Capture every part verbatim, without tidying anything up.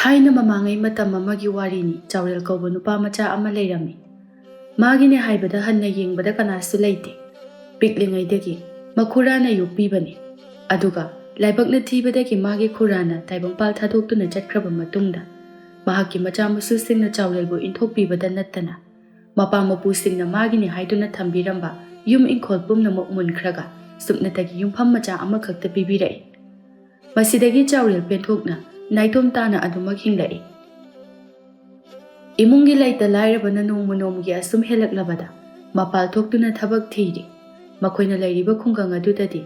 ꯊꯥꯏꯅ ꯃꯃꯥꯡꯉꯩ ꯃꯇꯝ ꯑꯃꯒꯤ ꯋꯥꯔꯤꯅꯤ꯫ ꯆꯥꯎꯔꯦꯜ ꯀꯧꯕ ꯅꯨꯄꯥ ꯃꯆꯥ ꯑꯃ ꯂꯩꯔꯝꯃꯤ꯫ ꯃꯥꯒꯤꯅꯦ ꯍꯥꯏꯕꯗ ꯍꯟꯅ ꯌꯦꯡꯕꯗ ꯀꯅꯥꯁꯨ ꯂꯩꯇꯦ꯫ ꯄꯤꯛꯂꯤꯉꯩꯗꯒꯤ ꯃꯈꯨꯔꯥꯅ ꯌꯣꯛꯄꯤꯕꯅꯤ꯫ ꯑꯗꯨꯒ ꯂꯥꯏꯕꯛꯅ ꯊꯤꯕꯗꯒꯤ ꯃꯥꯒꯤ ꯈꯨꯔꯥꯅ ꯇꯥꯏꯕꯪꯄꯥꯜ ꯊꯥꯗꯣꯛꯇꯨꯅ ꯆꯠꯈ꯭ꯔꯕ ꯃꯇꯨꯡꯗ, ꯃꯍꯥꯛꯀꯤ ꯃꯆꯥ ꯃꯁꯨꯁꯤꯡꯅ ꯆꯥꯎꯔꯦꯜꯕꯨ ꯏꯟꯊꯣꯛꯄꯤꯕꯗ ꯅꯠꯇꯅ, ꯃꯄꯥ ꯃꯄꯨꯁꯤꯡꯅ ꯃꯥꯒꯤꯅꯤ ꯍꯥꯏꯗꯨꯅ ꯊꯝꯕꯤꯔꯝꯕ ꯌꯨꯝ ꯏꯪꯈꯣꯜ ꯄꯨꯝꯅꯃꯛ ꯃꯨꯟꯈ꯭ꯔꯒ, ꯁꯨꯞꯅꯇꯒꯤ ꯌꯨꯝꯐꯝ ꯃꯆꯥ ꯑꯃꯈꯛꯇ ꯄꯤꯕꯤꯔꯛꯏ꯫ ꯃꯁꯤꯗꯒꯤ ꯆꯥꯎꯔꯦꯜ ꯄꯦꯟꯊꯣꯛꯅ ꯅꯥꯏꯇꯣꯝ ꯇꯥꯅ ꯑꯗꯨꯃꯛ ꯍꯤꯡꯂꯛꯏ꯫ ꯏꯃꯨꯡꯒꯤ ꯂꯩꯇ ꯂꯥꯏꯔꯕꯅ ꯅꯣꯡꯃ ꯅꯣꯡꯃꯒꯤ ꯑꯁꯨꯝ ꯍꯦꯜꯂꯛꯂꯕꯗ, ꯃꯄꯥꯜ ꯊꯣꯛꯇꯨꯅ ꯊꯕꯛ ꯊꯤꯔꯤ꯫ ꯃꯈꯣꯏꯅ ꯂꯩꯔꯤꯕ ꯈꯨꯡꯒꯪ ꯑꯗꯨꯗꯗꯤ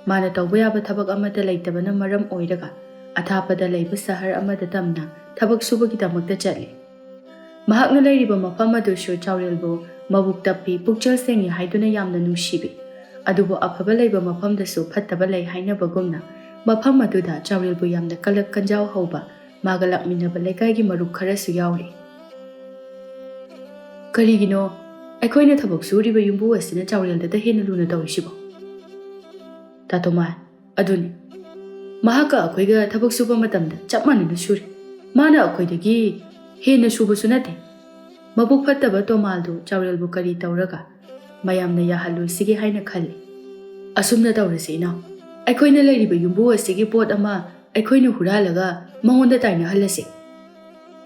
ꯃꯥꯅ ꯇꯧꯕ ꯌꯥꯕ ꯊꯕꯛ ꯑꯃꯠꯇ ꯂꯩꯇꯕꯅ ꯃꯔꯝ ꯑꯣꯏꯔꯒ, ꯑꯊꯥꯞꯄꯗ ꯂꯩꯕ ꯁꯍꯔ ꯑꯃꯗ ꯇꯝꯅ ꯊꯕꯛ ꯁꯨꯕꯒꯤꯗꯃꯛꯇ ꯆꯠꯂꯤ꯫ ꯃꯍꯥꯛꯅ ꯂꯩꯔꯤꯕ ꯃꯐꯝ ꯑꯗꯨꯁꯨ ꯆꯥꯎꯔꯦꯜꯕꯨ ꯃꯕꯨꯛ ꯇꯞꯄꯤ, ꯄꯨꯛꯆꯦꯜ ꯁꯦꯡꯉꯤ ꯍꯥꯏꯗꯨꯅ ꯌꯥꯝꯅ ꯅꯨꯡꯁꯤꯕꯤ꯫ ꯑꯗꯨꯕꯨ ꯑꯐꯕ ꯂꯩꯕ ꯃꯐꯝꯗꯁꯨ ꯐꯠꯇꯕ ꯂꯩ ꯍꯥꯏꯅꯕꯒꯨꯝꯅ, ꯃꯐꯝ ꯑꯗꯨꯗ ꯆꯥꯎꯔꯦꯜꯕꯨ ꯌꯥꯝꯅ ꯀꯂꯛ ꯀꯟꯖꯥꯎ ꯍꯧꯕ, ꯃꯥꯒ ꯂꯥꯛꯃꯤꯟꯅꯕ ꯂꯩꯀꯥꯏꯒꯤ ꯃꯔꯨꯞ ꯈꯔꯁꯨ ꯌꯥꯎꯔꯤ꯫ "ꯀꯔꯤꯒꯤꯅꯣ ꯑꯩꯈꯣꯏꯅ ꯊꯕꯛ ꯁꯨꯔꯤꯕ ꯌꯨꯝꯕꯨ ꯑꯁꯤꯅ ꯆꯥꯎꯔꯦꯜꯗꯇ ꯍꯦꯟꯅ ꯂꯨꯅ ꯇꯧꯔꯤꯁꯤꯕꯣ?" "ꯇꯥ ꯇꯣꯃꯥꯏ, ꯑꯗꯨꯅꯤ꯫ ꯃꯍꯥꯛꯀ ꯑꯩꯈꯣꯏꯒ ꯊꯕꯛ ꯁꯨꯕ ꯃꯇꯝꯗ ꯆꯞ ꯃꯥꯟꯅꯅ ꯁꯨꯔꯤ꯫ ꯃꯥꯅ ꯑꯩꯈꯣꯏꯗꯒꯤ ꯍꯦꯟꯅ ꯁꯨꯕꯁꯨ ꯅꯠꯇꯦ꯫" ꯃꯕꯨꯛ ꯐꯠꯇꯕ ꯇꯣꯃꯥꯜꯗꯨ ꯆꯥꯎꯔꯦꯜꯕꯨ ꯀꯔꯤ ꯇꯧꯔꯒ ꯃꯌꯥꯝꯅ ꯌꯥꯍꯜꯂꯣꯏꯁꯤꯒꯦ ꯍꯥꯏꯅ ꯈꯜꯂꯤ꯫ "ꯑꯁꯨꯝꯅ ꯇꯧꯔꯁꯤ ꯏꯅꯥꯎ, ꯑꯩꯈꯣꯏꯅ ꯂꯩꯔꯤꯕ ꯌꯨꯝꯕꯨ ꯑꯁꯤꯒꯤ ꯄꯣꯠ ꯑꯃ ꯑꯩꯈꯣꯏꯅ ꯍꯨꯔꯥꯜꯂꯒ ꯃꯉꯣꯟꯗ ꯇꯥꯏꯅꯍꯜꯂꯁꯤ꯫"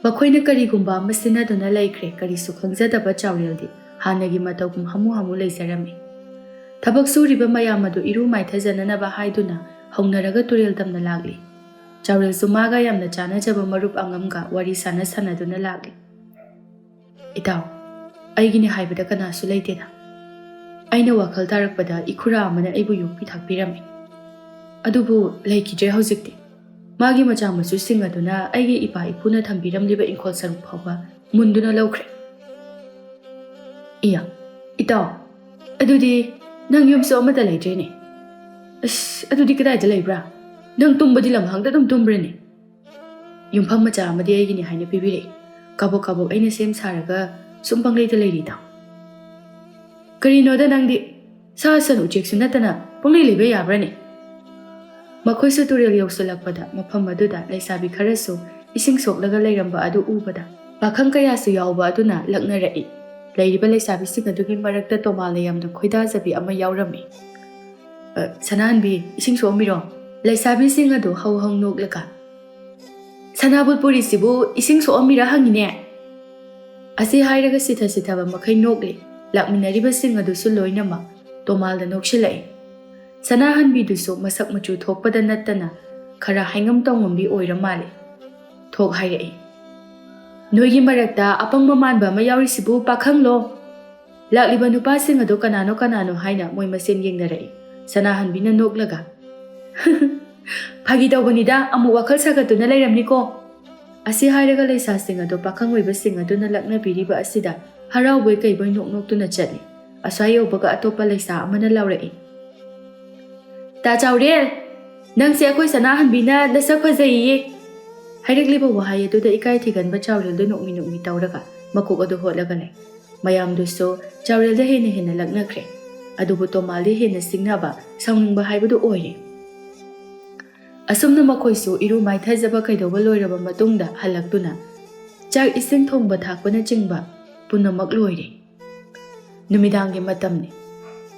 ꯃꯈꯣꯏꯅ ꯀꯔꯤꯒꯨꯝꯕ ꯑꯃ ꯁꯤꯟꯅꯗꯨꯅ ꯂꯩꯈ꯭ꯔꯦ꯫ ꯀꯔꯤꯁꯨ ꯈꯪꯖꯗꯕ ꯆꯥꯎꯔꯦꯜꯗꯤ ꯍꯥꯟꯅꯒꯤ ꯃꯇꯧꯒꯨꯝ ꯍꯥꯃꯨ ꯍꯥꯃꯨ ꯂꯩꯖꯔꯝꯃꯤ꯫ ꯊꯕꯛ ꯁꯨꯔꯤꯕ ꯃꯌꯥꯝ ꯑꯗꯨ ꯏꯔꯨ ꯃꯥꯏꯊꯖꯅꯅꯕ ꯍꯥꯏꯗꯨꯅ ꯍꯧꯅꯔꯒ ꯇꯨꯔꯦꯜ ꯇꯝꯅ ꯂꯥꯛꯂꯤ꯫ ꯆꯥꯎꯔꯦꯜꯁꯨ ꯃꯥꯒ ꯌꯥꯝꯅ ꯆꯥꯟꯅꯖꯕ ꯃꯔꯨꯞ ꯑꯉꯝꯒ ꯋꯥꯔꯤ ꯁꯥꯟꯅ ꯁꯥꯟꯅꯗꯨꯅ ꯂꯥꯛꯂꯤ꯫ "ꯏꯇꯥꯎ, ꯑꯩꯒꯤꯅꯤ ꯍꯥꯏꯕꯗ ꯀꯅꯥꯁꯨ ꯂꯩꯇꯦꯗ꯫ ꯑꯩꯅ ꯋꯥꯈꯜ ꯇꯥꯔꯛꯄꯗ ꯏꯈꯨꯔꯥ ꯑꯃꯅ ꯑꯩꯕꯨ ꯌꯣꯛꯄꯤ ꯊꯥꯛꯄꯤꯔꯝꯃꯤ꯫ ꯑꯗꯨꯕꯨ ꯂꯩꯈꯤꯗ꯭ꯔꯦ ꯍꯧꯖꯤꯛꯇꯤ꯫ ꯃꯥꯒꯤ ꯃꯆꯥ ꯃꯁꯨꯁꯤꯡ ꯑꯗꯨꯅ ꯑꯩꯒꯤ ꯏꯄꯥ ꯏꯄꯨꯅ ꯊꯝꯕꯤꯔꯝꯂꯤꯕ ꯏꯪꯈꯣꯜ ꯁꯔꯨꯛ ꯐꯥꯎꯕ ꯃꯨꯟꯗꯨꯅ ꯂꯧꯈ꯭ꯔꯦ꯫" "ꯏꯌꯥ, ꯏꯇꯥꯎ, ꯑꯗꯨꯗꯤ ꯅꯪ ꯌꯨꯝꯁꯨ ꯑꯃꯠꯇ ꯂꯩꯇ꯭ꯔꯦꯅꯦ꯫" "ꯑꯁ, ꯑꯗꯨꯗꯤ ꯀꯗꯥꯏꯗ ꯂꯩꯕ꯭ꯔꯥ? ꯅꯪ ꯇꯨꯝꯕꯗꯤ ꯂꯝꯍꯥꯡꯗ ꯑꯗꯨꯝ ꯇꯨꯝꯕ꯭ꯔꯅꯦ?" "ꯌꯨꯝꯐꯝ ꯃꯆꯥ ꯑꯃꯗꯤ ꯑꯩꯒꯤꯅꯤ ꯍꯥꯏꯅ ꯄꯤꯕꯤꯔꯛꯏ꯫ ꯀꯥꯕꯣꯛ ꯀꯥꯕꯣꯛ ꯑꯩꯅ ꯁꯦꯝ ꯁꯥꯔꯒ ꯁꯨꯝ ꯄꯪꯂꯩꯗ ꯂꯩꯔꯤ, ꯏꯇꯥꯎ꯫" "ꯀꯔꯤꯅꯣꯗ ꯅꯪꯗꯤ? ꯁꯥ ꯁꯟ ꯎꯆꯦꯛꯁꯨ ꯅꯠꯇꯅ ꯄꯪꯂꯩ ꯂꯩꯕ ꯌꯥꯕ꯭ꯔꯅꯦ?" ꯃꯈꯣꯏꯁꯨ ꯇꯨꯔꯦꯜ ꯌꯧꯁꯤꯜꯂꯛꯄꯗ ꯃꯐꯝ ꯑꯗꯨꯗ ꯂꯩꯁꯥꯕꯤ ꯈꯔꯁꯨ ꯏꯁꯤꯡ ꯁꯣꯛꯂꯒ ꯂꯩꯔꯝꯕ ꯑꯗꯨ ꯎꯕꯗ ꯄꯥꯈꯪ ꯀꯌꯥꯁꯨ ꯌꯥꯎꯕ ꯑꯗꯨꯅ ꯂꯛꯅꯔꯛꯏ꯫ ꯂꯩꯔꯤꯕ ꯂꯩꯁꯥꯕꯤꯁꯤꯡ ꯑꯗꯨꯒꯤ ꯃꯔꯛꯇ ꯇꯣꯃꯥꯜꯅ ꯌꯥꯝꯅ ꯈꯣꯏꯗꯥꯖꯕꯤ ꯑꯃ ꯌꯥꯎꯔꯝꯃꯤ꯫ "ꯑ, ꯁꯅꯥꯍꯟꯕꯤ, ꯏꯁꯤꯡ ꯁꯣꯛꯑꯝꯃꯤꯔꯣ?" ꯂꯩꯁꯥꯕꯤꯁꯤꯡ ꯑꯗꯨ ꯍꯧ ꯍꯧ ꯅꯣꯛꯂꯒ, "ꯁꯅꯥꯕꯨꯜ ꯄꯨꯔꯤꯁꯤꯕꯨ ꯏꯁꯤꯡ ꯁꯣꯛꯑꯝꯃꯤꯔ ꯍꯪꯉꯤꯅꯦ?" ꯑꯁꯤ ꯍꯥꯏꯔꯒ ꯁꯤꯊ ꯁꯤꯊꯕ ꯃꯈꯩ ꯅꯣꯛꯂꯤ꯫ ꯂꯥꯛꯃꯤꯟꯅꯔꯤꯕꯁꯤꯡ ꯑꯗꯨꯁꯨ ꯂꯣꯏꯅꯃꯛ ꯇꯣꯃꯥꯜꯗ ꯅꯣꯛꯁꯤꯜꯂꯛꯏ꯫ ꯁꯅꯥꯍꯟꯕꯤꯗꯨꯁꯨ ꯃꯁꯛ ꯃꯆꯨ ꯊꯣꯛꯄꯗ ꯅꯠꯇꯅ ꯈꯔ ꯍꯥꯏꯉꯝ ꯇꯧꯉꯝꯕꯤ ꯑꯣꯏꯔ ꯃꯥꯜꯂꯤ꯫ ꯊꯣꯛ ꯍꯥꯏꯔꯛꯏ, "ꯅꯣꯏꯒꯤ ꯃꯔꯛꯇ ꯑꯄꯪꯕ ꯃꯥꯟꯕ ꯑꯃ ꯌꯥꯎꯔꯤꯁꯤꯕꯨ ꯄꯥꯈꯪꯂꯣ?" ꯂꯥꯛꯂꯤꯕ ꯅꯨꯄꯥꯁꯤꯡ ꯑꯗꯨ ꯀꯅꯥꯅꯣ ꯀꯅꯥꯅꯣ ꯍꯥꯏꯅ ꯃꯣꯏ ꯃꯁꯦꯟ ꯌꯦꯡꯅꯔꯛꯏ꯫ ꯁꯅꯥꯍꯟꯕꯤꯅ ꯅꯣꯛꯂꯒ, "ꯐꯥꯒꯤ ꯇꯧꯕꯅꯤꯗ, ꯑꯃꯨꯛ ꯋꯥꯈꯜ ꯁꯥꯒꯠꯇꯨꯅ ꯂꯩꯔꯝꯅꯤꯀꯣ?" ꯑꯁꯤ ꯍꯥꯏꯔꯒ ꯂꯩꯁꯥꯁꯤꯡ ꯑꯗꯨ ꯄꯥꯈꯪ ꯑꯣꯏꯕꯁꯤꯡ ꯑꯗꯨꯅ ꯂꯛꯅꯕꯤꯔꯤꯕ ꯑꯁꯤꯗ ꯍꯔꯥꯎꯕꯣꯏ ꯀꯩꯕꯣꯏ ꯅꯣꯛ ꯅꯣꯛꯇꯨꯅ ꯆꯠꯂꯤ꯫ ꯑꯁ꯭ꯋꯥꯏ ꯌꯧꯕꯒ ꯑꯇꯣꯞꯄ ꯂꯩꯁꯥ ꯑꯃꯅ ꯂꯥꯎꯔꯛꯏ, "ꯇꯥ ꯆꯥꯎꯔꯦꯜ, ꯅꯪꯁꯦ ꯑꯩꯈꯣꯏ ꯁꯅꯥꯍꯟꯕꯤꯅ ꯅꯁꯛ ꯐꯖꯩꯌꯦ!" ꯍꯥꯏꯔꯛꯂꯤꯕ ꯋꯥꯍꯩ ꯑꯗꯨꯗ ꯏꯀꯥꯏ ꯊꯤꯒꯟꯕ ꯆꯥꯎꯔꯦꯜꯗꯨ ꯅꯣꯛꯃꯤ ꯅꯣꯛꯃꯤ ꯇꯧꯔꯒ ꯃꯀꯣꯛ ꯑꯗꯨ ꯍꯣꯠꯂꯒ ꯂꯩ꯫ ꯃꯌꯥꯝꯗꯨꯁꯨ ꯆꯥꯎꯔꯦꯜꯗ ꯍꯦꯟꯅ ꯍꯦꯟꯅ ꯂꯛꯅꯈ꯭ꯔꯦ꯫ ꯑꯗꯨꯕꯨ ꯇꯣꯃꯥꯜꯗꯤ ꯍꯦꯟꯅ ꯁꯤꯡꯅꯕ, ꯁꯥꯎꯅꯤꯡꯕ ꯍꯥꯏꯕꯗꯨ ꯑꯣꯏꯔꯦ꯫ ꯑꯁꯨꯝꯅ ꯃꯈꯣꯏꯁꯨ ꯏꯔꯨ ꯃꯥꯏꯊꯖꯕ ꯀꯩꯗꯧꯕ ꯂꯣꯏꯔꯕ ꯃꯇꯨꯡꯗ ꯍꯜꯂꯛꯇꯨꯅ ꯆꯥꯛ ꯏꯁꯤꯡ ꯊꯣꯡꯕ ꯊꯥꯛꯄꯅꯆꯤꯡꯕ ꯄꯨꯝꯅꯃꯛ ꯂꯣꯏꯔꯦ꯫ ꯅꯨꯃꯤꯗꯥꯡꯒꯤ ꯃꯇꯝꯅꯤ꯫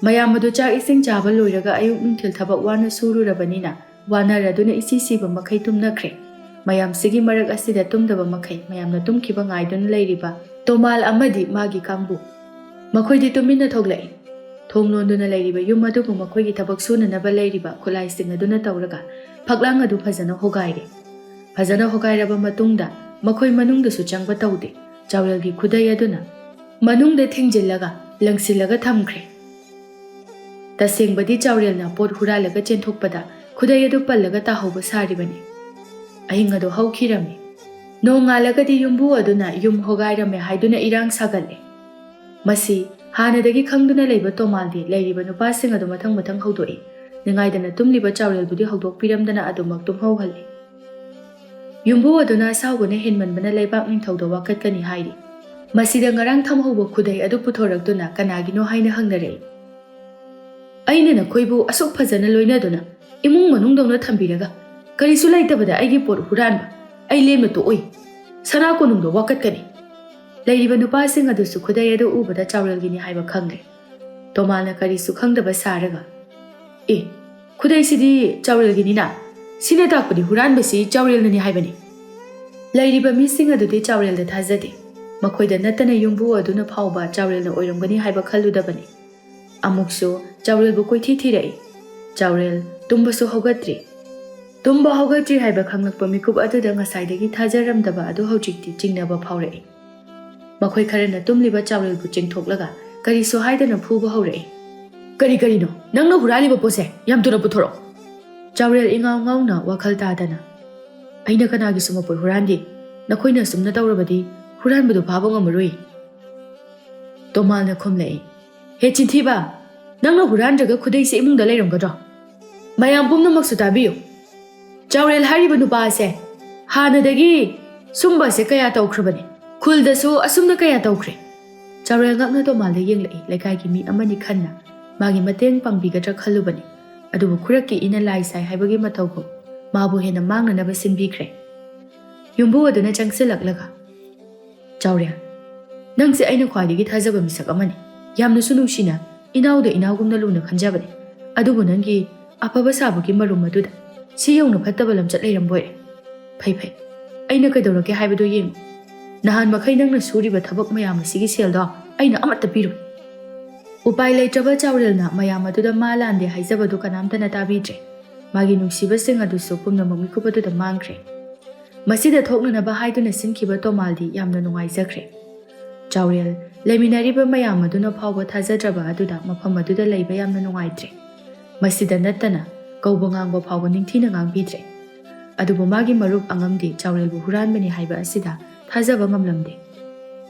ꯃꯌꯥꯝ ꯑꯗꯨ ꯆꯥꯛ ꯏꯁꯤꯡ ꯆꯥꯕ ꯂꯣꯏꯔꯒ ꯑꯌꯨꯛ ꯅꯨꯡꯊꯤꯜ ꯊꯕꯛ ꯋꯥꯅ ꯁꯨꯔꯨꯔꯕꯅꯤꯅ ꯋꯥꯅꯔꯗꯨꯅ ꯏꯁꯤ ꯁꯤꯕ ꯃꯈꯩ ꯇꯨꯝꯅꯈ꯭ꯔꯦ꯫ ꯃꯌꯥꯝꯁꯤꯒꯤ ꯃꯔꯛ ꯑꯁꯤꯗ ꯇꯨꯝꯗꯕ ꯃꯈꯩ ꯃꯌꯥꯝꯅ ꯇꯨꯝꯈꯤꯕ ꯉꯥꯏꯗꯨꯅ ꯂꯩꯔꯤꯕ ꯇꯣꯃꯥꯜ ꯑꯃꯗꯤ ꯃꯥꯒꯤ ꯀꯥꯡꯕꯨ, ꯃꯈꯣꯏꯗꯤ ꯇꯨꯃꯤꯟꯅ ꯊꯣꯛꯂꯛꯏ꯫ ꯊꯣꯡ ꯂꯣꯟꯗꯨꯅ ꯂꯩꯔꯤꯕ ꯌꯨꯝ ꯑꯗꯨꯕꯨ ꯃꯈꯣꯏꯒꯤ ꯊꯕꯛ ꯁꯨꯅꯅꯕ ꯂꯩꯔꯤꯕ ꯈꯨꯠꯂꯥꯏꯁꯤꯡ ꯑꯗꯨꯅ ꯇꯧꯔꯒ ꯐꯛꯂꯥꯡ ꯑꯗꯨ ꯐꯖꯅ ꯍꯣꯒꯥꯏꯔꯦ꯫ ꯐꯖꯅ ꯍꯣꯒꯥꯏꯔꯕ ꯃꯇꯨꯡꯗ ꯃꯈꯣꯏ ꯃꯅꯨꯡꯗꯁꯨ ꯆꯪꯕ ꯇꯧꯗꯦ꯫ ꯆꯥꯎꯔꯦꯜꯒꯤ ꯈꯨꯗꯩ ꯑꯗꯨꯅ ꯃꯅꯨꯡꯗ ꯊꯤꯡꯖꯤꯜꯂꯒ ꯂꯪꯁꯤꯜꯂꯒ ꯊꯝꯈ꯭ꯔꯦ꯫ ꯇꯁꯦꯡꯕꯗꯤ ꯆꯥꯎꯔꯦꯜꯅ ꯄꯣꯠ ꯍꯨꯔꯥꯜꯂꯒ ꯆꯦꯟꯊꯣꯛꯄꯗ ꯈꯨꯗꯩ ꯑꯗꯨ ꯄꯜꯂꯒ ꯇꯥꯍꯧꯕ ꯁꯥꯔꯤꯕꯅꯤ꯫ ꯑꯍꯤꯡ ꯑꯗꯨ ꯍꯧꯈꯤꯔꯝꯃꯤ꯫ ꯅꯣꯡꯉꯥꯜꯂꯒꯗꯤ ꯌꯨꯝꯕꯨ ꯑꯗꯨꯅ ꯌꯨꯝ ꯍꯣꯒꯥꯏꯔꯝꯃꯦ ꯍꯥꯏꯗꯨꯅ ꯏꯔꯥꯡ ꯁꯥꯒꯠꯂꯦ꯫ ꯃꯁꯤ ꯍꯥꯟꯅꯗꯒꯤ ꯈꯪꯗꯨꯅ ꯂꯩꯕ ꯇꯣꯃꯥꯜꯗꯤ ꯂꯩꯔꯤꯕ ꯅꯨꯄꯥꯁꯤꯡ ꯑꯗꯨ ꯃꯊꯪ ꯃꯊꯪ ꯍꯧꯗꯣꯛꯏ꯫ ꯅꯤꯡꯉꯥꯏꯗꯅ ꯇꯨꯝꯂꯤꯕ ꯆꯥꯎꯔꯦꯜꯕꯨꯗꯤ ꯍꯧꯗꯣꯛꯄꯤꯔꯝꯗꯅ ꯑꯗꯨꯃꯛ ꯇꯨꯝꯍꯧꯍꯜꯂꯤ꯫ ꯌꯨꯝꯕꯨ ꯑꯗꯨꯅ ꯑꯁꯥꯎꯕꯅ ꯍꯦꯟꯃꯟꯕꯅ ꯂꯩꯕꯥꯛ ꯅꯤꯡꯊꯧꯗ ꯋꯥꯀꯠꯀꯅꯤ ꯍꯥꯏꯔꯤ꯫ ꯃꯁꯤꯗ ꯉꯔꯥꯡ ꯊꯝꯍꯧꯕ ꯈꯨꯗꯩ ꯑꯗꯨ ꯄꯨꯊꯣꯔꯛꯇꯨꯅ ꯀꯅꯥꯒꯤꯅꯣ ꯍꯥꯏꯅ ꯍꯪꯅꯔꯛꯏ꯫ "ꯑꯩꯅ ꯅꯈꯣꯏꯕꯨ ꯑꯁꯨꯛ ꯐꯖꯅ ꯂꯣꯏꯅꯗꯨꯅ ꯏꯃꯨꯡ ꯃꯅꯨꯡꯗꯧꯅ ꯊꯝꯕꯤꯔꯒ ꯀꯔꯤꯁꯨ ꯂꯩꯇꯕꯗ ꯑꯩꯒꯤ ꯄꯣꯠ ꯍꯨꯔꯥꯟꯕ? ꯑꯩ ꯂꯦꯝꯅ ꯇꯣꯛꯑꯣꯏ꯫ ꯁꯅꯥ ꯀꯣꯅꯨꯡꯗꯣ ꯋꯥꯀꯠꯀꯅꯤ꯫ ꯂꯩꯔꯤꯕ ꯅꯨꯄꯥꯁꯤꯡ ꯑꯗꯨꯁꯨ ꯈꯨꯗꯩ ꯑꯗꯨ ꯎꯕꯗ ꯆꯥꯎꯔꯦꯜꯒꯤꯅꯤ ꯍꯥꯏꯕ ꯈꯪꯂꯦ꯫ ꯇꯣꯃꯥꯜꯅ ꯀꯔꯤꯁꯨ ꯈꯪꯗꯕ ꯁꯥꯔꯒ, "ꯑꯦ, ꯈꯨꯗꯩꯁꯤꯗꯤ ꯆꯥꯎꯔꯦꯜꯒꯤꯅꯤꯅ, ꯁꯤꯅ ꯇꯥꯛꯄꯗꯤ ꯍꯨꯔꯥꯟꯕꯁꯤ ꯆꯥꯎꯔꯦꯜꯅꯅꯤ ꯍꯥꯏꯕꯅꯤ꯫" ꯂꯩꯔꯤꯕ ꯃꯤꯁꯤꯡ ꯑꯗꯨꯗꯤ ꯆꯥꯎꯔꯦꯜꯗ ꯊꯥꯖꯗꯦ꯫ ꯃꯈꯣꯏꯗ ꯅꯠꯇꯅ ꯌꯨꯝꯕꯨ ꯑꯗꯨꯅ ꯐꯥꯎꯕ ꯆꯥꯎꯔꯦꯜꯅ ꯑꯣꯏꯔꯝꯒꯅꯤ ꯍꯥꯏꯕ ꯈꯜꯂꯨꯗꯕꯅꯤ꯫ ꯑꯃꯨꯛꯁꯨ ꯆꯥꯎꯔꯦꯜꯕꯨ ꯀꯣꯏꯊꯤ ꯊꯤꯔꯛꯏ꯫ ꯆꯥꯎꯔꯦꯜ ꯇꯨꯝꯕꯁꯨ ꯍꯧꯒꯠꯇ꯭ꯔꯤ꯫ ꯇꯨꯝꯕ ꯍꯧꯒꯠꯇ꯭ꯔꯤ ꯍꯥꯏꯕ ꯈꯪꯂꯛꯄ ꯃꯤꯀꯨꯞ ꯑꯗꯨꯗ ꯉꯁꯥꯏꯗꯒꯤ ꯊꯥꯖꯔꯝꯗꯕ ꯑꯗꯨ ꯍꯧꯖꯤꯛꯇꯤ ꯆꯤꯡꯅꯕ ꯐꯥꯎꯔꯛꯏ꯫ ꯃꯈꯣꯏ ꯈꯔꯅ ꯇꯨꯝꯂꯤꯕ ꯆꯥꯎꯔꯦꯜꯕꯨ ꯆꯤꯡꯊꯣꯛꯂꯒ ꯀꯔꯤꯁꯨ ꯍꯥꯏꯗꯅ ꯐꯨꯕ ꯍꯧꯔꯛꯏ꯫ "ꯀꯔꯤ ꯀꯔꯤꯅꯣ ꯅꯪꯅ ꯍꯨꯔꯥꯜꯂꯤꯕ ꯄꯣꯠꯁꯦ? ꯌꯥꯝ ꯊꯨꯅ ꯄꯨꯊꯣꯔꯛꯑꯣ!" ꯆꯥꯎꯔꯦꯜ ꯏꯉꯥꯎ ꯉꯥꯎꯅ ꯋꯥꯈꯜ ꯇꯥꯗꯅ, "ꯑꯩꯅ ꯀꯅꯥꯒꯤꯁꯨ ꯃꯄꯣꯠ ꯍꯨꯔꯥꯟꯗꯦ꯫ ꯅꯈꯣꯏꯅ ꯑꯁꯨꯝꯅ ꯇꯧꯔꯕꯗꯤ ꯍꯨꯔꯥꯟꯕꯗꯨ ꯐꯥꯕ ꯉꯝꯃꯔꯣꯏ꯫" ꯇꯣꯃꯥꯜꯅ ꯈꯨꯝꯂꯛꯏ, "ꯍꯦ ꯆꯤꯟꯊꯤꯕ, ꯅꯪꯅ ꯍꯨꯔꯥꯟꯗ꯭ꯔꯒ ꯈꯨꯗꯩꯁꯦ ꯏꯃꯨꯡꯗ ꯂꯩꯔꯝꯒꯗ꯭ꯔꯣ? ꯃꯌꯥꯝ ꯄꯨꯝꯅꯃꯛꯁꯨ ꯇꯥꯕꯤꯌꯨ꯫ ꯆꯥꯎꯔꯦꯜ ꯍꯥꯏꯔꯤꯕ ꯅꯨꯄꯥ ꯑꯁꯦ ꯍꯥꯟꯅꯗꯒꯤ ꯁꯨꯝꯕꯁꯦ ꯀꯌꯥ ꯇꯧꯈ꯭ꯔꯕꯅꯤ꯫ ꯈꯨꯜꯗꯁꯨ ꯑꯁꯨꯝꯅ ꯀꯌꯥ ꯇꯧꯈ꯭ꯔꯦ꯫" ꯆꯥꯎꯔꯦꯜ ꯉꯛꯅ ꯇꯣꯃꯥꯜꯗ ꯌꯦꯡꯂꯛꯏ꯫ ꯂꯩꯀꯥꯏꯒꯤ ꯃꯤ ꯑꯃꯅꯤ ꯈꯟꯅ ꯃꯥꯒꯤ ꯃꯇꯦꯡ ꯄꯥꯡꯕꯤꯒꯗ꯭ꯔꯥ ꯈꯜꯂꯨꯕꯅꯤ꯫ ꯑꯗꯨꯕꯨ ꯈꯨꯔꯛꯀꯤ ꯏꯅ ꯂꯥꯏ ꯁꯥꯏ ꯍꯥꯏꯕꯒꯤ ꯃꯇꯧꯒꯨꯝ ꯃꯥꯕꯨ ꯍꯦꯟꯅ ꯃꯥꯡꯅꯅꯕ ꯁꯤꯟꯕꯤꯈ꯭ꯔꯦ꯫ ꯌꯨꯝꯕꯨ ꯑꯗꯨꯅ ꯆꯪꯁꯤꯜꯂꯛꯂꯒ, "ꯆꯥꯎꯔꯦꯜ, ꯅꯪꯁꯦ ꯑꯩꯅ ꯈ꯭ꯋꯥꯏꯗꯒꯤ ꯊꯥꯖꯕ ꯃꯤꯁꯛ ꯑꯃꯅꯤ꯫ ꯌꯥꯝꯅꯁꯨ ꯅꯨꯡꯁꯤꯅ, ꯏꯅꯥꯎꯗ ꯏꯅꯥꯎꯒꯨꯝꯅ ꯂꯨꯅ ꯈꯟꯖꯕꯅꯤ꯫ ꯑꯗꯨꯕꯨ ꯅꯪꯒꯤ ꯑꯐꯕ ꯁꯥꯕꯒꯤ ꯃꯔꯨꯝ ꯑꯗꯨꯗ ꯁꯤ ꯌꯧꯅ ꯐꯠꯇꯕ ꯂꯝꯆꯠ ꯂꯩꯔꯝꯕ ꯑꯣꯏꯔꯦ꯫ ꯐꯩ, ꯐꯩ꯫ ꯑꯩꯅ ꯀꯩꯗꯧꯔꯒꯦ ꯍꯥꯏꯕꯗꯨ ꯌꯦꯡꯉꯨ꯫ ꯅꯍꯥꯟ ꯃꯈꯩ ꯅꯪꯅ ꯁꯨꯔꯤꯕ ꯊꯕꯛ ꯃꯌꯥꯝ ꯑꯁꯤꯒꯤ ꯁꯦꯜꯗꯣ ꯑꯩꯅ ꯑꯃꯠꯇ ꯄꯤꯔꯣꯏ꯫" ꯎꯄꯥꯏ ꯂꯩꯇ꯭ꯔꯕ ꯆꯥꯎꯔꯦꯜꯅ ꯃꯌꯥꯝ ꯑꯗꯨꯗ ꯃꯥ ꯂꯥꯟꯗꯦ ꯍꯥꯏꯖꯕꯗꯨ ꯀꯅꯥꯝꯇꯅ ꯇꯥꯕꯤꯗ꯭ꯔꯦ꯫ ꯃꯥꯒꯤ ꯅꯨꯡꯁꯤꯕꯁꯤꯡ ꯑꯗꯨꯁꯨ ꯄꯨꯝꯅꯃꯛ ꯃꯤꯀꯨꯞ ꯑꯗꯨꯗ ꯃꯥꯡꯈ꯭ꯔꯦ꯫ ꯃꯁꯤꯗ ꯊꯣꯛꯅꯅꯕ ꯍꯥꯏꯗꯨꯅ ꯁꯤꯟꯈꯤꯕ ꯇꯣꯃꯥꯜꯗꯤ ꯌꯥꯝꯅ ꯅꯨꯡꯉꯥꯏꯖꯈ꯭ꯔꯦ꯫ ꯆꯥꯎꯔꯦꯜ, ꯂꯩꯃꯤꯟꯅꯔꯤꯕ ꯃꯌꯥꯝ ꯑꯗꯨꯅ ꯐꯥꯎꯕ ꯊꯥꯖꯗ꯭ꯔꯕ ꯑꯗꯨꯗ ꯃꯐꯝ ꯑꯗꯨꯗ ꯂꯩꯕ ꯌꯥꯝꯅ ꯅꯨꯡꯉꯥꯏꯇ꯭ꯔꯦ꯫ ꯃꯁꯤꯗ ꯅꯠꯇꯅ ꯀꯧꯕ ꯉꯥꯡꯕ ꯐꯥꯎꯕ ꯅꯤꯡꯊꯤꯅ ꯉꯥꯡꯕꯤꯗ꯭ꯔꯦ꯫ ꯑꯗꯨꯕꯨ ꯃꯥꯒꯤ ꯃꯔꯨꯞ ꯑꯉꯝꯗꯤ ꯆꯥꯎꯔꯦꯜꯕꯨ ꯍꯨꯔꯥꯟꯕꯅꯤ ꯍꯥꯏꯕ ꯑꯁꯤꯗ ꯊꯥꯖꯕ ꯉꯝꯂꯝꯗꯦ꯫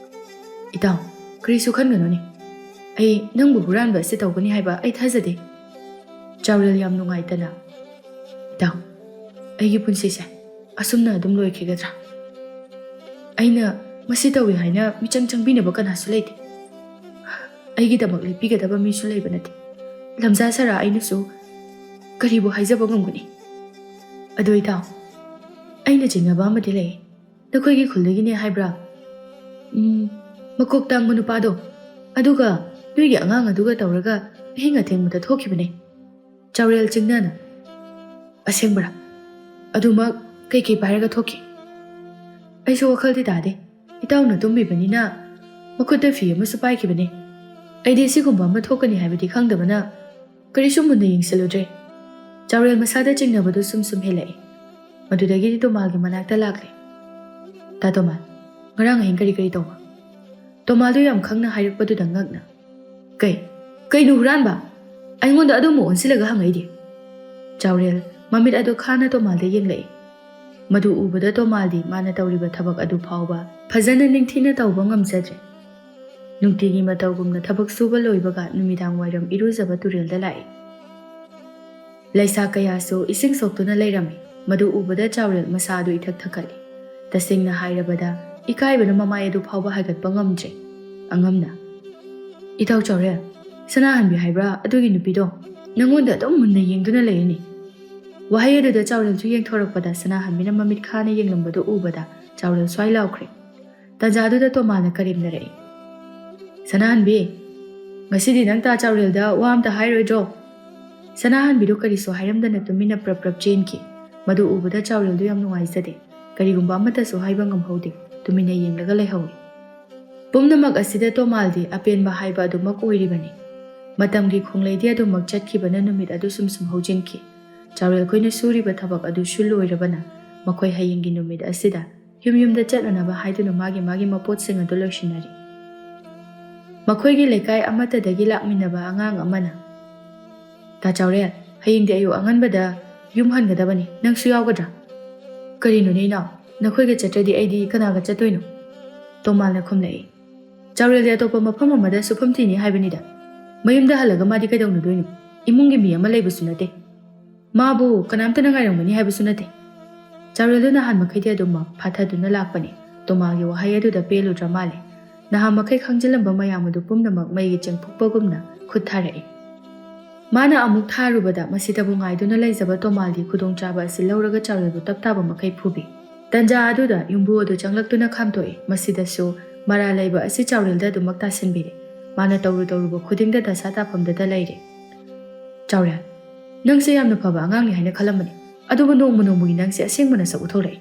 "ꯏꯇꯥꯎ, ꯀꯔꯤꯁꯨ ꯈꯟꯒꯅꯨꯅꯦ꯫ ꯑꯩ ꯅꯪꯕꯨ ꯍꯨꯔꯥꯟꯕ ꯑꯁꯤ ꯇꯧꯒꯅꯤ ꯍꯥꯏꯕ ꯑꯩ ꯊꯥꯖꯗꯦ꯫" ꯆꯥꯎꯔꯦꯜ ꯌꯥꯝ ꯅꯨꯡꯉꯥꯏꯇꯅ, "ꯏꯇꯥꯎ, ꯑꯩꯒꯤ ꯄꯨꯟꯁꯤꯁꯦ ꯑꯁꯨꯝꯅ ꯑꯗꯨꯝ ꯂꯣꯏꯈꯤꯒꯗ꯭ꯔꯥ? ꯑꯩꯅ ꯃꯁꯤ ꯇꯧꯏ ꯍꯥꯏꯅ ꯃꯤꯆꯪ ꯆꯪꯕꯤꯅꯕ ꯀꯅꯥꯁꯨ ꯂꯩꯇꯦ꯫ ꯑꯩꯒꯤꯗꯃꯛ ꯂꯦꯞꯄꯤꯒꯗꯕ ꯃꯤꯁꯨ ꯂꯩꯕ ꯅꯠꯇꯦ꯫ ꯂꯝꯖꯥ ꯁꯔꯥ ꯑꯩꯅꯁꯨ ꯀꯔꯤꯕꯨ ꯍꯥꯏꯖꯕ ꯉꯝꯒꯅꯤ? ꯑꯗꯣ ꯏꯇꯥꯎ, ꯑꯩꯅ ꯆꯤꯡꯅꯕ ꯑꯃꯗꯤ ꯂꯩ꯫ ꯅꯈꯣꯏꯒꯤ ꯈꯨꯜꯗꯒꯤꯅꯦ ꯍꯥꯏꯕ꯭ꯔꯥ? ꯎꯝ, ꯃꯀꯣꯛ ꯇꯥꯡꯕ ꯅꯨꯄꯥꯗꯣ꯫ ꯑꯗꯨꯒ ꯅꯣꯏꯒꯤ ꯑꯉꯥꯡ ꯑꯗꯨꯒ ꯇꯧꯔꯒ ꯑꯍꯤꯡ ꯑꯊꯦꯡꯕꯗ ꯊꯣꯛꯈꯤꯕꯅꯦ꯫ ꯆꯥꯎꯔꯦꯜ ꯆꯤꯡꯅꯅ꯫ ꯑꯁꯦꯡꯕꯔꯥ? ꯑꯗꯨꯃꯛ ꯀꯩꯀꯩ ꯄꯥꯏꯔꯒ ꯊꯣꯛꯈꯤ? ꯑꯩꯁꯨ ꯋꯥꯈꯜꯗꯤ ꯇꯥꯗꯦ꯫ ꯏꯇꯥꯎꯅ ꯇꯨꯝꯃꯤꯕꯅꯤꯅ ꯃꯈꯨꯠꯇ ꯐꯤ ꯑꯃꯁꯨ ꯄꯥꯏꯈꯤꯕꯅꯦ꯫ ꯑꯩꯗꯤ ꯁꯤꯒꯨꯝꯕ ꯑꯃ ꯊꯣꯛꯀꯅꯤ ꯍꯥꯏꯕꯗꯤ ꯈꯪꯗꯕꯅ ꯀꯔꯤꯁꯨ ꯃꯨꯟꯅ ꯌꯦꯡꯁꯤꯜꯂꯨꯗ꯭ꯔꯦ꯫ ꯆꯥꯎꯔꯦꯜ ꯃꯁꯥꯗ ꯆꯤꯡꯅꯕꯗꯨ ꯁꯨꯝ ꯁꯨꯝ ꯍꯦꯜꯂꯛꯏ꯫ ꯃꯗꯨꯗꯒꯤꯗꯤ ꯇꯣꯃꯥꯜꯒꯤ ꯃꯅꯥꯛꯇ ꯂꯥꯛꯂꯦ꯫ "ꯇꯥ ꯇꯣꯃꯥꯜ, ꯉꯔꯥꯡ ꯑꯍꯤꯡ ꯀꯔꯤ ꯀꯔꯤ ꯇꯧꯕ?" ꯇꯣꯃꯥꯜꯗꯨ ꯌꯥꯝ ꯈꯪꯅ ꯍꯥꯏꯔꯛꯄꯗꯨꯗ ꯉꯛꯅ, "ꯀꯩ? ꯀꯩꯅꯣ ꯍꯨꯔꯥꯟꯕ? ꯑꯩꯉꯣꯟꯗ ꯑꯗꯨꯝ ꯑꯣꯟꯁꯤꯜꯂꯒ ꯍꯪꯉꯛꯏꯗꯤ?" ꯆꯥꯎꯔꯦꯜ ꯃꯃꯤꯠ ꯑꯗꯨ ꯈꯥꯅ ꯇꯣꯃꯥꯜꯗ ꯌꯦꯡꯂꯛꯏ꯫ ꯃꯗꯨ ꯎꯕꯗ ꯇꯣꯃꯥꯜꯗꯤ ꯃꯥꯅ ꯇꯧꯔꯤꯕ ꯊꯕꯛ ꯑꯗꯨ ꯐꯥꯎꯕ ꯐꯖꯅ ꯅꯤꯡꯊꯤꯅ ꯇꯧꯕ ꯉꯝꯖꯗ꯭ꯔꯦ꯫ ꯅꯨꯡꯇꯤꯒꯤ ꯃꯇꯧꯒꯨꯝꯅ ꯊꯕꯛ ꯁꯨꯕ ꯂꯣꯏꯕꯒ ꯅꯨꯃꯤꯗꯥꯡ ꯋꯥꯏꯔꯝ ꯏꯔꯨꯖꯕ ꯇꯨꯔꯦꯜꯗ ꯂꯥꯛꯏ꯫ ꯂꯩꯁꯥ ꯀꯌꯥꯁꯨ ꯏꯁꯤꯡ ꯁꯣꯛꯇꯨꯅ ꯂꯩꯔꯝꯃꯤ꯫ ꯃꯗꯨ ꯎꯕꯗ ꯆꯥꯎꯔꯦꯜ ꯃꯁꯥ ꯑꯗꯨ ꯏꯊꯛ ꯊꯛꯀꯠꯂꯤ꯫ ꯇꯁꯦꯡꯅ ꯍꯥꯏꯔꯕꯗ ꯏꯀꯥꯏꯕꯅ ꯃꯃꯥꯏ ꯑꯗꯨ ꯐꯥꯎꯕ ꯍꯥꯏꯒꯠꯄ ꯉꯝꯗ꯭ꯔꯦ꯫ ꯑꯉꯝꯅ, "ꯏꯇꯥꯎ ꯆꯥꯎꯔꯦꯜ, ꯁꯅꯥꯍꯟꯕꯤ ꯍꯥꯏꯕ꯭ꯔꯥ ꯑꯗꯨꯒꯤ ꯅꯨꯄꯤꯗꯣ ꯅꯪꯉꯣꯟꯗ ꯑꯗꯨꯝ ꯃꯨꯟꯅ ꯌꯦꯡꯗꯨꯅ ꯂꯩꯔꯤꯅꯤ?" ꯋꯥꯍꯩ ꯑꯗꯨꯗ ꯆꯥꯎꯔꯦꯜꯁꯨ ꯌꯦꯡꯊꯣꯔꯛꯄꯗ ꯁꯅꯥꯍꯟꯕꯤꯅ ꯃꯃꯤꯠ ꯈꯥꯅ ꯌꯦꯡꯂꯝꯕꯗꯨ ꯎꯕꯗ ꯆꯥꯎꯔꯦꯜ ꯁ꯭ꯋꯥꯏ ꯂꯥꯎꯈ꯭ꯔꯦ꯫ ꯇꯥꯟꯖꯥꯗꯨꯗ ꯇꯣꯃꯥꯅ ꯀꯔꯦꯝꯅꯔꯛꯏ, "ꯁꯅꯥꯍꯟꯕꯤ, ꯉꯁꯤꯗꯤ ꯅꯪ ꯇꯥ ꯆꯥꯎꯔꯦꯜꯗ ꯋꯥ ꯑꯝꯇ ꯍꯥꯏꯔꯣꯏꯗ꯭ꯔꯣ?" ꯁꯅꯥꯍꯟꯕꯤꯗꯨ ꯀꯔꯤꯁꯨ ꯍꯥꯏꯔꯝꯗꯅ ꯇꯨꯃꯤꯟꯅ ꯄ꯭ꯔꯞ ꯄ꯭ꯔꯞ ꯆꯦꯟꯈꯤ꯫ ꯃꯗꯨ ꯎꯕꯗ ꯆꯥꯎꯔꯦꯜꯗꯨ ꯌꯥꯝ ꯅꯨꯡꯉꯥꯏꯖꯗꯦ꯫ ꯀꯔꯤꯒꯨꯝꯕ ꯑꯃꯠꯇꯁꯨ ꯍꯥꯏꯕ ꯉꯝꯍꯧꯗꯦ꯫ ꯇꯨꯃꯤꯟꯅ ꯌꯦꯡꯂꯒ ꯂꯩꯍꯧꯏ꯫ ꯄꯨꯝꯅꯃꯛ ꯑꯁꯤꯗ ꯇꯣꯃꯥꯜꯗꯤ ꯑꯄꯦꯟꯕ ꯍꯥꯏꯕ ꯑꯗꯨꯃꯛ ꯑꯣꯏꯔꯤꯕꯅꯤ꯫ ꯃꯇꯝꯒꯤ ꯈꯣꯡꯂꯩꯗꯤ ꯑꯗꯨꯃꯛ ꯆꯠꯈꯤꯕꯅ ꯅꯨꯃꯤꯠ ꯑꯗꯨ ꯁꯨꯝ ꯁꯨꯝ ꯍꯧꯖꯤꯟꯈꯤ꯫ ꯆꯥꯎꯔꯦꯜꯈꯣꯏꯅ ꯁꯨꯔꯤꯕ ꯊꯕꯛ ꯑꯗꯨꯁꯨ ꯂꯣꯏꯔꯕꯅ ꯃꯈꯣꯏ ꯍꯌꯦꯡꯒꯤ ꯅꯨꯃꯤꯠ ꯑꯁꯤꯗ ꯌꯨꯝ ꯌꯨꯝꯗ ꯆꯠꯅꯅꯕ ꯍꯥꯏꯗꯨꯅ ꯃꯥꯒꯤ ꯃꯥꯒꯤ ꯃꯄꯣꯠꯁꯤꯡ ꯑꯗꯨ ꯂꯣꯏꯁꯤꯟꯅꯔꯤ꯫ ꯃꯈꯣꯏꯒꯤ ꯂꯩꯀꯥꯏ ꯑꯃꯠꯇꯗꯒꯤ ꯂꯥꯛꯃꯤꯟꯅꯕ ꯑꯉꯥꯡ ꯑꯃꯅ, "ꯇꯥ ꯆꯥꯎꯔꯦꯜ, ꯍꯌꯦꯡꯗꯤ ꯑꯌꯨꯛ ꯑꯉꯟꯕꯗ ꯌꯨꯝ ꯍꯟꯒꯗꯕꯅꯤ, ꯅꯪꯁꯨ ꯌꯥꯎꯒꯗ꯭ꯔꯥ?" "ꯀꯔꯤꯅꯣꯅꯦ ꯏꯅꯥꯎ, ꯅꯈꯣꯏꯒ ꯆꯠꯇ꯭ꯔꯗꯤ ꯑꯩꯗꯤ ꯀꯅꯥꯒ ꯆꯠꯇꯣꯏꯅꯣ?" ꯇꯣꯃꯥꯜꯅ ꯈꯨꯝꯂꯛꯏ꯫ "ꯆꯥꯎꯔꯦꯜꯗꯤ ꯑꯇꯣꯞꯄ ꯃꯐꯝ ꯑꯃꯗ ꯁꯨꯐꯝ ꯊꯤꯅꯤ ꯍꯥꯏꯕꯅꯤꯗ꯫ ꯃꯌꯨꯝꯗ ꯍꯜꯂꯒ ꯃꯥꯗꯤ ꯀꯩꯗꯧꯅꯗꯣꯏꯅꯣ? ꯏꯃꯨꯡꯒꯤ ꯃꯤ ꯑꯃ ꯂꯩꯕꯁꯨ ꯅꯠꯇꯦ꯫ ꯃꯥꯕꯨ ꯀꯅꯥꯝꯇꯅ ꯉꯥꯏꯔꯝꯒꯅꯤ ꯍꯥꯏꯕꯁꯨ ꯅꯠꯇꯦ꯫" ꯆꯥꯎꯔꯦꯜꯗꯨ ꯅꯍꯥꯟ ꯃꯈꯩꯗꯤ ꯑꯗꯨꯝꯃꯛ ꯐꯥꯊꯗꯨꯅ ꯂꯥꯛꯄꯅꯤ꯫ ꯇꯣꯃꯥꯜꯒꯤ ꯋꯥꯍꯩ ꯑꯗꯨꯗ ꯄꯦꯜꯂꯨꯗ꯭ꯔ ꯃꯥꯜꯂꯦ꯫ ꯅꯍꯥꯟ ꯃꯈꯩ ꯈꯪꯖꯤꯜꯂꯝꯕ ꯃꯌꯥꯝ ꯑꯗꯨ ꯄꯨꯝꯅꯃꯛ ꯃꯩꯒꯤ ꯆꯦꯡꯐꯨꯛꯄꯒꯨꯝꯅ ꯈꯨꯠ ꯊꯥꯔꯛꯏ꯫ ꯃꯥꯅ ꯑꯃꯨꯛ ꯊꯥꯔꯨꯕꯗ ꯃꯁꯤꯗꯕꯨ ꯉꯥꯏꯗꯨꯅ ꯂꯩꯖꯕ ꯇꯣꯃꯥꯜꯗꯤ ꯈꯨꯗꯣꯡꯆꯥꯕ ꯑꯁꯤ ꯂꯧꯔꯒ ꯆꯥꯎꯔꯦꯜꯕꯨ ꯇꯞ ꯇꯥꯕ ꯃꯈꯩ ꯐꯨꯕꯤ꯫ ꯇꯟꯖꯥ ꯑꯗꯨꯗ ꯌꯨꯝꯕꯨ ꯑꯗꯨ ꯆꯪꯂꯛꯇꯨꯅ ꯈꯥꯝꯇꯣꯛꯏ꯫ ꯃꯁꯤꯗꯁꯨ ꯃꯔꯥꯜ ꯂꯩꯕ ꯑꯁꯤ ꯆꯥꯎꯔꯦꯜꯗ ꯑꯗꯨꯃꯛ ꯇꯥꯁꯤꯟꯕꯤꯔꯦ꯫ ꯃꯥꯅ ꯇꯧꯔꯨ ꯇꯧꯔꯨꯕ ꯈꯨꯗꯤꯡꯗ ꯗꯁꯥ ꯇꯥꯐꯝꯗꯗ ꯂꯩꯔꯦ꯫ "ꯆꯥꯎꯔꯦꯜ, ꯅꯪꯁꯦ ꯌꯥꯝꯅ ꯐꯕ ꯑꯉꯥꯡꯅꯤ ꯍꯥꯏꯅ ꯈꯜꯂꯝꯕꯅꯤ, ꯑꯗꯨꯕꯨ ꯅꯣꯡꯃ ꯅꯣꯡꯃꯒꯤ ꯅꯪꯁꯦ ꯑꯁꯦꯡꯕ ꯅꯁꯛ ꯎꯊꯣꯔꯛꯏ꯫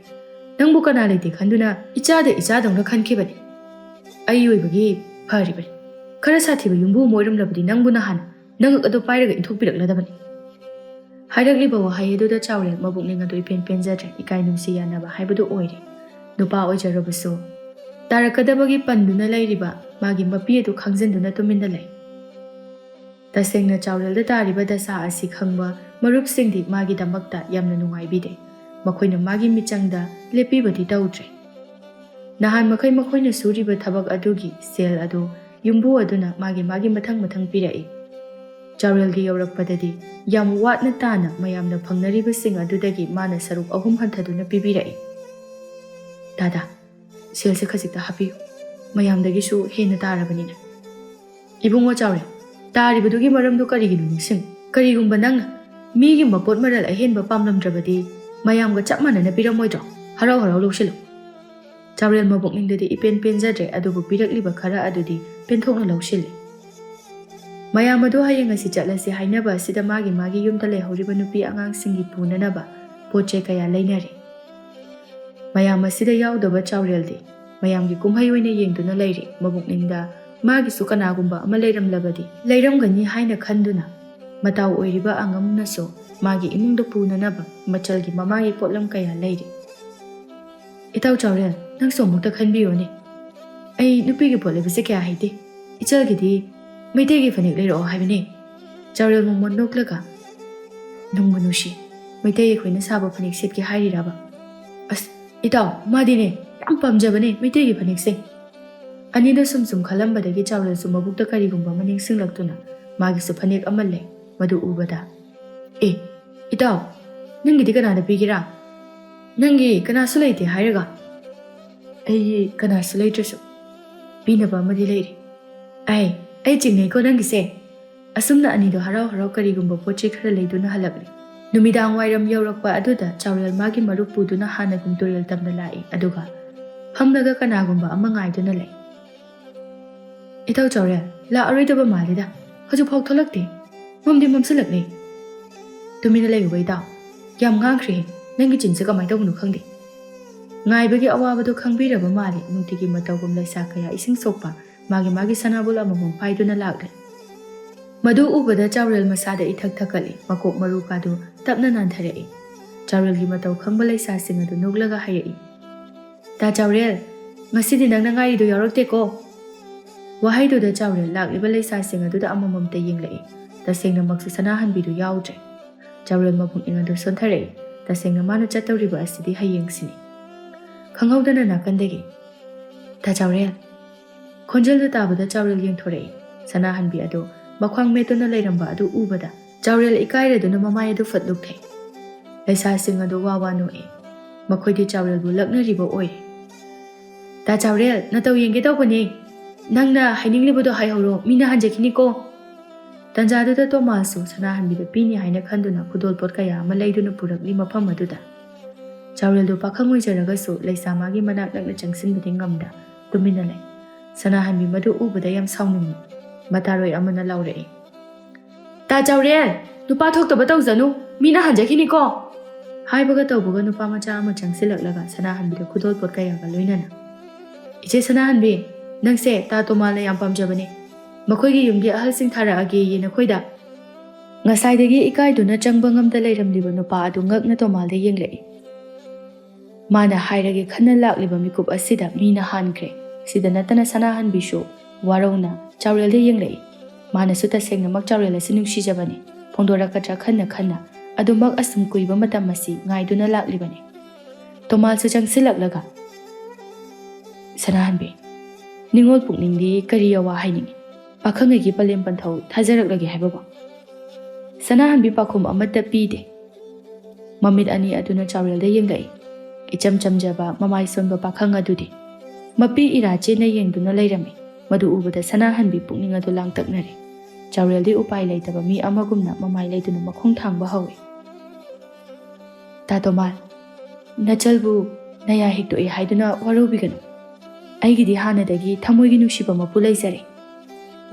ꯅꯪꯕꯨ ꯀꯅꯥ ꯂꯩꯇꯦ ꯈꯟꯗꯨꯅ ꯏꯆꯥꯗ ꯏꯆꯥꯗꯧꯅ ꯈꯟꯈꯤꯕꯅꯤ꯫ ꯑꯩ ꯑꯣꯏꯕꯒꯤ ꯐꯔꯤꯕꯅꯤ꯫ ꯈꯔ ꯁꯥꯊꯤꯕ ꯌꯨꯝꯕꯨ ꯑꯃ ꯑꯣꯏꯔꯝꯂꯕꯗꯤ ꯅꯪꯕꯨ ꯅꯍꯥꯟ ꯅꯉꯛ ꯑꯗꯨ ꯄꯥꯏꯔꯒ ꯏꯟꯊꯣꯛꯄꯤꯔꯛꯂꯗꯕꯅꯤ꯫" ꯍꯥꯏꯔꯛꯂꯤꯕ ꯋꯥꯍꯩ ꯑꯗꯨꯗ ꯆꯥꯎꯔꯦꯜ ꯃꯕꯨꯛꯅꯤꯡ ꯑꯗꯨ ꯏꯄꯦꯟ ꯄꯦꯟꯖꯗ꯭ꯔꯦ꯫ ꯏꯀꯥꯏ ꯅꯨꯡꯁꯤ ꯌꯥꯅꯕ ꯍꯥꯏꯕꯗꯨ ꯑꯣꯏꯔꯦ꯫ ꯅꯨꯄꯥ ꯑꯣꯏꯖꯔꯕꯁꯨ ꯇꯥꯔꯛꯀꯗꯕꯒꯤ ꯄꯟꯗꯨꯅ ꯂꯩꯔꯤꯕ ꯃꯥꯒꯤ ꯃꯄꯤ ꯑꯗꯨ ꯈꯪꯖꯤꯟꯗꯨꯅ ꯇꯨꯃꯤꯟꯅ ꯂꯩ꯫ ꯇꯁꯦꯡꯅ ꯆꯥꯎꯔꯦꯜꯗ ꯇꯥꯔꯤꯕ ꯗꯁꯥ ꯑꯁꯤ ꯈꯪꯕ ꯃꯔꯨꯞꯁꯤꯡꯗꯤ ꯃꯥꯒꯤꯗꯃꯛꯇ ꯌꯥꯝꯅ ꯅꯨꯡꯉꯥꯏꯕꯤꯗꯦ꯫ ꯃꯈꯣꯏꯅ ꯃꯥꯒꯤ ꯃꯤꯆꯪꯗ ꯂꯦꯞꯄꯤꯕꯗꯤ ꯇꯧꯗ꯭ꯔꯦ꯫ ꯅꯍꯥꯟ ꯃꯈꯩ ꯃꯈꯣꯏꯅ ꯁꯨꯔꯤꯕ ꯊꯕꯛ ꯑꯗꯨꯒꯤ ꯁꯦꯜ ꯑꯗꯨ ꯌꯨꯝꯕꯨ ꯑꯗꯨꯅ ꯃꯥꯒꯤ ꯃꯥꯒꯤ ꯃꯊꯪ ꯃꯊꯪ ꯄꯤꯔꯛꯏ꯫ ꯆꯥꯎꯔꯦꯜꯒꯤ ꯌꯧꯔꯛꯄꯗꯗꯤ ꯌꯥꯝ ꯋꯥꯠꯅ ꯇꯥꯅ ꯃꯌꯥꯝꯅ ꯐꯪꯅꯔꯤꯕꯁꯤꯡ ꯑꯗꯨꯗꯒꯤ ꯃꯥꯅ ꯁꯔꯨꯛ ꯑꯍꯨꯝ ꯍꯟꯊꯗꯨꯅ ꯄꯤꯕꯤꯔꯛꯏ꯫ "ꯗꯥꯗꯥ, ꯁꯦꯜꯁꯦ ꯈꯖꯤꯛꯇ ꯍꯥꯞꯄꯤꯌꯨ꯫ ꯃꯌꯥꯝꯗꯒꯤꯁꯨ ꯍꯦꯟꯅ ꯇꯥꯔꯕꯅꯤꯅ꯫" "ꯏꯕꯨꯡꯉꯣ ꯆꯥꯎꯔꯦꯜ, ꯇꯥꯔꯤꯕꯗꯨꯒꯤ ꯃꯔꯝꯗꯨ ꯀꯔꯤꯒꯤꯅꯣ ꯅꯤꯡꯁꯤꯡ꯫ ꯀꯔꯤꯒꯨꯝꯕ ꯅꯪꯅ ꯃꯤꯒꯤ ꯃꯄꯣꯠ ꯃꯔꯜ ꯑꯍꯦꯟꯕ ꯄꯥꯝꯂꯝꯗ꯭ꯔꯕꯗꯤ ꯃꯌꯥꯝꯒ ꯆꯞ ꯃꯥꯟꯅꯅ ꯄꯤꯔꯝꯃꯣꯏꯗ꯭ꯔꯣ? ꯍꯔꯥꯎ ꯍꯔꯥꯎ ꯂꯧꯁꯤꯜꯂꯨ꯫" ꯆꯥꯎꯔꯦꯜ ꯃꯕꯨꯛꯅꯤꯡꯗꯗꯤ ꯏꯄꯦꯟ ꯄꯦꯟꯖꯗ꯭ꯔꯦ, ꯑꯗꯨꯕꯨ ꯄꯤꯔꯛꯂꯤꯕ ꯈꯔ ꯑꯗꯨꯗꯤ ꯄꯦꯟꯊꯣꯛꯅ ꯂꯧꯁꯤꯜꯂꯤ꯫ ꯃꯌꯥꯝ ꯑꯗꯨ ꯍꯌꯦꯡ ꯑꯁꯤ ꯆꯠꯂꯁꯤ ꯍꯥꯏꯅꯕ ꯑꯁꯤꯗ ꯃꯥꯒꯤ ꯃꯥꯒꯤ ꯌꯨꯝꯗ ꯂꯩꯍꯧꯔꯤꯕ ꯅꯨꯄꯤ ꯑꯉꯥꯡꯁꯤꯡꯒꯤ ꯄꯨꯅꯅꯕ ꯄꯣꯠ ꯆꯩ ꯀꯌꯥ ꯂꯩꯅꯔꯦ꯫ ꯃꯌꯥꯝ ꯑꯁꯤꯗ ꯌꯥꯎꯗꯕ ꯆꯥꯎꯔꯦꯜꯗꯤ ꯃꯌꯥꯝꯒꯤ ꯀꯨꯝꯍꯩ ꯑꯣꯏꯅ ꯌꯦꯡꯗꯨꯅ ꯂꯩꯔꯤ꯫ ꯃꯕꯨꯛꯅꯤꯡꯗ ꯃꯥꯒꯤꯁꯨ ꯀꯅꯥꯒꯨꯝꯕ ꯑꯃ ꯂꯩꯔꯝꯂꯕꯗꯤ ꯂꯩꯔꯝꯒꯅꯤ ꯍꯥꯏꯅ ꯈꯟꯗꯨꯅ ꯃꯇꯥꯎ ꯑꯣꯏꯔꯤꯕ ꯑꯉꯝꯅꯁꯨ ꯃꯥꯒꯤ ꯏꯃꯨꯡꯗ ꯄꯨꯅꯅꯕ ꯃꯆꯜꯒꯤ ꯃꯃꯥꯒꯤ ꯄꯣꯠꯂꯝ ꯀꯌꯥ ꯂꯩꯔꯤ꯫ "ꯏꯇꯥꯎ ꯆꯥꯎꯔꯦꯜ, ꯅꯪꯁꯨ ꯑꯃꯨꯛꯇ ꯈꯟꯕꯤꯌꯨꯅꯦ꯫ ꯑꯩ ꯅꯨꯄꯤꯒꯤ ꯄꯣꯠ ꯂꯩꯕꯁꯦ ꯀꯌꯥ ꯍꯩꯇꯦ꯫ ꯏꯆꯜꯒꯤꯗꯤ ꯃꯩꯇꯩꯒꯤ ꯐꯅꯦꯛ ꯂꯩꯔꯛꯑꯣ ꯍꯥꯏꯕꯅꯦ꯫" ꯆꯥꯎꯔꯦꯜ ꯃꯣꯃꯣꯟ ꯅꯣꯛꯂꯒ, "ꯅꯨꯡꯕꯨ ꯅꯨꯡꯁꯤ, ꯃꯩꯇꯩ ꯑꯩꯈꯣꯏꯅ ꯁꯥꯕ ꯐꯅꯦꯛ ꯁꯦꯠꯀꯦ ꯍꯥꯏꯔꯤꯔꯕ? ꯑꯁ, ꯏꯇꯥꯎ, ꯃꯥꯗꯤꯅꯦ ꯌꯥꯝ ꯄꯥꯝꯖꯕꯅꯦ ꯃꯩꯇꯩꯒꯤ ꯐꯅꯦꯛꯁꯦ꯫" ꯑꯅꯤꯗ ꯁꯨꯝ ꯁꯨꯝ ꯈꯜꯂꯝꯕꯗꯒꯤ ꯆꯥꯎꯔꯦꯜꯁꯨ ꯃꯕꯨꯛꯇ ꯀꯔꯤꯒꯨꯝꯕ ꯑꯃ ꯅꯤꯡꯁꯤꯡꯂꯛꯇꯨꯅ ꯃꯥꯒꯤꯁꯨ ꯐꯅꯦꯛ ꯑꯃ ꯂꯩ꯫ ꯃꯗꯨ ꯎꯕꯗ, "ꯑꯦ, ꯏꯇꯥꯎ, ꯅꯪꯒꯤꯗꯤ ꯀꯅꯥꯗ ꯄꯤꯒꯦꯔꯥ? ꯅꯪꯒꯤ ꯀꯅꯥꯁꯨ ꯂꯩꯇꯦ ꯍꯥꯏꯔꯒ?" "ꯑꯩꯒꯤ ꯀꯅꯥꯁꯨ ꯂꯩꯇ꯭ꯔꯁꯨ ꯄꯤꯅꯕ ꯑꯃꯗꯤ ꯂꯩꯔꯤ꯫" "ꯑꯩ, ꯑꯩ ꯆꯤꯡꯅꯩꯀꯣ ꯅꯪꯒꯤꯁꯦ꯫ ꯑꯁꯨꯝꯅ ꯑꯅꯤꯗꯣ ꯍꯔꯥꯎ ꯍꯔꯥꯎ ꯀꯔꯤꯒꯨꯝꯕ ꯄꯣꯠ ꯆꯩ ꯈꯔ ꯂꯩꯗꯨꯅ ꯍꯜꯂꯛꯂꯤ꯫ ꯅꯨꯃꯤꯗꯥꯡ ꯋꯥꯏꯔꯝ ꯌꯧꯔꯛꯄ ꯑꯗꯨꯗ ꯆꯥꯎꯔꯦꯜ ꯃꯥꯒꯤ ꯃꯔꯨꯞ ꯄꯨꯗꯨꯅ ꯍꯥꯟꯅꯒꯨꯝ ꯇꯨꯔꯦꯜ ꯇꯝꯅ ꯂꯥꯛꯏ, ꯑꯗꯨꯒ ꯐꯝꯂꯒ ꯀꯅꯥꯒꯨꯝꯕ ꯑꯃ ꯉꯥꯏꯗꯨꯅ ꯂꯩ꯫ "ꯏꯇꯥꯎ ꯆꯥꯎꯔꯦꯜ, ꯂꯥꯛꯑꯔꯣꯏꯗꯕ ꯃꯥꯜꯂꯤꯗ, ꯍꯧꯖꯤꯛꯐꯥꯎ ꯊꯣꯛꯂꯛꯇꯦ꯫ ꯃꯝꯗꯤ ꯃꯝꯁꯤꯜꯂꯛꯂꯦ꯫ ꯇꯨꯃꯤꯟꯅ ꯂꯩꯌꯨꯕ ꯏꯇꯥꯎ, ꯌꯥꯝ ꯉꯥꯡꯈ꯭ꯔꯦ꯫ ꯅꯪꯒꯤ ꯆꯤꯟꯁꯦ ꯀꯃꯥꯏꯅ ꯇꯧꯕꯅꯣ ꯈꯪꯗꯦ꯫" ꯉꯥꯏꯕꯒꯤ ꯑꯋꯥꯕꯗꯣ ꯈꯪꯕꯤꯔꯕ ꯃꯥꯜꯂꯤ꯫ ꯅꯨꯡꯇꯤꯒꯤ ꯃꯇꯧꯒꯨꯝ ꯂꯩꯁꯥ ꯀꯌꯥ ꯏꯁꯤꯡ ꯁꯣꯛꯄ ꯃꯥꯒꯤ ꯃꯥꯒꯤ ꯁꯅꯥꯕꯨꯜ ꯑꯃꯃꯝ ꯄꯥꯏꯗꯨꯅ ꯂꯥꯛꯂꯦ꯫ ꯃꯗꯨ ꯎꯕꯗ ꯆꯥꯎꯔꯦꯜ ꯃꯁꯥꯗ ꯏꯊꯛ ꯊꯛꯀꯠꯂꯤ꯫ ꯃꯀꯣꯛ ꯃꯔꯨ ꯀꯥꯗꯨ ꯇꯞꯅ ꯅꯥꯟꯊꯔꯛꯏ꯫ ꯆꯥꯎꯔꯦꯜꯒꯤ ꯃꯇꯧ ꯈꯪꯕ ꯂꯩꯁꯥꯁꯤꯡ ꯑꯗꯨ ꯅꯣꯛꯂꯒ ꯍꯥꯏꯔꯛꯏ, "ꯇꯥ ꯆꯥꯎꯔꯦꯜ, ꯉꯁꯤꯗꯤ ꯅꯪꯅ ꯉꯥꯏꯔꯤꯗꯨ ꯌꯥꯎꯔꯛꯇꯦꯀꯣ?" ꯋꯥꯍꯩꯗꯨꯗ ꯆꯥꯎꯔꯦꯜ ꯂꯥꯛꯂꯤꯕ ꯂꯩꯁꯥꯁꯤꯡ ꯑꯗꯨꯗ ꯑꯃꯃꯝꯇ ꯌꯦꯡꯂꯛꯏ꯫ ꯇꯁꯦꯡꯅꯃꯛꯁꯨ ꯁꯅꯥꯍꯟꯕꯤꯗꯨ ꯌꯥꯎꯗ꯭ꯔꯦ꯫ ꯆꯥꯎꯔꯦꯜ ꯃꯄꯨꯛꯅꯤꯡ ꯑꯗꯨ ꯁꯣꯟꯊꯔꯛꯏ꯫ ꯇꯁꯦꯡꯅ ꯃꯥꯅ ꯆꯠꯇꯧꯔꯤꯕ ꯑꯁꯤꯗꯤ ꯍꯌꯦꯡꯁꯤꯅꯤ꯫ ꯈꯪꯍꯧꯗꯅ ꯅꯥꯀꯟꯗꯒꯤ, "ꯇꯥ ꯆꯥꯎꯔꯦꯜ!" ꯈꯣꯟꯖꯦꯜꯗꯨ ꯇꯥꯕꯗ ꯆꯥꯎꯔꯦꯜ ꯌꯦꯡꯊꯣꯔꯛꯏ꯫ ꯁꯅꯥꯍꯟꯕꯤ ꯑꯗꯨ ꯃꯈ꯭ꯋꯥꯡ ꯃꯦꯠꯇꯨꯅ ꯂꯩꯔꯝꯕ ꯑꯗꯨ ꯎꯕꯗ ꯆꯥꯎꯔꯦꯜ ꯏꯀꯥꯏꯔꯗꯨꯅ ꯃꯃꯥꯏ ꯑꯗꯨ ꯐꯠ ꯂꯨꯞꯈꯤ꯫ ꯂꯩꯁꯥꯁꯤꯡ ꯑꯗꯨ ꯋꯥ ꯋꯥ ꯅꯣꯛꯏ꯫ ꯃꯈꯣꯏꯗꯤ ꯆꯥꯎꯔꯦꯜꯕꯨ ꯂꯛꯅꯔꯤꯕ ꯑꯣꯏꯔꯤ꯫ "ꯇꯥ ꯆꯥꯎꯔꯦꯜ, ꯅꯇꯧ ꯌꯦꯡꯒꯦ ꯇꯧꯕꯅꯦ꯫ ꯅꯪꯅ ꯍꯥꯏꯅꯤꯡꯂꯤꯕꯗꯣ ꯍꯥꯏꯍꯧꯔꯣ, ꯃꯤꯅ ꯍꯟꯖꯈꯤꯅꯤꯀꯣ꯫" ꯇꯟꯖꯥꯗꯨꯗ ꯇꯣꯃꯥꯁꯁꯨ ꯁꯅꯥꯍꯟꯕꯤꯗ ꯄꯤꯅꯤ ꯍꯥꯏꯅ ꯈꯟꯗꯨꯅ ꯈꯨꯗꯣꯜꯄꯣꯠ ꯀꯌꯥ ꯑꯃ ꯂꯩꯗꯨꯅ ꯄꯨꯔꯛꯂꯤ ꯃꯐꯝ ꯑꯗꯨꯗ꯫ ꯆꯥꯎꯔꯦꯜꯗꯨ ꯄꯥꯈꯪ ꯑꯣꯏꯖꯔꯒꯁꯨ ꯂꯩꯁꯥ ꯃꯥꯒꯤ ꯃꯅꯥꯛ ꯅꯛꯅ ꯆꯪꯁꯤꯟꯕꯗꯤ ꯉꯝꯗ ꯇꯨꯃꯤꯟꯅ ꯂꯩ꯫ ꯁꯅꯥꯍꯟꯕꯤ ꯃꯗꯨ ꯎꯕꯗ ꯌꯥꯝ ꯁꯥꯎꯅꯤꯡꯏ꯫ ꯃꯇꯥꯔꯣꯏ ꯑꯃꯅ ꯂꯥꯎꯔꯛꯏ, "ꯇꯥ ꯆꯥꯎꯔꯦꯜ, ꯅꯨꯄꯥ ꯊꯣꯛꯇꯕ ꯇꯧꯖꯅꯨ, ꯃꯤꯅ ꯍꯟꯖꯈꯤꯅꯤꯀꯣ!" ꯍꯥꯏꯕꯒ ꯇꯧꯕꯒ ꯅꯨꯄꯥ ꯃꯆꯥ ꯑꯃ ꯆꯪꯁꯤꯜꯂꯛꯂꯒ ꯁꯅꯥꯍꯟꯕꯤꯗ ꯈꯨꯗꯣꯜꯄꯣꯠ ꯀꯌꯥꯒ ꯂꯣꯏꯅꯅ, "ꯏꯆꯦ ꯁꯅꯥꯍꯟꯕꯤ, ꯅꯪꯁꯦ ꯇꯥ ꯇꯣꯃꯥꯜꯅ ꯌꯥꯝ ꯄꯥꯝꯖꯕꯅꯦ꯫ ꯃꯈꯣꯏꯒꯤ ꯌꯨꯝꯒꯤ ꯑꯍꯜꯁꯤꯡ ꯊꯥꯔꯛꯑꯒꯦꯌꯦ ꯅꯈꯣꯏꯗ꯫" ꯉꯁꯥꯏꯗꯒꯤ ꯏꯀꯥꯏꯗꯨꯅ ꯆꯪꯕ ꯉꯝꯗ ꯂꯩꯔꯝꯂꯤꯕ ꯅꯨꯄꯥ ꯑꯗꯨ ꯉꯛꯅ ꯇꯣꯃꯥꯜꯗ ꯌꯦꯡꯂꯛꯏ꯫ ꯃꯥꯅ ꯍꯥꯏꯔꯒꯦ ꯈꯟꯅ ꯂꯥꯛꯂꯤꯕ ꯃꯤꯀꯨꯞ ꯑꯁꯤꯗ ꯃꯤꯅ ꯍꯥꯟꯈ꯭ꯔꯦ꯫ ꯁꯤꯗ ꯅꯠꯇꯅ ꯁꯅꯥꯍꯟꯕꯤꯁꯨ ꯋꯥꯔꯧꯅ ꯆꯥꯎꯔꯦꯜꯗ ꯌꯦꯡꯂꯛꯏ꯫ ꯃꯥꯅꯁꯨ ꯇꯁꯦꯡꯅꯃꯛ ꯆꯥꯎꯔꯦꯜ ꯑꯁꯤ ꯅꯨꯡꯁꯤꯖꯕꯅꯤ꯫ ꯐꯣꯡꯗꯣꯔꯛꯀꯗ꯭ꯔꯥ ꯈꯟꯅ ꯈꯟꯅ ꯑꯗꯨꯃꯛ ꯑꯁꯨꯝ ꯀꯨꯏꯕ ꯃꯇꯝ ꯑꯁꯤ ꯉꯥꯏꯗꯨꯅ ꯂꯥꯛꯂꯤꯕꯅꯤ꯫ ꯇꯣꯃꯥꯜꯁꯨ ꯆꯪꯁꯤꯜꯂꯛꯂꯒ, "ꯁꯅꯥꯍꯟꯕꯤ, ꯅꯤꯉꯣꯜ ꯄꯨꯛꯅꯤꯡꯗꯤ ꯀꯔꯤ ꯑꯋꯥ ꯍꯥꯏꯅꯤꯡꯉꯤ? ꯄꯥꯈꯪ ꯑꯩꯒꯤ ꯄꯂꯦꯝ ꯄꯟꯊꯧ ꯊꯥꯖꯔꯛꯂꯒꯦ ꯍꯥꯏꯕꯕꯨ?" ꯁꯅꯥꯍꯟꯕꯤ ꯄꯥꯎꯈꯨꯝ ꯑꯃꯠꯇ ꯄꯤꯗꯦ꯫ ꯃꯃꯤꯠ ꯑꯅꯤ ꯑꯗꯨꯅ ꯆꯥꯎꯔꯦꯜꯗ ꯌꯦꯡꯂꯛꯏ꯫ ꯏꯆꯝ ꯆꯝꯖꯕ, ꯃꯃꯥꯏ ꯁꯣꯟꯕ ꯄꯥꯈꯪ ꯑꯗꯨꯗꯤ ꯃꯄꯤ ꯏꯔꯥ ꯆꯦꯟꯅ ꯌꯦꯡꯗꯨꯅ ꯂꯩꯔꯝꯃꯤ꯫ ꯃꯗꯨ ꯎꯕꯗ ꯁꯅꯥꯍꯟꯕꯤ ꯄꯨꯛꯅꯤꯡ ꯑꯗꯨ ꯂꯥꯡꯇꯛꯅꯔꯦ꯫ ꯆꯥꯎꯔꯦꯜꯗꯤ ꯎꯄꯥꯏ ꯂꯩꯇꯕ ꯃꯤ ꯑꯃꯒꯨꯝꯅ ꯃꯃꯥꯏ ꯂꯩꯗꯨꯅ ꯃꯈꯣꯡ ꯊꯥꯡꯕ ꯍꯧꯏ꯫ "ꯇꯥ ꯇꯣꯃꯥꯜ, ꯅꯆꯜꯕꯨ ꯅꯌꯥ ꯍꯤꯛꯇꯣꯛꯏ ꯍꯥꯏꯗꯨꯅ ꯋꯥꯔꯧꯕꯤꯒꯅꯨ꯫ ꯑꯩꯒꯤꯗꯤ ꯍꯥꯟꯅꯗꯒꯤ ꯊꯃꯣꯏꯒꯤ ꯅꯨꯡꯁꯤꯕ ꯃꯄꯨ ꯂꯩꯖꯔꯦ"꯫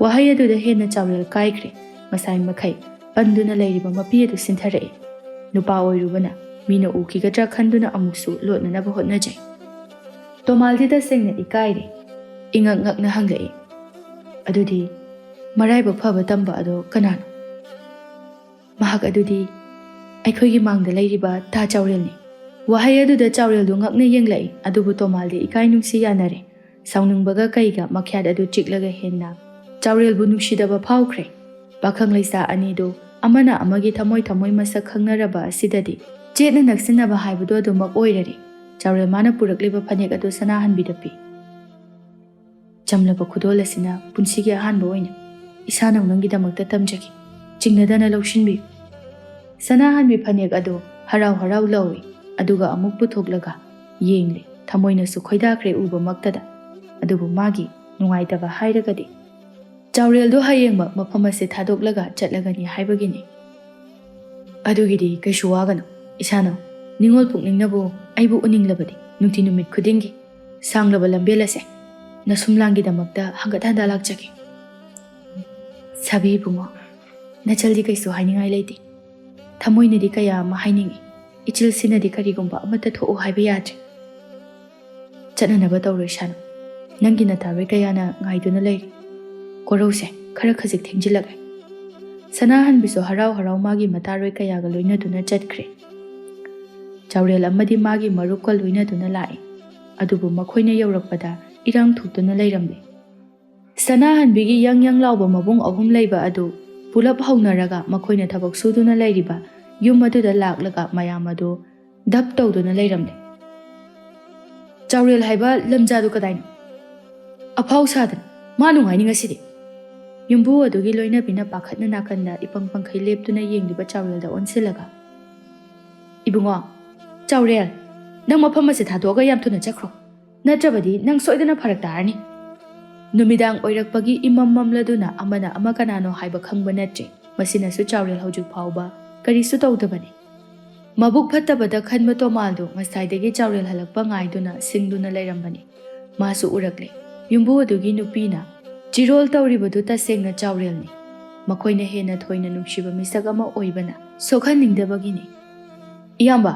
ꯋꯥꯍꯩ ꯑꯗꯨꯗ ꯍꯦꯟꯅ ꯆꯥꯎꯔꯦꯜ ꯀꯥꯏꯈ꯭ꯔꯦ꯫ ꯉꯁꯥꯏ ꯃꯈꯩ ꯄꯟꯗꯨꯅ ꯂꯩꯔꯤꯕ ꯃꯄꯤ ꯑꯗꯨ ꯁꯤꯟꯊꯔꯛꯏ꯫ ꯅꯨꯄꯥ ꯑꯣꯏꯔꯨꯕꯅ ꯃꯤꯅ ꯎꯈꯤꯒꯗ꯭ꯔꯥ ꯈꯟꯗꯨꯅ ꯑꯃꯨꯛꯁꯨ ꯂꯣꯠꯅꯅꯕ ꯍꯣꯠꯅꯖꯩ꯫ ꯇꯣꯃꯥꯜꯗꯤ ꯇꯁꯦꯡꯅ ꯏꯀꯥꯏꯔꯦ꯫ ꯏꯉꯛ ꯉꯛꯅ ꯍꯪꯂꯛꯏ, "ꯑꯗꯨꯗꯤ ꯃꯔꯥꯏꯕꯛ ꯐꯕ ꯇꯝꯕ ꯑꯗꯣ ꯀꯅꯥꯅꯣ?" "ꯃꯍꯥꯛ ꯑꯗꯨꯗꯤ ꯑꯩꯈꯣꯏꯒꯤ ꯃꯥꯡꯗ ꯂꯩꯔꯤꯕ ꯇꯥ ꯆꯥꯎꯔꯦꯜꯅꯤ"꯫ ꯋꯥꯍꯩ ꯑꯗꯨꯗ ꯆꯥꯎꯔꯦꯜꯗꯨ ꯉꯛꯅ ꯌꯦꯡꯂꯛꯏ, ꯑꯗꯨꯕꯨ ꯇꯣꯃꯥꯜꯗꯤ ꯏꯀꯥꯏ ꯅꯨꯡꯁꯤ ꯌꯥꯅꯔꯦ꯫ ꯁꯥꯎꯅꯤꯡꯕꯒ ꯀꯩꯒ ꯃꯈ꯭ꯌꯥꯠ ꯑꯗꯨ ꯆꯤꯛꯂꯒ ꯍꯦꯟꯅ ꯆꯥꯎꯔꯦꯜꯕꯨ ꯅꯨꯡꯁꯤꯗꯕ ꯐꯥꯎꯈ꯭ꯔꯦ꯫ ꯄꯥꯈꯪ ꯂꯩꯁꯥ ꯑꯅꯤꯗꯨ ꯑꯃꯅ ꯑꯃꯒꯤ ꯊꯃꯣꯏ ꯊꯃꯣꯏ ꯃꯁꯛ ꯈꯪꯅꯔꯕ ꯑꯁꯤꯗꯗꯤ ꯆꯦꯠꯅ ꯅꯛꯁꯤꯟꯅꯕ ꯍꯥꯏꯕꯗꯨ ꯑꯗꯨꯃꯛ ꯑꯣꯏꯔꯔꯦ꯫ ꯆꯥꯎꯔꯦꯜ ꯃꯥꯅ ꯄꯨꯔꯛꯂꯤꯕ ꯐꯅꯦꯛ ꯑꯗꯨ ꯁꯅꯥꯍꯟꯕꯤꯗ ꯄꯤ꯫ "ꯆꯝꯂꯕ ꯈꯨꯗꯣꯜ ꯑꯁꯤꯅ ꯄꯨꯟꯁꯤꯒꯤ ꯑꯍꯥꯟꯕ ꯑꯣꯏꯅ ꯏꯁꯥꯅꯧ ꯅꯪꯒꯤꯗꯃꯛꯇ ꯇꯝꯖꯒꯦ꯫ ꯆꯤꯡꯅꯗꯅ ꯂꯧꯁꯤꯟꯕꯤꯌꯨ"꯫ ꯁꯅꯥꯍꯟꯕꯤ ꯐꯅꯦꯛ ꯑꯗꯨ ꯍꯔꯥꯎ ꯍꯔꯥꯎ ꯂꯧꯏ, ꯑꯗꯨꯒ ꯑꯃꯨꯛ ꯄꯨꯊꯣꯛꯂꯒ ꯌꯦꯡꯂꯦ꯫ ꯊꯃꯣꯏꯅꯁꯨ ꯈꯣꯏꯗꯥꯈ꯭ꯔꯦ ꯎꯕꯃꯛꯇꯗ꯫ ꯑꯗꯨꯕꯨ ꯃꯥꯒꯤ ꯅꯨꯡꯉꯥꯏꯇꯕ ꯍꯥꯏꯔꯒꯗꯤ ꯆꯥꯎꯔꯦꯜꯗꯨ ꯍꯌꯦꯡꯃꯛ ꯃꯐꯝ ꯑꯁꯤ ꯊꯥꯗꯣꯛꯂꯒ ꯆꯠꯂꯒꯅꯤ ꯍꯥꯏꯕꯒꯤꯅꯤ꯫ "ꯑꯗꯨꯒꯤꯗꯤ ꯀꯩꯁꯨ ꯋꯥꯒꯅꯨ, ꯏꯁꯥꯅꯧ꯫ ꯅꯤꯡꯉꯣꯜ ꯄꯨꯛꯅꯤꯡꯅꯕꯨ ꯑꯩꯕꯨ ꯎꯅꯤꯡꯂꯕꯗꯤ ꯅꯨꯡꯇꯤ ꯅꯨꯃꯤꯠ ꯈꯨꯗꯤꯡꯒꯤ ꯁꯥꯡꯂꯕ ꯂꯝꯕꯦꯜ ꯑꯁꯦ ꯅꯁꯨꯝꯂꯥꯡꯒꯤꯗꯃꯛꯇ ꯍꯪꯒꯠ ꯍꯟꯗ ꯂꯥꯛꯆꯒꯦ"꯫ "ꯁꯥꯕꯤ ꯏꯕꯨꯡꯉꯣ, ꯅꯆꯜꯗꯤ ꯀꯩꯁꯨ ꯍꯥꯏꯅꯤꯡꯉꯥꯏ ꯂꯩꯇꯦ꯫ ꯊꯃꯣꯏꯅꯗꯤ ꯀꯌꯥ ꯑꯃ ꯍꯥꯏꯅꯤꯡꯏ, ꯏꯆꯤꯜꯁꯤꯅꯗꯤ ꯀꯔꯤꯒꯨꯝꯕ ꯑꯃꯠꯇ ꯊꯣꯛꯎ ꯍꯥꯏꯕ ꯌꯥꯗ꯭ꯔꯦ"꯫ "ꯆꯠꯅꯅꯕ ꯇꯧꯔꯣ ꯏꯁꯥꯅꯧ꯫ ꯅꯪꯒꯤ ꯅꯇꯥꯔꯣꯏ ꯀꯌꯥꯅ ꯉꯥꯏꯗꯨꯅ ꯂꯩꯔꯤ꯫ ꯀꯣꯔꯧꯁꯦ ꯈꯔ ꯈꯖꯤꯛ ꯊꯦꯡꯖꯤꯜꯂꯛꯂꯦ"꯫ ꯁꯅꯥꯍꯟꯕꯤꯁꯨ ꯍꯔꯥꯎ ꯍꯔꯥꯎ ꯃꯥꯒꯤ ꯃꯇꯥꯔꯣꯏ ꯀꯌꯥꯒ ꯂꯣꯏꯅꯗꯨꯅ ꯆꯠꯈ꯭ꯔꯦ꯫ ꯆꯥꯎꯔꯦꯜ ꯑꯃꯗꯤ ꯃꯥꯒꯤ ꯃꯔꯨꯞꯀ ꯂꯣꯏꯅꯗꯨꯅ ꯂꯥꯛꯏ꯫ ꯑꯗꯨꯕꯨ ꯃꯈꯣꯏꯅ ꯌꯧꯔꯛꯄꯗ ꯏꯔꯥꯡ ꯊꯣꯛꯇꯨꯅ ꯂꯩꯔꯝꯂꯦ꯫ ꯁꯅꯥꯍꯟꯕꯤꯒꯤ ꯌꯪ ꯌꯪ ꯂꯥꯎꯕ ꯃꯕꯨꯡ ꯑꯍꯨꯝ ꯂꯩꯕ ꯑꯗꯨ ꯄꯨꯂꯞ ꯍꯧꯅꯔꯒ ꯃꯈꯣꯏꯅ ꯊꯕꯛ ꯁꯨꯗꯨꯅ ꯂꯩꯔꯤꯕ ꯌꯨꯝ ꯑꯗꯨꯗ ꯂꯥꯛꯂꯒ ꯃꯌꯥꯝ ꯑꯗꯨ ꯙꯞ ꯇꯧꯗꯨꯅ ꯂꯩꯔꯝꯂꯦ꯫ "ꯆꯥꯎꯔꯦꯜ ꯍꯥꯏꯕ ꯂꯝꯖꯥꯗꯨ ꯀꯗꯥꯏꯅꯣ? ꯑꯐꯥꯎ ꯁꯥꯗꯅ ꯃꯥ ꯅꯨꯡꯉꯥꯏꯅꯤ ꯉꯁꯤꯗꯤ"꯫ ꯌꯨꯝꯕꯨ ꯑꯗꯨꯒꯤ ꯂꯣꯏꯅꯕꯤꯅ ꯄꯥꯈꯠꯅ ꯅꯥꯀꯟꯗ ꯏꯄꯪ ꯄꯪꯈꯩ ꯂꯦꯞꯇꯨꯅ ꯌꯦꯡꯂꯤꯕ ꯆꯥꯎꯔꯦꯜꯗ ꯑꯣꯟꯁꯤꯜꯂꯒ, "ꯏꯕꯨꯡꯉꯣ, ꯆꯥꯎꯔꯦꯜ, ꯅꯪ ꯃꯐꯝ ꯑꯁꯤ ꯊꯥꯗꯣꯛꯑꯒ ꯌꯥꯝ ꯊꯨꯅ ꯆꯠꯈ꯭ꯔꯣ, ꯅꯠꯇ꯭ꯔꯕꯗꯤ ꯅꯪ ꯁꯣꯏꯗꯅ ꯐꯔꯛ ꯇꯥꯔꯅꯤ"꯫ ꯅꯨꯃꯤꯗꯥꯡ ꯑꯣꯏꯔꯛꯄꯒꯤ ꯏꯃꯝ ꯃꯝꯂꯗꯨꯅ ꯑꯃꯅ ꯑꯃ ꯀꯅꯥꯅꯣ ꯍꯥꯏꯕ ꯈꯪꯕ ꯅꯠꯇ꯭ꯔꯦ꯫ ꯃꯁꯤꯅꯁꯨ ꯆꯥꯎꯔꯦꯜ ꯍꯧꯖꯤꯛ ꯐꯥꯎꯕ ꯀꯔꯤꯁꯨ ꯇꯧꯗꯕꯅꯤ꯫ ꯃꯕꯨꯛ ꯐꯠꯇꯕꯗ ꯈꯟꯕ ꯇꯣꯃꯥꯜꯗꯨ ꯉꯁꯥꯏꯗꯒꯤ ꯆꯥꯎꯔꯦꯜ ꯍꯜꯂꯛꯄ ꯉꯥꯏꯗꯨꯅ ꯁꯤꯡꯗꯨꯅ ꯂꯩꯔꯝꯕꯅꯤ꯫ ꯃꯥꯁꯨ ꯎꯔꯛꯂꯦ꯫ ꯌꯨꯝꯕꯨ ꯑꯗꯨꯒꯤ ꯅꯨꯄꯤꯅ ꯆꯤꯔꯣꯜ ꯇꯧꯔꯤꯕꯗꯨ ꯇꯁꯦꯡꯅ ꯆꯥꯎꯔꯦꯜꯅꯤ꯫ ꯃꯈꯣꯏꯅ ꯍꯦꯟꯅ ꯊꯣꯏꯅ ꯅꯨꯡꯁꯤꯕ ꯃꯤꯁꯛ ꯑꯃ ꯑꯣꯏꯕꯅ ꯁꯣꯛꯍꯟꯅꯤꯡꯗꯕꯒꯤꯅꯤ꯫ "ꯏꯌꯥꯝꯕ,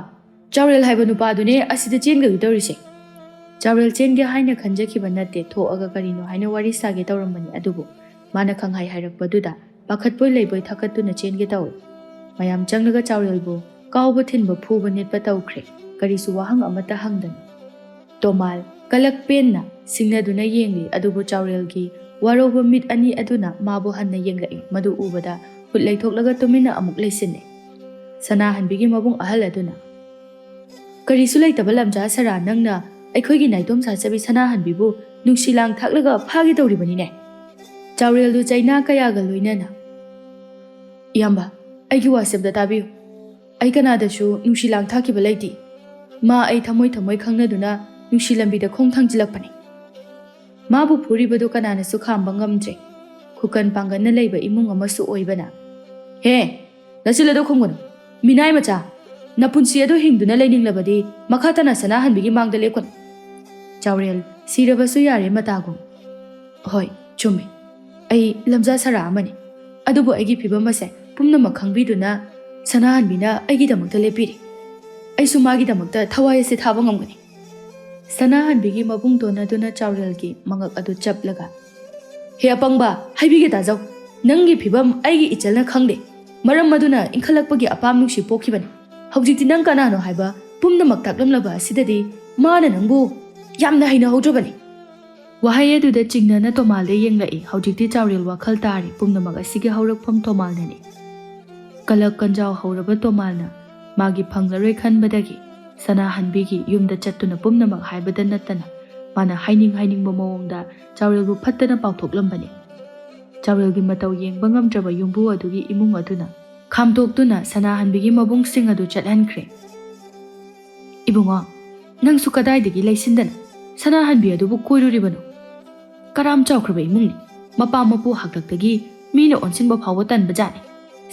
ꯆꯥꯎꯔꯦꯜ ꯍꯥꯏꯕ ꯅꯨꯄꯥꯗꯨꯅꯦ ꯑꯁꯤꯗ ꯆꯦꯟꯒꯗꯧꯔꯤꯁꯦ꯫ ꯆꯥꯎꯔꯦꯜ ꯆꯦꯟꯒꯦ ꯍꯥꯏꯅ ꯈꯟꯖꯈꯤꯕ ꯅꯠꯇꯦ, ꯊꯣꯛꯑꯒ ꯀꯔꯤꯅꯣ ꯍꯥꯏꯅ ꯋꯥꯔꯤ ꯁꯥꯒꯦ ꯇꯧꯔꯝꯕꯅꯤ, ꯑꯗꯨꯕꯨ ꯃꯥꯅ ꯈꯪꯍꯥꯏ ꯍꯥꯏꯔꯛꯄꯗꯨꯗ ꯄꯥꯈꯠꯄꯣꯏ ꯂꯩꯕꯣꯏ ꯊꯛꯀꯠꯇꯨꯅ ꯆꯦꯟꯒꯦ ꯇꯧꯏ꯫ ꯃꯌꯥꯝ ꯆꯪꯂꯒ ꯆꯥꯎꯔꯦꯜꯕꯨ ꯀꯥꯎꯕ ꯊꯤꯟꯕ ꯐꯨꯕ ꯅꯦꯠꯄ ꯇꯧꯈ꯭ꯔꯦ꯫ ꯀꯔꯤꯁꯨ ꯋꯥꯍꯪ ꯑꯃꯠꯇ ꯍꯪꯗꯅ ꯇꯣꯃꯥꯜ ꯀꯂꯛ ꯄꯦꯟꯅ ꯁꯤꯡꯅꯗꯨꯅ ꯌꯦꯡꯂꯤ, ꯑꯗꯨꯕꯨ ꯆꯥꯎꯔꯦꯜꯒꯤ ꯋꯥꯔꯧꯕ ꯃꯤꯠ ꯑꯅꯤ ꯑꯗꯨꯅ ꯃꯥꯕꯨ ꯍꯟꯅ ꯌꯦꯡꯂꯛꯏ꯫ ꯃꯗꯨ ꯎꯕꯗ ꯈꯨꯠ ꯂꯩꯊꯣꯛꯂꯒ ꯇꯨꯃꯤꯟꯅ ꯑꯃꯨꯛ ꯂꯩꯁꯤꯟꯅꯩ꯫ ꯁꯅꯥꯍꯟꯕꯤꯒꯤ ꯃꯕꯨꯡ ꯑꯍꯜ ꯑꯗꯨꯅ, "ꯀꯔꯤꯁꯨ ꯂꯩꯇꯕ ꯂꯝꯖꯥ ꯁꯔꯥ ꯅꯪꯅ ꯑꯩꯈꯣꯏꯒꯤ ꯅꯥꯏꯇꯣꯝ ꯁꯥꯖꯕꯤ ꯁꯅꯥꯍꯟꯕꯤꯕꯨ ꯅꯨꯡꯁꯤ ꯂꯥꯡ ꯊꯥꯛꯂꯒ ꯐꯥꯒꯦ ꯇꯧꯔꯤꯕꯅꯤꯅꯦ?" ꯆꯥꯎꯔꯦꯜꯗꯨ ꯆꯩꯅꯥ ꯀꯌꯥꯒ ꯂꯣꯏꯅꯅ, "ꯏꯌꯥꯝꯕ, ꯑꯩꯒꯤ ꯋꯥꯁꯦꯞꯇ ꯇꯥꯕꯤꯌꯨ꯫ ꯑꯩ ꯀꯅꯥꯗꯁꯨ ꯅꯨꯡꯁꯤ ꯂꯥꯡ ꯊꯥꯛꯈꯤꯕ ꯂꯩꯇꯦ꯫ ꯃꯥ ꯑꯩ ꯊꯃꯣꯏ ꯊꯃꯣꯏ ꯈꯪꯅꯗꯨꯅ ꯅꯨꯡꯁꯤ ꯂꯝꯕꯤꯗ ꯈꯣꯡ ꯊꯥꯡꯖꯤꯜꯂꯛꯄꯅꯤ꯫" ꯃꯥꯕꯨ ꯐꯨꯔꯤꯕꯗꯨ ꯀꯅꯥꯅꯁꯨ ꯈꯥꯝꯕ ꯉꯝꯗ꯭ꯔꯦ꯫ ꯈꯨꯀꯟ ꯄꯥꯡꯒꯟꯅ ꯂꯩꯕ ꯏꯃꯨꯡ ꯑꯃꯁꯨ ꯑꯣꯏꯕꯅ, "ꯍꯦ, ꯅꯆꯤꯜ ꯑꯗꯨ ꯈꯨꯝꯒꯅꯨ꯫ ꯃꯤꯅꯥꯏ ꯃꯆꯥ, ꯅꯄꯨꯟꯁꯤ ꯑꯗꯨ ꯍꯤꯡꯗꯨꯅ ꯂꯩꯅꯤꯡꯂꯕꯗꯤ ꯃꯈꯥ ꯇꯥꯅ ꯁꯅꯥꯍꯟꯕꯤꯒꯤ ꯃꯥꯡꯗ ꯂꯦꯞꯀꯅꯨ꯫" ꯆꯥꯎꯔꯦꯜ, ꯁꯤꯔꯕꯁꯨ ꯌꯥꯔꯦ ꯃꯇꯥꯒꯨꯝ꯫ "ꯍꯣꯏ, ꯆꯨꯝꯃꯤ꯫ ꯑꯩ ꯂꯝꯖꯥ ꯁꯔꯥ ꯑꯃꯅꯤ꯫ ꯑꯗꯨꯕꯨ ꯑꯩꯒꯤ ꯐꯤꯕꯝ ꯑꯁꯦ ꯄꯨꯝꯅꯃꯛ ꯈꯪꯕꯤꯗꯨꯅ ꯁꯅꯥꯍꯟꯕꯤꯅ ꯑꯩꯒꯤꯗꯃꯛꯇ ꯂꯦꯞꯄꯤꯔꯤ꯫ ꯑꯩꯁꯨ ꯃꯥꯒꯤꯗꯃꯛꯇ ꯊꯋꯥꯏ ꯑꯁꯦ ꯊꯥꯕ ꯉꯝꯒꯅꯤ꯫" ꯁꯅꯥꯍꯟꯕꯤꯒꯤ ꯃꯕꯨꯡ ꯇꯣꯟꯅꯗꯨꯅ ꯆꯥꯎꯔꯦꯜꯒꯤ ꯃꯉꯛ ꯑꯗꯨ ꯆꯞꯂꯒ, "ꯍꯦ ꯑꯄꯪꯕ, ꯍꯥꯏꯕꯤꯒꯦ ꯇꯥꯖꯧ꯫ ꯅꯪꯒꯤ ꯐꯤꯕꯝ ꯑꯩꯒꯤ ꯏꯆꯜꯅ ꯈꯪꯗꯦ꯫ ꯃꯔꯝ ꯑꯗꯨꯅ ꯏꯟꯈꯠꯂꯛꯄꯒꯤ ꯑꯄꯥꯝ ꯅꯨꯡꯁꯤ ꯄꯣꯛꯈꯤꯕꯅꯤ꯫ ꯍꯧꯖꯤꯛꯇꯤ ꯅꯪ ꯀꯅꯥꯅꯣ ꯍꯥꯏꯕ ꯄꯨꯝꯅꯃꯛ ꯇꯥꯛꯂꯝꯂꯕ ꯑꯁꯤꯗꯗꯤ ꯃꯥꯅ ꯅꯪꯕꯨ ꯌꯥꯝꯅ ꯍꯩꯅꯍꯧꯗ꯭ꯔꯕꯅꯤ꯫" ꯋꯥꯍꯩ ꯑꯗꯨꯗ ꯆꯤꯡꯅꯅ ꯇꯣꯃꯥꯜꯗ ꯌꯦꯡꯂꯛꯏ꯫ ꯍꯧꯖꯤꯛꯇꯤ ꯆꯥꯎꯔꯦꯜ ꯋꯥꯈꯜ ꯇꯥꯔꯤ꯫ ꯄꯨꯝꯅꯃꯛ ꯑꯁꯤꯒꯤ ꯍꯧꯔꯛꯐꯝ ꯇꯣꯃꯥꯜꯅꯅꯤ꯫ ꯀꯂꯛ ꯀꯟꯖꯥꯎ ꯍꯧꯔꯕ ꯇꯣꯃꯥꯜꯅ ꯃꯥꯒꯤ ꯐꯪꯂꯔꯣꯏ ꯈꯟꯕꯗꯒꯤ ꯁꯅꯥꯍꯟꯕꯤꯒꯤ ꯌꯨꯝꯗ ꯆꯠꯇꯨꯅ ꯄꯨꯝꯅꯃꯛ ꯍꯥꯏꯕꯗ ꯅꯠꯇꯅ ꯃꯥꯅ ꯍꯥꯏꯅꯤꯡ ꯍꯥꯏꯅꯤꯡꯕ ꯃꯑꯣꯡꯗ ꯆꯥꯎꯔꯦꯜꯕꯨ ꯐꯠꯇꯅ ꯄꯥꯎꯊꯣꯛꯂꯝꯕꯅꯤ꯫ ꯆꯥꯎꯔꯦꯜꯒꯤ ꯃꯇꯧ ꯌꯦꯡꯕ ꯉꯝꯗ꯭ꯔꯕ ꯌꯨꯝꯕꯨ ꯑꯗꯨꯒꯤ ꯏꯃꯨꯡ ꯑꯗꯨꯅ ꯈꯥꯝꯗꯣꯛꯇꯨꯅ ꯁꯅꯥꯍꯟꯕꯤꯒꯤ ꯃꯕꯨꯡꯁꯤꯡ ꯑꯗꯨ ꯆꯠꯍꯟꯈ꯭ꯔꯦ꯫ "ꯏꯕꯨꯡꯉꯣ, ꯅꯪꯁꯨ ꯀꯗꯥꯏꯗꯒꯤ ꯂꯩꯁꯤꯟꯗꯅ ꯁꯅꯥꯍꯟꯕꯤ ꯑꯗꯨꯕꯨ ꯀꯣꯏꯔꯨꯔꯤꯕꯅꯣ?" ꯀꯔꯥꯝ ꯆꯥꯎꯈ꯭ꯔꯕ ꯏꯃꯨꯡꯅꯤ꯫ ꯃꯄꯥ ꯃꯄꯨ ꯍꯥꯛꯇꯛꯇꯒꯤ ꯃꯤꯅ ꯑꯣꯟꯁꯤꯟꯕ ꯐꯥꯎꯕ ꯇꯟꯕꯖꯥꯠꯅꯤ꯫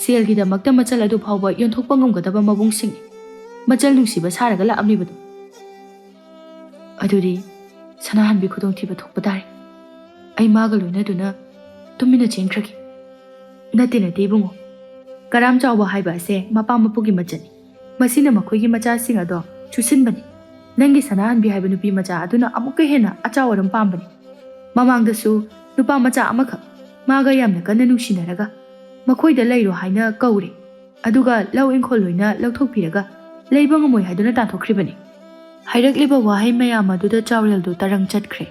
ꯁꯦꯜꯒꯤꯗꯃꯛꯇ ꯃꯆꯜ ꯑꯗꯨ ꯐꯥꯎꯕ ꯌꯣꯟꯊꯣꯛꯄ ꯉꯝꯒꯗꯕ ꯃꯕꯨꯡꯁꯤꯡꯅꯤ꯫ ꯃꯆꯜ ꯅꯨꯡꯁꯤꯕ ꯁꯥꯔꯒ ꯂꯥꯛꯑꯝꯂꯤꯕꯗꯣ꯫ ꯑꯗꯨꯗꯤ ꯁꯅꯥꯍꯟꯕꯤ ꯈꯨꯗꯣꯡꯊꯤꯕ ꯊꯣꯛꯄ ꯇꯥꯔꯦ꯫ ꯑꯩ ꯃꯥꯒ ꯂꯣꯏꯅꯗꯨꯅ ꯇꯨꯃꯤꯟꯅ ꯆꯦꯟꯈ꯭ꯔꯒꯦ꯫ ꯅꯠꯇꯦ, ꯅꯠꯇꯦ ꯏꯕꯨꯡꯉꯣ꯫ ꯀꯔꯥꯝ ꯆꯥꯎꯕ ꯍꯥꯏꯕ ꯑꯁꯦ ꯃꯄꯥ ꯃꯄꯨꯒꯤ ꯃꯆꯠꯅꯤ꯫ ꯃꯁꯤꯅ ꯃꯈꯣꯏꯒꯤ ꯃꯆꯥꯁꯤꯡ ꯑꯗꯣ ꯆꯨꯁꯤꯟꯕꯅꯤ꯫ ꯅꯪꯒꯤ ꯁꯅꯥꯍꯟꯕꯤ ꯍꯥꯏꯕ ꯅꯨꯄꯤ ꯃꯆꯥ ꯑꯗꯨꯅ ꯑꯃꯨꯛꯀ ꯍꯦꯟꯅ ꯑꯆꯥꯎ ꯑꯔꯝ ꯄꯥꯝꯕꯅꯤ꯫ ꯃꯃꯥꯡꯗꯁꯨ ꯅꯨꯄꯥ ꯃꯆꯥ ꯑꯃꯈꯛ ꯃꯥꯒ ꯌꯥꯝꯅ ꯀꯟꯅ ꯅꯨꯡꯁꯤꯅꯔꯒ ꯃꯈꯣꯏꯗ ꯂꯩꯔꯣ ꯍꯥꯏꯅ ꯀꯧꯔꯦ꯫ ꯑꯗꯨꯒ ꯂꯧ ꯏꯪꯈꯣꯜ ꯂꯣꯏꯅ ꯂꯧꯊꯣꯛꯄꯤꯔꯒ ꯂꯩꯕ ꯉꯝꯃꯣꯏ ꯍꯥꯏꯗꯨꯅ ꯇꯥꯟꯊꯣꯛꯈ꯭ꯔꯤꯕꯅꯤ꯫ ꯍꯥꯏꯔꯛꯂꯤꯕ ꯋꯥꯍꯩ ꯃꯌꯥꯝ ꯑꯗꯨꯗ ꯆꯥꯎꯔꯦꯜꯗꯨ ꯇꯔꯪ ꯆꯠꯈ꯭ꯔꯦ꯫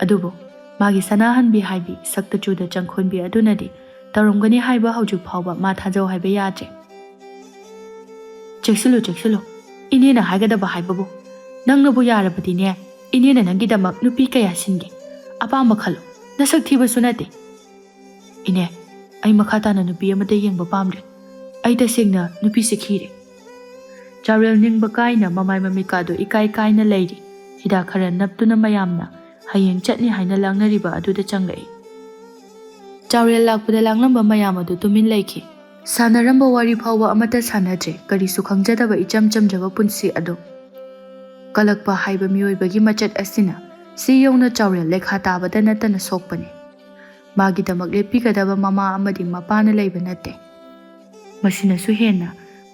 ꯑꯗꯨꯕꯨ ꯃꯥꯒꯤ ꯁꯅꯥꯍꯟꯕꯤ ꯍꯥꯏꯕꯤ ꯁꯛꯇ ꯆꯨꯗ ꯆꯪꯈꯣꯟꯕꯤ ꯑꯗꯨꯅꯗꯤ ꯇꯧꯔꯝꯒꯅꯤ ꯍꯥꯏꯕ ꯍꯧꯖꯤꯛ ꯐꯥꯎꯕ ꯃꯥ ꯊꯥꯖꯧ ꯍꯥꯏꯕ ꯌꯥꯗ꯭ꯔꯦ꯫ "ꯆꯦꯛꯁꯤꯜꯂꯨ, ꯆꯦꯛꯁꯤꯜꯂꯨ꯫ ꯏꯅꯦꯅ ꯍꯥꯏꯒꯗꯕ ꯍꯥꯏꯕꯕꯨ, ꯅꯪꯅꯕꯨ ꯌꯥꯔꯕꯗꯤꯅꯦ, ꯏꯅꯦꯅ ꯅꯪꯒꯤꯗꯃꯛ ꯅꯨꯄꯤ ꯀꯌꯥ ꯁꯤꯟꯒꯦ꯫ ꯑꯄꯥꯝꯕ ꯈꯜꯂꯣ꯫ ꯅꯁꯛ ꯊꯤꯕꯁꯨ ꯅꯠꯇꯦ꯫" "ꯏꯅꯦ, ꯑꯩ ꯃꯈꯥ ꯇꯥꯅ ꯅꯨꯄꯤ ꯑꯃꯠꯇ ꯌꯦꯡꯕ ꯄꯥꯝꯗ꯭ꯔꯦ꯫ ꯑꯩ ꯇꯁꯦꯡꯅ ꯅꯨꯄꯤꯁꯦ ꯈꯤꯔꯦ꯫" ꯆꯥꯎꯔꯦꯜ ꯅꯤꯡꯕ ꯀꯥꯏꯅ ꯃꯃꯥꯏ ꯃꯃꯤꯠꯀꯥꯗꯨ ꯏꯀꯥꯏ ꯀꯥꯏꯅ ꯂꯩꯔꯤ꯫ ꯍꯤꯗꯥꯛ ꯈꯔ ꯅꯞꯇꯨꯅ ꯃꯌꯥꯝꯅ ꯍꯌꯦꯡ ꯆꯠꯅꯤ ꯍꯥꯏꯅ ꯂꯥꯡꯅꯔꯤꯕ ꯑꯗꯨꯗ ꯆꯪꯂꯛꯏ꯫ ꯆꯥꯎꯔꯦꯜ ꯂꯥꯛꯄꯗ ꯂꯥꯡꯂꯝꯕ ꯃꯌꯥꯝ ꯑꯗꯨ ꯇꯨꯃꯤꯟ ꯂꯩꯈꯤ꯫ ꯁꯥꯟꯅꯔꯝꯕ ꯋꯥꯔꯤ ꯐꯥꯎꯕ ꯑꯃꯠꯇ ꯁꯥꯟꯅꯗ꯭ꯔꯦ꯫ ꯀꯔꯤꯁꯨ ꯈꯪꯖꯗꯕ ꯏꯆꯝ ꯆꯝꯖꯕ ꯄꯨꯟꯁꯤ ꯑꯗꯨ꯫ ꯀꯂꯛꯄ ꯍꯥꯏꯕ ꯃꯤꯑꯣꯏꯕꯒꯤ ꯃꯆꯠ ꯑꯁꯤꯅ ꯁꯤ ꯌꯧꯅ ꯆꯥꯎꯔꯦꯜ ꯂꯩꯈꯥ ꯇꯥꯕꯗ ꯅꯠꯇꯅ ꯁꯣꯛꯄꯅꯤ꯫ ꯃꯥꯒꯤꯗꯃꯛ ꯂꯦꯞꯄꯤꯒꯗꯕ ꯃꯃꯥ ꯑꯃꯗꯤ ꯃꯄꯥꯅ ꯂꯩꯕ ꯅꯠꯇꯦ꯫ ꯃꯁꯤꯅꯁꯨ ꯍꯦꯟꯅ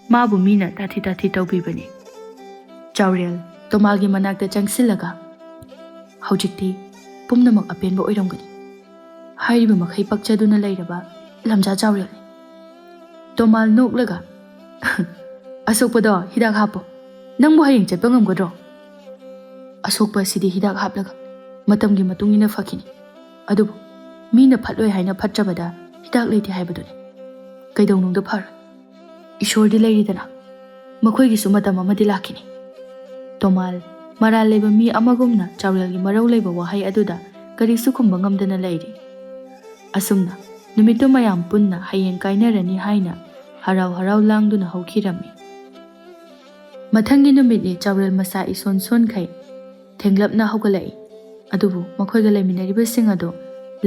ꯃꯥꯕꯨ ꯃꯤꯅ ꯇꯥꯊꯤ ꯇꯥꯊꯤ ꯇꯧꯕꯤꯕꯅꯤ꯫ ꯆꯥꯎꯔꯦꯜ ꯇꯣꯃꯥꯜꯒꯤ ꯃꯅꯥꯛꯇ ꯆꯪꯁꯤꯜꯂꯒ, "ꯍꯧꯖꯤꯛꯇꯤ ꯄꯨꯝꯅꯃꯛ ꯑꯄꯦꯟꯕ ꯑꯣꯏꯔꯝꯒꯅꯤ꯫ ꯍꯥꯏꯔꯤꯕ ꯃꯈꯩ ꯄꯛꯆꯗꯨꯅ ꯂꯩꯔꯕ ꯂꯝꯖꯥ ꯆꯥꯎꯔꯦꯜꯅꯤ꯫" ꯇꯣꯃꯥꯜ ꯅꯣꯛꯂꯒ, "ꯑꯁꯣꯛꯄꯗꯣ ꯍꯤꯗꯥꯛ ꯍꯥꯞꯄꯣ꯫ ꯅꯪꯕꯨ ꯍꯌꯦꯡ ꯆꯠꯄ ꯉꯝꯒꯗ꯭ꯔꯣ?" "ꯑꯁꯣꯛꯄ ꯑꯁꯤꯗꯤ ꯍꯤꯗꯥꯛ ꯍꯥꯞꯂꯒ ꯃꯇꯝꯒꯤ ꯃꯇꯨꯡ ꯏꯟꯅ ꯐꯈꯤꯅꯤ꯫ ꯑꯗꯨꯕꯨ ꯃꯤꯅ ꯐꯠꯂꯣꯏ ꯍꯥꯏꯅ ꯐꯠꯇ꯭ꯔꯕꯗ ꯍꯤꯗꯥꯛ ꯂꯩꯇꯦ ꯍꯥꯏꯕꯗꯨꯅꯤ꯫ ꯀꯩꯗꯧꯅꯨꯡꯗ ꯐꯔꯣꯏ꯫ ꯏꯁꯣꯔꯗꯤ ꯂꯩꯔꯤꯗꯅ, ꯃꯈꯣꯏꯒꯤꯁꯨ ꯃꯇꯝ ꯑꯃꯗꯤ ꯂꯥꯛꯈꯤꯅꯤ꯫" ꯇꯣꯃꯥꯜ ꯃꯔꯥꯜ ꯂꯩꯕ ꯃꯤ ꯑꯃꯒꯨꯝꯅ ꯆꯥꯎꯔꯦꯜꯒꯤ ꯃꯔꯧ ꯂꯩꯕ ꯋꯥꯍꯩ ꯑꯗꯨꯗ ꯀꯔꯤꯁꯨ ꯈꯨꯝꯕ ꯉꯝꯗꯅ ꯂꯩꯔꯤ꯫ ꯑꯁꯨꯝꯅ ꯅꯨꯃꯤꯠꯇꯨ ꯃꯌꯥꯝ ꯄꯨꯟꯅ ꯍꯌꯦꯡ ꯀꯥꯏꯅꯔꯅꯤ ꯍꯥꯏꯅ ꯍꯔꯥꯎ ꯍꯔꯥꯎ ꯂꯥꯡꯗꯨꯅ ꯍꯧꯈꯤꯔꯝꯃꯤ꯫ ꯃꯊꯪꯒꯤ ꯅꯨꯃꯤꯠꯅꯤ꯫ ꯆꯥꯎꯔꯦꯜ ꯃꯁꯥ ꯏꯁꯣꯟ ꯁꯣꯟꯈꯩ ꯊꯦꯡꯂꯞꯅ ꯍꯧꯒꯠꯂꯛꯏ꯫ ꯑꯗꯨꯕꯨ ꯃꯈꯣꯏꯒ ꯂꯩꯃꯤꯟꯅꯔꯤꯕꯁꯤꯡ ꯑꯗꯨ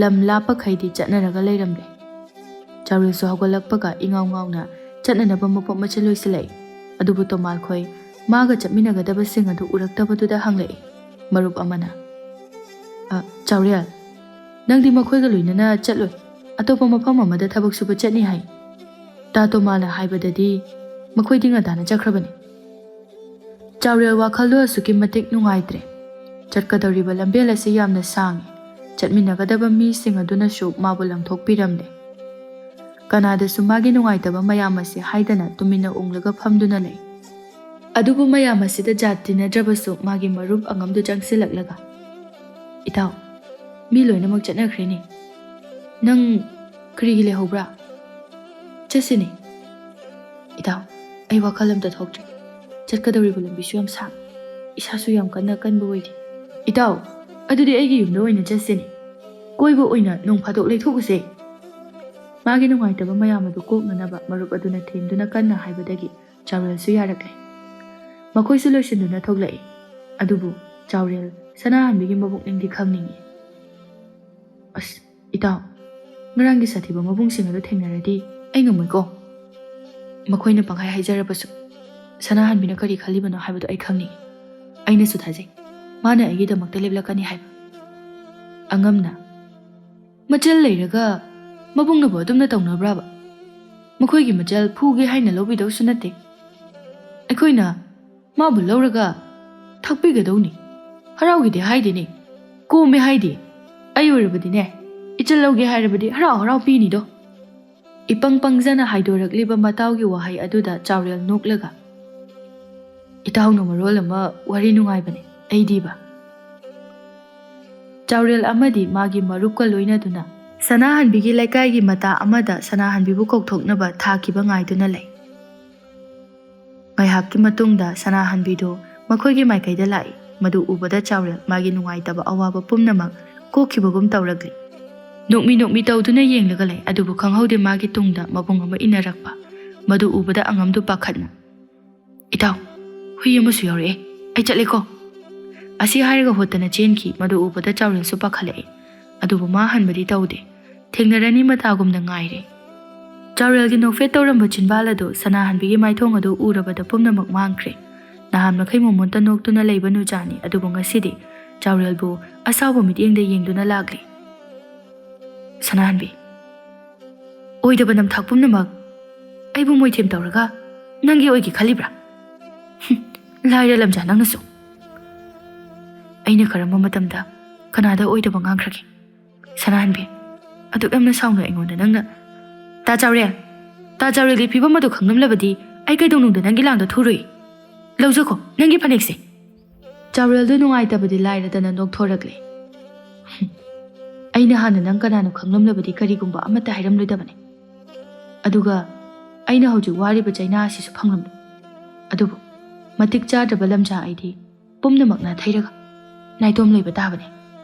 ꯂꯝ ꯂꯥꯞꯄꯈꯩꯗꯤ ꯆꯠꯅꯔꯒ ꯂꯩꯔꯝꯂꯦ꯫ ꯆꯥꯎꯔꯦꯜꯁꯨ ꯍꯧꯒꯠꯂꯛꯄꯒ ꯏꯉꯥꯎ ꯉꯥꯎꯅ ꯆꯠꯅꯅꯕ ꯃꯄꯣꯠ ꯃꯆꯩ ꯂꯣꯏꯁꯤꯜꯂꯛꯏ꯫ ꯑꯗꯨꯕꯨ ꯇꯣꯃꯥꯜꯈꯣꯏ ꯃꯥꯒ ꯆꯠꯃꯤꯟꯅꯒꯗꯕꯁꯤꯡ ꯑꯗꯨ ꯎꯔꯛꯇꯕꯗꯨꯗ ꯍꯪꯂꯛꯏ꯫ ꯃꯔꯨꯞ ꯑꯃꯅ, "ꯑ, ꯆꯥꯎꯔꯦꯜ, ꯅꯪꯗꯤ ꯃꯈꯣꯏꯒ ꯂꯣꯏꯅꯅ ꯆꯠꯂꯣꯏ, ꯑꯇꯣꯞꯄ ꯃꯐꯝ ꯑꯃꯗ ꯊꯕꯛ ꯁꯨꯕ ꯆꯠꯅꯤ ꯍꯥꯏ꯫ ꯇꯥ ꯇꯣꯃꯥꯜꯅ ꯍꯥꯏꯕꯗꯗꯤ ꯃꯈꯣꯏꯗꯤ ꯉꯟꯇꯥꯅ ꯆꯠꯈ꯭ꯔꯕꯅꯤ꯫" ꯆꯥꯎꯔꯦꯜ ꯋꯥꯈꯜꯗꯣ ꯑꯁꯨꯛꯀꯤ ꯃꯇꯤꯛ ꯅꯨꯡꯉꯥꯏꯇ꯭ꯔꯦ꯫ ꯆꯠꯀꯗꯧꯔꯤꯕ ꯂꯝꯕꯦꯜ ꯑꯁꯤ ꯌꯥꯝꯅ ꯁꯥꯡꯉꯤ꯫ ꯆꯠꯃꯤꯟꯅꯒꯗꯕ ꯃꯤꯁꯤꯡ ꯑꯗꯨꯅꯁꯨ ꯃꯥꯕꯨ ꯂꯪꯊꯣꯛꯄꯤꯔꯝꯂꯦ꯫ ꯀꯅꯥꯗꯁꯨ ꯃꯥꯒꯤ ꯅꯨꯡꯉꯥꯏꯇꯕ ꯃꯌꯥꯝ ꯑꯁꯤ ꯍꯥꯏꯗꯅ ꯇꯨꯃꯤꯟꯅ ꯎꯪꯂꯒ ꯐꯝꯗꯨꯅ ꯂꯩ꯫ ꯑꯗꯨꯕꯨ ꯃꯌꯥꯝ ꯑꯁꯤꯗ ꯖꯥꯠ ꯇꯤꯟꯅꯗ꯭ꯔꯕꯁꯨ ꯃꯥꯒꯤ ꯃꯔꯨꯞ ꯑꯉꯝꯗꯨ ꯆꯪꯁꯤꯜꯂꯛꯂꯒ, "ꯏꯇꯥꯎ, ꯃꯤ ꯂꯣꯏꯅꯃꯛ ꯆꯠꯅꯈ꯭ꯔꯦꯅꯦ꯫ ꯅꯪ ꯀꯔꯤꯒꯤ ꯂꯩꯍꯧꯕ꯭ꯔꯥ? ꯆꯠꯁꯤꯅꯦ꯫" "ꯏꯇꯥꯎ, ꯑꯩ ꯋꯥꯈꯜ ꯑꯝꯇ ꯊꯣꯛꯇ꯭ꯔꯦ꯫ ꯆꯠꯀꯗꯧꯔꯤꯕ ꯂꯝꯕꯤꯁꯨ ꯌꯥꯝ ꯁꯥꯡ, ꯏꯁꯥꯁꯨ ꯌꯥꯝ ꯀꯟꯅ ꯀꯟꯕ ꯑꯣꯏꯗꯦ꯫" "ꯏꯇꯥꯎ, ꯑꯗꯨꯗꯤ ꯑꯩꯒꯤ ꯌꯨꯝꯗ ꯑꯣꯏꯅ ꯆꯠꯁꯤꯅꯦ꯫ ꯀꯣꯏꯕ ꯑꯣꯏꯅ ꯅꯣꯡ ꯐꯥꯗꯣꯛ ꯂꯩꯊꯣꯛꯎꯁꯦ꯫" ꯃꯥꯒꯤ ꯅꯨꯡꯉꯥꯏꯇꯕ ꯃꯌꯥꯝ ꯑꯗꯨ ꯀꯣꯛꯅꯅꯕ ꯃꯔꯨꯞ ꯑꯗꯨꯅ ꯊꯦꯝꯗꯨꯅ ꯀꯟꯅ ꯍꯥꯏꯕꯗꯒꯤ ꯆꯥꯎꯔꯦꯜꯁꯨ ꯌꯥꯔꯛꯂꯦ꯫ ꯃꯈꯣꯏꯁꯨ ꯂꯣꯏꯁꯤꯟꯗꯨꯅ ꯊꯣꯛꯂꯛꯏ꯫ ꯑꯗꯨꯕꯨ ꯆꯥꯎꯔꯦꯜ ꯁꯅꯥꯍꯟꯕꯤꯒꯤ ꯃꯕꯨꯛꯅꯤꯡꯗꯤ ꯈꯪꯅꯤꯡꯏ꯫ "ꯑꯁ, ꯏꯇꯥꯎ, ꯉꯔꯥꯡꯒꯤ ꯁꯥꯊꯤꯕ ꯃꯕꯨꯡꯁꯤꯡ ꯑꯗꯨ ꯊꯦꯡꯅꯔꯗꯤ ꯑꯩ ꯉꯝꯃꯣꯏꯀꯣ꯫ ꯃꯈꯣꯏꯅ ꯄꯪꯍꯥꯏ ꯍꯥꯏꯖꯔꯕꯁꯨ ꯁꯅꯥꯍꯟꯕꯤꯅ ꯀꯔꯤ ꯈꯜꯂꯤꯕꯅꯣ ꯍꯥꯏꯕꯗꯨ ꯑꯩ ꯈꯪꯅꯤꯡꯏ꯫ ꯑꯩꯅꯁꯨ ꯊꯥꯖꯩ, ꯃꯥꯅ ꯑꯩꯒꯤꯗꯃꯛꯇ ꯂꯦꯞꯂꯛꯀꯅꯤ ꯍꯥꯏꯕ꯫" ꯑꯉꯝꯅ, "ꯃꯆꯜ ꯂꯩꯔꯒ ꯃꯕꯨꯡꯅꯕꯨ ꯑꯗꯨꯝꯅ ꯇꯧꯅꯕ꯭ꯔꯥꯕ? ꯃꯈꯣꯏꯒꯤ ꯃꯆꯜ ꯐꯨꯒꯦ ꯍꯥꯏꯅ ꯂꯧꯕꯤꯗꯧꯁꯨ ꯅꯠꯇꯦ꯫ ꯑꯩꯈꯣꯏꯅ ꯃꯥꯕꯨ ꯂꯧꯔꯒ ꯊꯛꯄꯤꯒꯗꯧꯅꯤ꯫ ꯍꯔꯥꯎꯈꯤꯗꯦ ꯍꯥꯏꯗꯦꯅꯦ, ꯀꯣꯝꯃꯦ ꯍꯥꯏꯗꯦ꯫ ꯑꯩ ꯑꯣꯏꯔꯕꯗꯤꯅꯦ, ꯏꯆꯜ ꯂꯧꯒꯦ ꯍꯥꯏꯔꯕꯗꯤ ꯍꯔꯥꯎ ꯍꯔꯥꯎ ꯄꯤꯅꯤꯗꯣ꯫" ꯏꯄꯪ ꯄꯪꯖꯅ ꯍꯥꯏꯗꯣꯔꯛꯂꯤꯕ ꯃꯇꯥꯎꯒꯤ ꯋꯥꯍꯩ ꯑꯗꯨꯗ ꯆꯥꯎꯔꯦꯜ ꯅꯣꯛꯂꯒ, "ꯏꯇꯥꯎꯅ ꯃꯔꯣꯜ ꯑꯃ ꯋꯥꯔꯤ ꯅꯨꯡꯉꯥꯏꯕꯅꯦ, ꯑꯩꯗꯤꯕ꯫" ꯆꯥꯎꯔꯦꯜ ꯑꯃꯗꯤ ꯃꯥꯒꯤ ꯃꯔꯨꯞꯀ ꯂꯣꯏꯅꯗꯨꯅ ꯁꯅꯥꯍꯟꯕꯤꯒꯤ ꯂꯩꯀꯥꯏꯒꯤ ꯃꯇꯥ ꯑꯃꯗ ꯁꯅꯥꯍꯟꯕꯤꯕꯨ ꯀꯧꯊꯣꯛꯅꯕ ꯊꯥꯈꯤꯕ ꯉꯥꯏꯗꯨꯅ ꯂꯩ꯫ ꯉꯥꯏꯍꯥꯛꯀꯤ ꯃꯇꯨꯡꯗ ꯁꯅꯥꯍꯟꯕꯤꯗꯨ ꯃꯈꯣꯏꯒꯤ ꯃꯥꯏꯀꯩꯗ ꯂꯥꯛꯏ꯫ ꯃꯗꯨ ꯎꯕꯗ ꯆꯥꯎꯔꯦꯜ ꯃꯥꯒꯤ ꯅꯨꯡꯉꯥꯏꯇꯕ ꯑꯋꯥꯕ ꯄꯨꯝꯅꯃꯛ ꯀꯣꯛꯈꯤꯕꯒꯨꯝ ꯇꯧꯔꯛꯂꯤ꯫ ꯅꯣꯛꯃꯤ ꯅꯣꯛꯃꯤ ꯇꯧꯗꯨꯅ ꯌꯦꯡꯂꯒ ꯂꯩ, ꯑꯗꯨꯕꯨ ꯈꯪꯍꯧꯗꯦ ꯃꯥꯒꯤ ꯇꯨꯡꯗ ꯃꯕꯨꯡ ꯑꯃ ꯏꯟꯅꯔꯛꯄ꯫ ꯃꯗꯨ ꯎꯕꯗ ꯑꯉꯝꯗꯨ ꯄꯥꯈꯠꯅ, "ꯏꯇꯥꯎ, ꯍꯨꯏ ꯑꯃꯁꯨ ꯌꯥꯎꯔꯛꯑꯦ, ꯑꯩ ꯆꯠꯂꯦꯀꯣ꯫" ꯑꯁꯤ ꯍꯥꯏꯔꯒ ꯍꯣꯠꯇꯅ ꯆꯦꯟꯈꯤ꯫ ꯃꯗꯨ ꯎꯕꯗ ꯆꯥꯎꯔꯦꯜꯁꯨ ꯄꯥꯈꯠꯂꯛꯏ꯫ ꯑꯗꯨꯕꯨ ꯃꯥ ꯍꯟꯕꯗꯤ ꯇꯧꯗꯦ꯫ ꯊꯦꯡꯅꯔꯅꯤ ꯃꯇꯥꯒꯨꯝꯅ ꯉꯥꯏꯔꯦ꯫ ꯆꯥꯎꯔꯦꯜꯒꯤ ꯅꯣꯛꯐꯦꯠ ꯇꯧꯔꯝꯕ ꯆꯤꯟꯕꯥꯜ ꯑꯗꯨ ꯁꯅꯥꯍꯟꯕꯤꯒꯤ ꯃꯥꯏꯊꯣꯡ ꯑꯗꯨ ꯎꯔꯕꯗ ꯄꯨꯝꯅꯃꯛ ꯃꯥꯡꯈ꯭ꯔꯦ꯫ ꯅꯍꯥꯟ ꯃꯈꯩ ꯃꯣꯃꯣꯟꯇ ꯅꯣꯛꯇꯨꯅ ꯂꯩꯕ ꯅꯨꯆꯥꯅꯤ, ꯑꯗꯨꯕꯨ ꯉꯁꯤꯗꯤ ꯆꯥꯎꯔꯦꯜꯕꯨ ꯑꯁꯥꯎꯕ ꯃꯤꯠꯌꯦꯡꯗ ꯌꯦꯡꯗꯨꯅ ꯂꯥꯛꯂꯤ꯫ "ꯁꯅꯥꯍꯟꯕꯤ, ꯑꯣꯏꯗꯕ ꯅꯝꯊꯥꯛ ꯄꯨꯝꯅꯃꯛ ꯑꯩꯕꯨ ꯃꯣꯏꯊꯦꯝ ꯇꯧꯔꯒ ꯅꯪꯒꯤ ꯑꯣꯏꯒꯦ ꯈꯜꯂꯤꯕ꯭ꯔꯥ? ꯍꯨꯝ, ꯂꯥꯏꯔ ꯂꯝꯖꯥ ꯅꯪꯅꯁꯨ!" "ꯑꯩꯅ ꯀꯔꯝꯕ ꯃꯇꯝꯗ ꯀꯅꯥꯗ ꯑꯣꯏꯗꯕ ꯉꯥꯡꯈ꯭ꯔꯒꯦ? ꯁꯅꯥꯍꯟꯕꯤ, ꯑꯗꯨꯛ ꯌꯥꯝꯅ ꯁꯥꯎꯅ ꯑꯩꯉꯣꯟꯗ ꯅꯪꯅ..." "ꯇꯥ ꯆꯥꯎꯔꯦꯜ, ꯇꯥ ꯆꯥꯎꯔꯦꯜꯒꯤ ꯐꯤꯕꯝ ꯑꯗꯨ ꯈꯪꯂꯝꯂꯕꯗꯤ ꯑꯩ ꯀꯩꯗꯧꯅꯨꯡꯗ ꯅꯪꯒꯤ ꯂꯥꯡꯗ ꯊꯨꯔꯣꯏ꯫ ꯂꯧꯖꯈꯣ ꯅꯪꯒꯤ ꯐꯅꯦꯛꯁꯦ꯫" ꯆꯥꯎꯔꯦꯜꯗꯨ ꯅꯨꯡꯉꯥꯏꯇꯕꯗꯤ ꯂꯥꯏꯔꯗꯅ ꯅꯣꯛꯊꯣꯔꯛꯂꯦ꯫ "ꯑꯩꯅ ꯍꯥꯟꯅ ꯅꯪ ꯀꯅꯥꯅꯣ ꯈꯪꯂꯝꯂꯕꯗꯤ ꯀꯔꯤꯒꯨꯝꯕ ꯑꯃꯠꯇ ꯍꯥꯏꯔꯝꯂꯣꯏꯗꯕꯅꯤ꯫ ꯑꯗꯨꯒ ꯑꯩꯅ ꯍꯧꯖꯤꯛ ꯋꯥꯔꯤꯕ ꯆꯩꯅꯥ ꯑꯁꯤꯁꯨ ꯐꯪꯂꯝꯂꯣꯏ꯫ ꯑꯗꯨꯕꯨ ꯃꯇꯤꯛ ꯆꯥꯗ꯭ꯔꯕ ꯂꯝꯖꯥ ꯑꯩꯗꯤ ꯄꯨꯝꯅꯃꯛ ꯅꯥꯊꯩꯔꯒ ꯅꯥꯏꯇꯣꯝ ꯂꯩꯕ ꯇꯥꯕꯅꯤ꯫"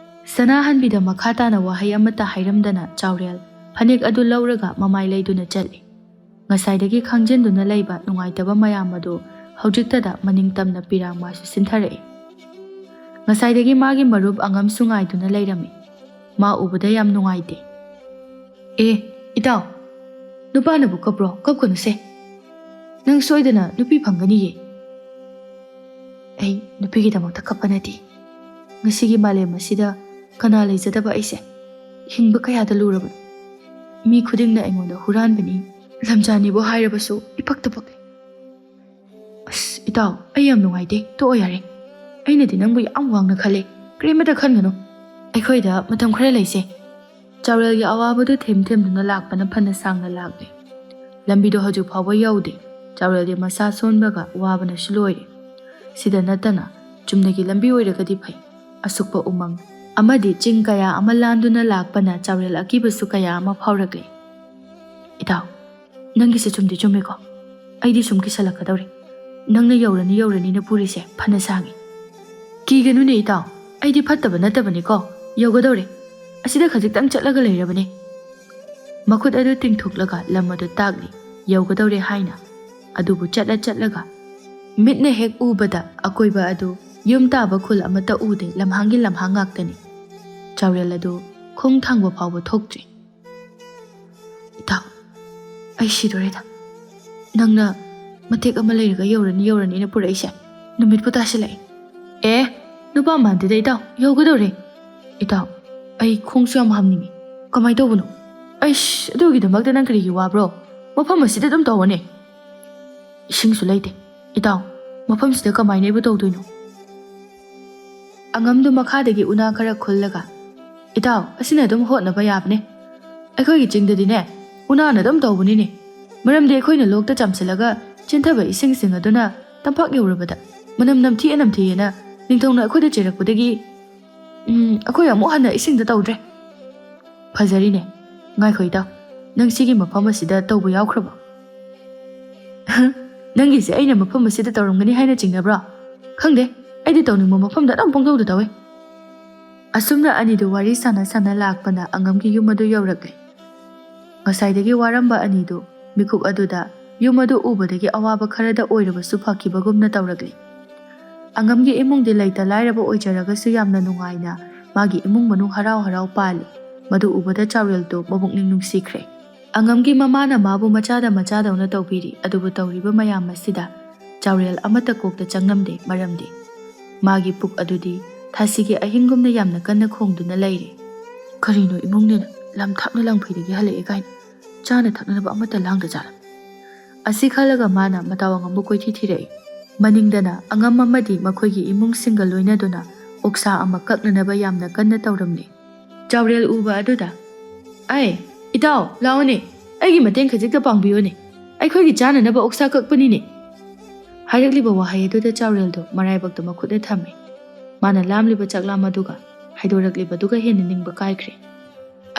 ꯁꯅꯥꯍꯟꯕꯤꯗ ꯃꯈꯥ ꯇꯥꯅ ꯋꯥꯍꯩ ꯑꯃꯠꯇ ꯍꯥꯏꯔꯝꯗꯅ ꯆꯥꯎꯔꯦꯜ ꯐꯅꯦꯛ ꯑꯗꯨ ꯂꯧꯔꯒ ꯃꯃꯥꯏ ꯂꯩꯗꯨꯅ ꯆꯠꯂꯤ꯫ ꯉꯁꯥꯏꯗꯒꯤ ꯈꯥꯡꯖꯤꯟꯗꯨꯅ ꯂꯩꯕ ꯅꯨꯡꯉꯥꯏꯇꯕ ꯃꯌꯥꯝ ꯑꯗꯨ ꯍꯧꯖꯤꯛꯇꯗ ꯃꯅꯤꯡ ꯇꯝꯅ ꯄꯤꯔꯥꯡ ꯃꯥꯁꯨ ꯁꯤꯟꯊꯔꯛꯏ꯫ ꯉꯁꯥꯏꯗꯒꯤ ꯃꯥꯒꯤ ꯃꯔꯨꯞ ꯑꯉꯝꯁꯨ ꯉꯥꯏꯗꯨꯅ ꯂꯩꯔꯝꯃꯤ꯫ ꯃꯥ ꯎꯕꯗ ꯌꯥꯝ ꯅꯨꯡꯉꯥꯏꯇꯦ꯫ "ꯑꯦ, ꯏꯇꯥꯎ, ꯅꯨꯄꯥꯅꯕꯨ ꯀꯞꯄ꯭ꯔꯣ? ꯀꯞꯀꯅꯨꯁꯦ꯫ ꯅꯪ ꯁꯣꯏꯗꯅ ꯅꯨꯄꯤ ꯐꯪꯒꯅꯤꯌꯦ꯫" "ꯑꯩ ꯅꯨꯄꯤꯒꯤꯗꯃꯛꯇ ꯀꯞꯄ ꯅꯠꯇꯦ꯫ ꯉꯁꯤꯒꯤ ꯃꯥꯂꯦꯝ ꯑꯁꯤꯗ ꯀꯅꯥ ꯂꯩꯖꯗꯕ ꯑꯩꯁꯦ? ꯍꯤꯡꯕ ꯀꯌꯥꯗ ꯂꯨꯔꯕꯅꯣ꯫ ꯃꯤ ꯈꯨꯗꯤꯡꯅ ꯑꯩꯉꯣꯟꯗ ꯍꯨꯔꯥꯟꯕꯅꯤ, ꯂꯝꯖꯥꯅꯤꯕꯨ ꯍꯥꯏꯔꯕꯁꯨ ꯏꯄꯛꯇ ꯄꯛꯂꯦ꯫" "ꯑꯁ, ꯏꯇꯥꯎ, ꯑꯩ ꯌꯥꯝ ꯅꯨꯡꯉꯥꯏꯇꯦ꯫ ꯇꯣꯛꯑꯣ ꯌꯥꯔꯦ꯫ ꯑꯩꯅꯗꯤ ꯅꯪꯕꯨ ꯌꯥꯝ ꯋꯥꯡꯅ ꯈꯜꯂꯦ꯫ ꯀꯔꯤꯃꯇ ꯈꯟꯒꯅꯨ꯫ ꯑꯩꯈꯣꯏꯗ ꯃꯇꯝ ꯈꯔ ꯂꯩꯁꯦ꯫" ꯆꯥꯎꯔꯦꯜꯒꯤ ꯑꯋꯥꯕꯗꯨ ꯊꯦꯝ ꯊꯦꯝꯗꯨꯅ ꯂꯥꯛꯄꯅ ꯐꯅ ꯁꯥꯡꯅ ꯂꯥꯛꯂꯦ꯫ ꯂꯝꯕꯤꯗꯣ ꯍꯧꯖꯤꯛ ꯐꯥꯎꯕ ꯌꯧꯗꯦ꯫ ꯆꯥꯎꯔꯦꯜꯗꯤ ꯃꯁꯥ ꯁꯣꯟꯕꯒ ꯋꯥꯕꯅꯁꯨ ꯂꯣꯏꯔꯦ꯫ ꯁꯤꯗ ꯅꯠꯇꯅ ꯆꯨꯝꯅꯒꯤ ꯂꯝꯕꯤ ꯑꯣꯏꯔꯒꯗꯤ ꯐꯩ꯫ ꯑꯁꯨꯛꯄ ꯎꯃꯪ ꯑꯃꯗꯤ ꯆꯤꯡ ꯀꯌꯥ ꯑꯃ ꯂꯥꯟꯗꯨꯅ ꯂꯥꯛꯄꯅ ꯆꯥꯎꯔꯦꯜ ꯑꯀꯤꯕꯁꯨ ꯀꯌꯥ ꯑꯃ ꯐꯥꯎꯔꯛꯂꯦ꯫ "ꯏꯇꯥꯎ, ꯅꯪꯒꯤꯁꯦ ꯆꯨꯝꯗꯤ ꯆꯨꯝꯃꯤꯀꯣ? ꯑꯩꯗꯤ ꯁꯨꯝ ꯀꯤꯁꯜꯂꯛꯀꯗꯧꯔꯦ꯫ ꯅꯪꯅ ꯌꯧꯔꯅꯤ ꯌꯧꯔꯅꯤꯅ ꯄꯨꯔꯤꯁꯦ ꯐꯅ ꯁꯥꯡꯉꯤ꯫" "ꯀꯤꯒꯅꯨꯅꯦ ꯏꯇꯥꯎ, ꯑꯩꯗꯤ ꯐꯠꯇꯕ ꯅꯠꯇꯕꯅꯤꯀꯣ꯫ ꯌꯧꯒꯗꯧꯔꯦ꯫ ꯑꯁꯤꯗ ꯈꯖꯤꯛꯇꯪ ꯆꯠꯂꯒ ꯂꯩꯔꯕꯅꯦ꯫" ꯃꯈꯨꯠ ꯑꯗꯨ ꯇꯤꯡꯊꯣꯛꯂꯒ ꯂꯝ ꯑꯗꯨ ꯇꯥꯛꯂꯤ, ꯌꯧꯒꯗꯧꯔꯦ ꯍꯥꯏꯅ꯫ ꯑꯗꯨꯕꯨ ꯆꯠꯂ ꯆꯠꯂꯒ ꯃꯤꯠꯅ ꯍꯦꯛ ꯎꯕꯗ ꯑꯀꯣꯏꯕ ꯑꯗꯨ ꯌꯨꯝ ꯇꯥꯕ ꯈꯨꯜ ꯑꯃꯠꯇ ꯎꯗꯦ, ꯂꯝꯍꯥꯡꯒꯤ ꯂꯝꯍꯥꯡ ꯉꯥꯛꯇꯅꯤ꯫ ꯆꯥꯎꯔꯦꯜ ꯑꯗꯨ ꯈꯣꯡ ꯊꯥꯡꯕ ꯐꯥꯎꯕ ꯊꯣꯛꯇ꯭ꯔꯤ꯫ "ꯏꯇꯥꯎ, ꯑꯩ ꯁꯤꯗꯣꯔꯦꯗ꯫ ꯅꯪꯅ ꯃꯇꯦꯛ ꯑꯃ ꯂꯩꯔꯒ ꯌꯧꯔꯅꯤ ꯌꯧꯔꯅꯤꯅ ꯄꯨꯔꯛꯏꯁꯦ ꯅꯨꯃꯤꯠꯄꯨ ꯇꯥꯁꯤꯜꯂꯛꯑꯦ꯫ ꯑꯦ, ꯅꯨꯄꯥ ꯃꯥꯟꯗꯦꯗ ꯏꯇꯥꯎ, ꯌꯧꯒꯗꯧꯔꯦ꯫ ꯏꯇꯥꯎ, ꯑꯩ ꯈꯣꯡꯁꯨ ꯌꯥꯝ ꯍꯥꯝꯅꯤꯡꯉꯤ꯫ ꯀꯃꯥꯏꯅ ꯇꯧꯕꯅꯣ?" "ꯑꯩꯁ, ꯑꯗꯨꯒꯤꯗꯃꯛꯇ ꯅꯪ ꯀꯔꯤꯒꯤ ꯋꯥꯕ꯭ꯔꯣ? ꯃꯐꯝ ꯑꯁꯤꯗ ꯑꯗꯨꯝ ꯇꯧꯑꯣꯅꯦ꯫ ꯏꯁꯤꯡꯁꯨ ꯂꯩꯇꯦ꯫ ꯏꯇꯥꯎ, ꯃꯐꯝꯁꯤꯗ ꯀꯃꯥꯏꯅ ꯏꯕꯨ ꯇꯧꯗꯣꯏꯅꯣ?" ꯑꯉꯝꯗꯨ ꯃꯈꯥꯗꯒꯤ ꯎꯅꯥ ꯈꯔ ꯈꯨꯜꯂꯒ, "ꯏꯇꯥꯎ, ꯑꯁꯤꯅ ꯑꯗꯨꯝ ꯍꯣꯠꯅꯕ ꯌꯥꯕꯅꯦ꯫ ꯑꯩꯈꯣꯏꯒꯤ ꯆꯤꯡꯗꯗꯤꯅꯦ, ꯎꯅꯥꯅ ꯑꯗꯨꯝ ꯇꯧꯕꯅꯤꯅꯦ꯫ ꯃꯔꯝꯗꯤ ꯑꯩꯈꯣꯏꯅ ꯂꯣꯛꯇ ꯆꯝꯁꯤꯜꯂꯒ ꯆꯦꯟꯊꯕ ꯏꯁꯤꯡꯁꯤꯡ ꯑꯗꯨꯅ ꯇꯝꯄꯥꯛ ꯌꯧꯔꯕꯗ ꯃꯅꯝ ꯅꯝꯊꯤꯑ ꯅꯝꯊꯤꯑꯅ ꯅꯤꯡꯊꯧꯅ ꯑꯩꯈꯣꯏꯗ ꯆꯩꯔꯛꯄꯗꯒꯤ, ꯎꯝ, ꯑꯩꯈꯣꯏ ꯑꯃꯨꯛ ꯍꯟꯅ ꯏꯁꯤꯡꯗ ꯇꯧꯗ꯭ꯔꯦ꯫ ꯐꯖꯔꯤꯅꯦ꯫ ꯉꯥꯏꯈꯣ ꯏꯇꯥꯎ, ꯅꯪ ꯁꯤꯒꯤ ꯃꯐꯝ ꯑꯁꯤꯗ ꯇꯧꯕ ꯌꯥꯎꯈ꯭ꯔꯕꯣ?" "ꯅꯪꯒꯤꯁꯦ ꯑꯩꯅ ꯃꯐꯝ ꯑꯁꯤꯗ ꯇꯧꯔꯝꯒꯅꯤ ꯍꯥꯏꯅ ꯆꯤꯡꯅꯕ꯭ꯔꯣ? ꯈꯪꯗꯦ, ꯑꯩꯗꯤ ꯇꯧꯅꯤꯡꯕ ꯃꯐꯝꯗ ꯑꯗꯨꯝ ꯄꯪꯇꯧꯗ ꯇꯧꯏ꯫" ꯑꯁꯨꯝꯅ ꯑꯅꯤꯗꯨ ꯋꯥꯔꯤ ꯁꯥꯟꯅ ꯁꯥꯟꯅ ꯂꯥꯛꯄꯅ ꯑꯉꯝꯒꯤ ꯌꯨꯝ ꯑꯗꯨ ꯌꯧꯔꯛꯂꯦ꯫ ꯉꯁꯥꯏꯗꯒꯤ ꯋꯥꯔꯝꯕ ꯑꯅꯤꯗꯨ ꯃꯤꯀꯨꯞ ꯑꯗꯨꯗ ꯌꯨꯝ ꯑꯗꯨ ꯎꯕꯗꯒꯤ ꯑꯋꯥꯕ ꯈꯔꯗ ꯑꯣꯏꯔꯕꯁꯨ ꯐꯈꯤꯕꯒꯨꯝꯅ ꯇꯧꯔꯛꯂꯤ꯫ ꯑꯉꯝꯒꯤ ꯏꯃꯨꯡꯗꯤ ꯂꯩꯇ ꯂꯥꯏꯔꯕ ꯑꯣꯏꯖꯔꯒꯁꯨ ꯌꯥꯝꯅ ꯅꯨꯡꯉꯥꯏꯅ ꯃꯥꯒꯤ ꯏꯃꯨꯡ ꯃꯅꯨꯡ ꯍꯔꯥꯎ ꯍꯔꯥꯎ ꯄꯥꯜꯂꯤ꯫ ꯃꯗꯨ ꯎꯕꯗ ꯆꯥꯎꯔꯦꯜꯗꯨ ꯃꯕꯨꯛꯅꯤꯡ ꯅꯨꯡꯁꯤꯈ꯭ꯔꯦ꯫ ꯑꯉꯝꯒꯤ ꯃꯃꯥꯅ ꯃꯥꯕꯨ ꯃꯆꯥꯗ ꯃꯆꯥꯗꯧꯅ ꯇꯧꯕꯤꯔꯤ, ꯑꯗꯨꯕꯨ ꯇꯧꯔꯤꯕ ꯃꯌꯥꯝ ꯑꯁꯤꯗ ꯆꯥꯎꯔꯦꯜ ꯑꯃꯠꯇ ꯀꯣꯛꯇ ꯆꯪꯂꯝꯗꯦ꯫ ꯃꯔꯝꯗꯤ ꯃꯥꯒꯤ ꯄꯨꯛ ꯑꯗꯨꯗꯤ ꯊꯥꯁꯤꯒꯤ ꯑꯍꯤꯡꯒꯨꯝꯅ ꯌꯥꯝꯅ ꯀꯟꯅ ꯈꯣꯡꯗꯨꯅ ꯂꯩꯔꯤ꯫ "ꯀꯔꯤꯅꯣ, ꯏꯃꯨꯡꯅꯦꯅ ꯂꯝ ꯊꯥꯞꯅ ꯂꯪꯐꯩꯗꯒꯤ ꯍꯜꯂꯛꯑꯦ ꯀꯥꯏꯅ ꯆꯥꯅ ꯊꯛꯅꯅꯕ ꯑꯃꯠꯇ ꯂꯥꯡꯗꯖꯥꯠꯂ?" ꯑꯁꯤ ꯈꯜꯂꯒ ꯃꯥꯅ ꯃꯇꯥꯎ ꯑꯉꯝꯕꯨ ꯀꯣꯏꯊꯤ ꯊꯤꯔꯛꯏ꯫ ꯃꯅꯤꯡꯗꯅ ꯑꯉꯝ ꯑꯃꯗꯤ ꯃꯈꯣꯏꯒꯤ ꯏꯃꯨꯡꯁꯤꯡꯒ ꯂꯣꯏꯅꯗꯨꯅ ꯑꯣꯛꯁꯥ ꯑꯃ ꯀꯛꯅꯅꯕ ꯌꯥꯝꯅ ꯀꯟꯅ ꯇꯧꯔꯝꯂꯤ꯫ ꯆꯥꯎꯔꯦꯜ ꯎꯕ ꯑꯗꯨꯗ, "ꯑꯩ, ꯏꯇꯥꯎ, ꯂꯥꯛꯑꯣꯅꯦ, ꯑꯩꯒꯤ ꯃꯇꯦꯡ ꯈꯖꯤꯛꯇ ꯄꯥꯡꯕꯤꯌꯨꯅꯦ, ꯑꯩꯈꯣꯏꯒꯤ ꯆꯥꯅꯅꯕ ꯑꯣꯛꯁꯥ ꯀꯛꯄꯅꯤꯅꯦ꯫" ꯍꯥꯏꯔꯛꯂꯤꯕ ꯋꯥꯍꯩ ꯑꯗꯨꯗ ꯆꯥꯎꯔꯦꯜꯗꯣ ꯃꯔꯥꯏꯕꯛꯇ ꯃꯈꯨꯠꯅ ꯊꯝꯃꯤ꯫ ꯃꯥꯅ ꯂꯥꯝꯂꯤꯕ ꯆꯥꯛꯂꯥꯝ ꯑꯗꯨꯒ ꯍꯥꯏꯗꯣꯔꯛꯂꯤꯕꯗꯨꯒ ꯍꯦꯟꯅ ꯅꯤꯡꯕ ꯀꯥꯏꯈ꯭ꯔꯦ꯫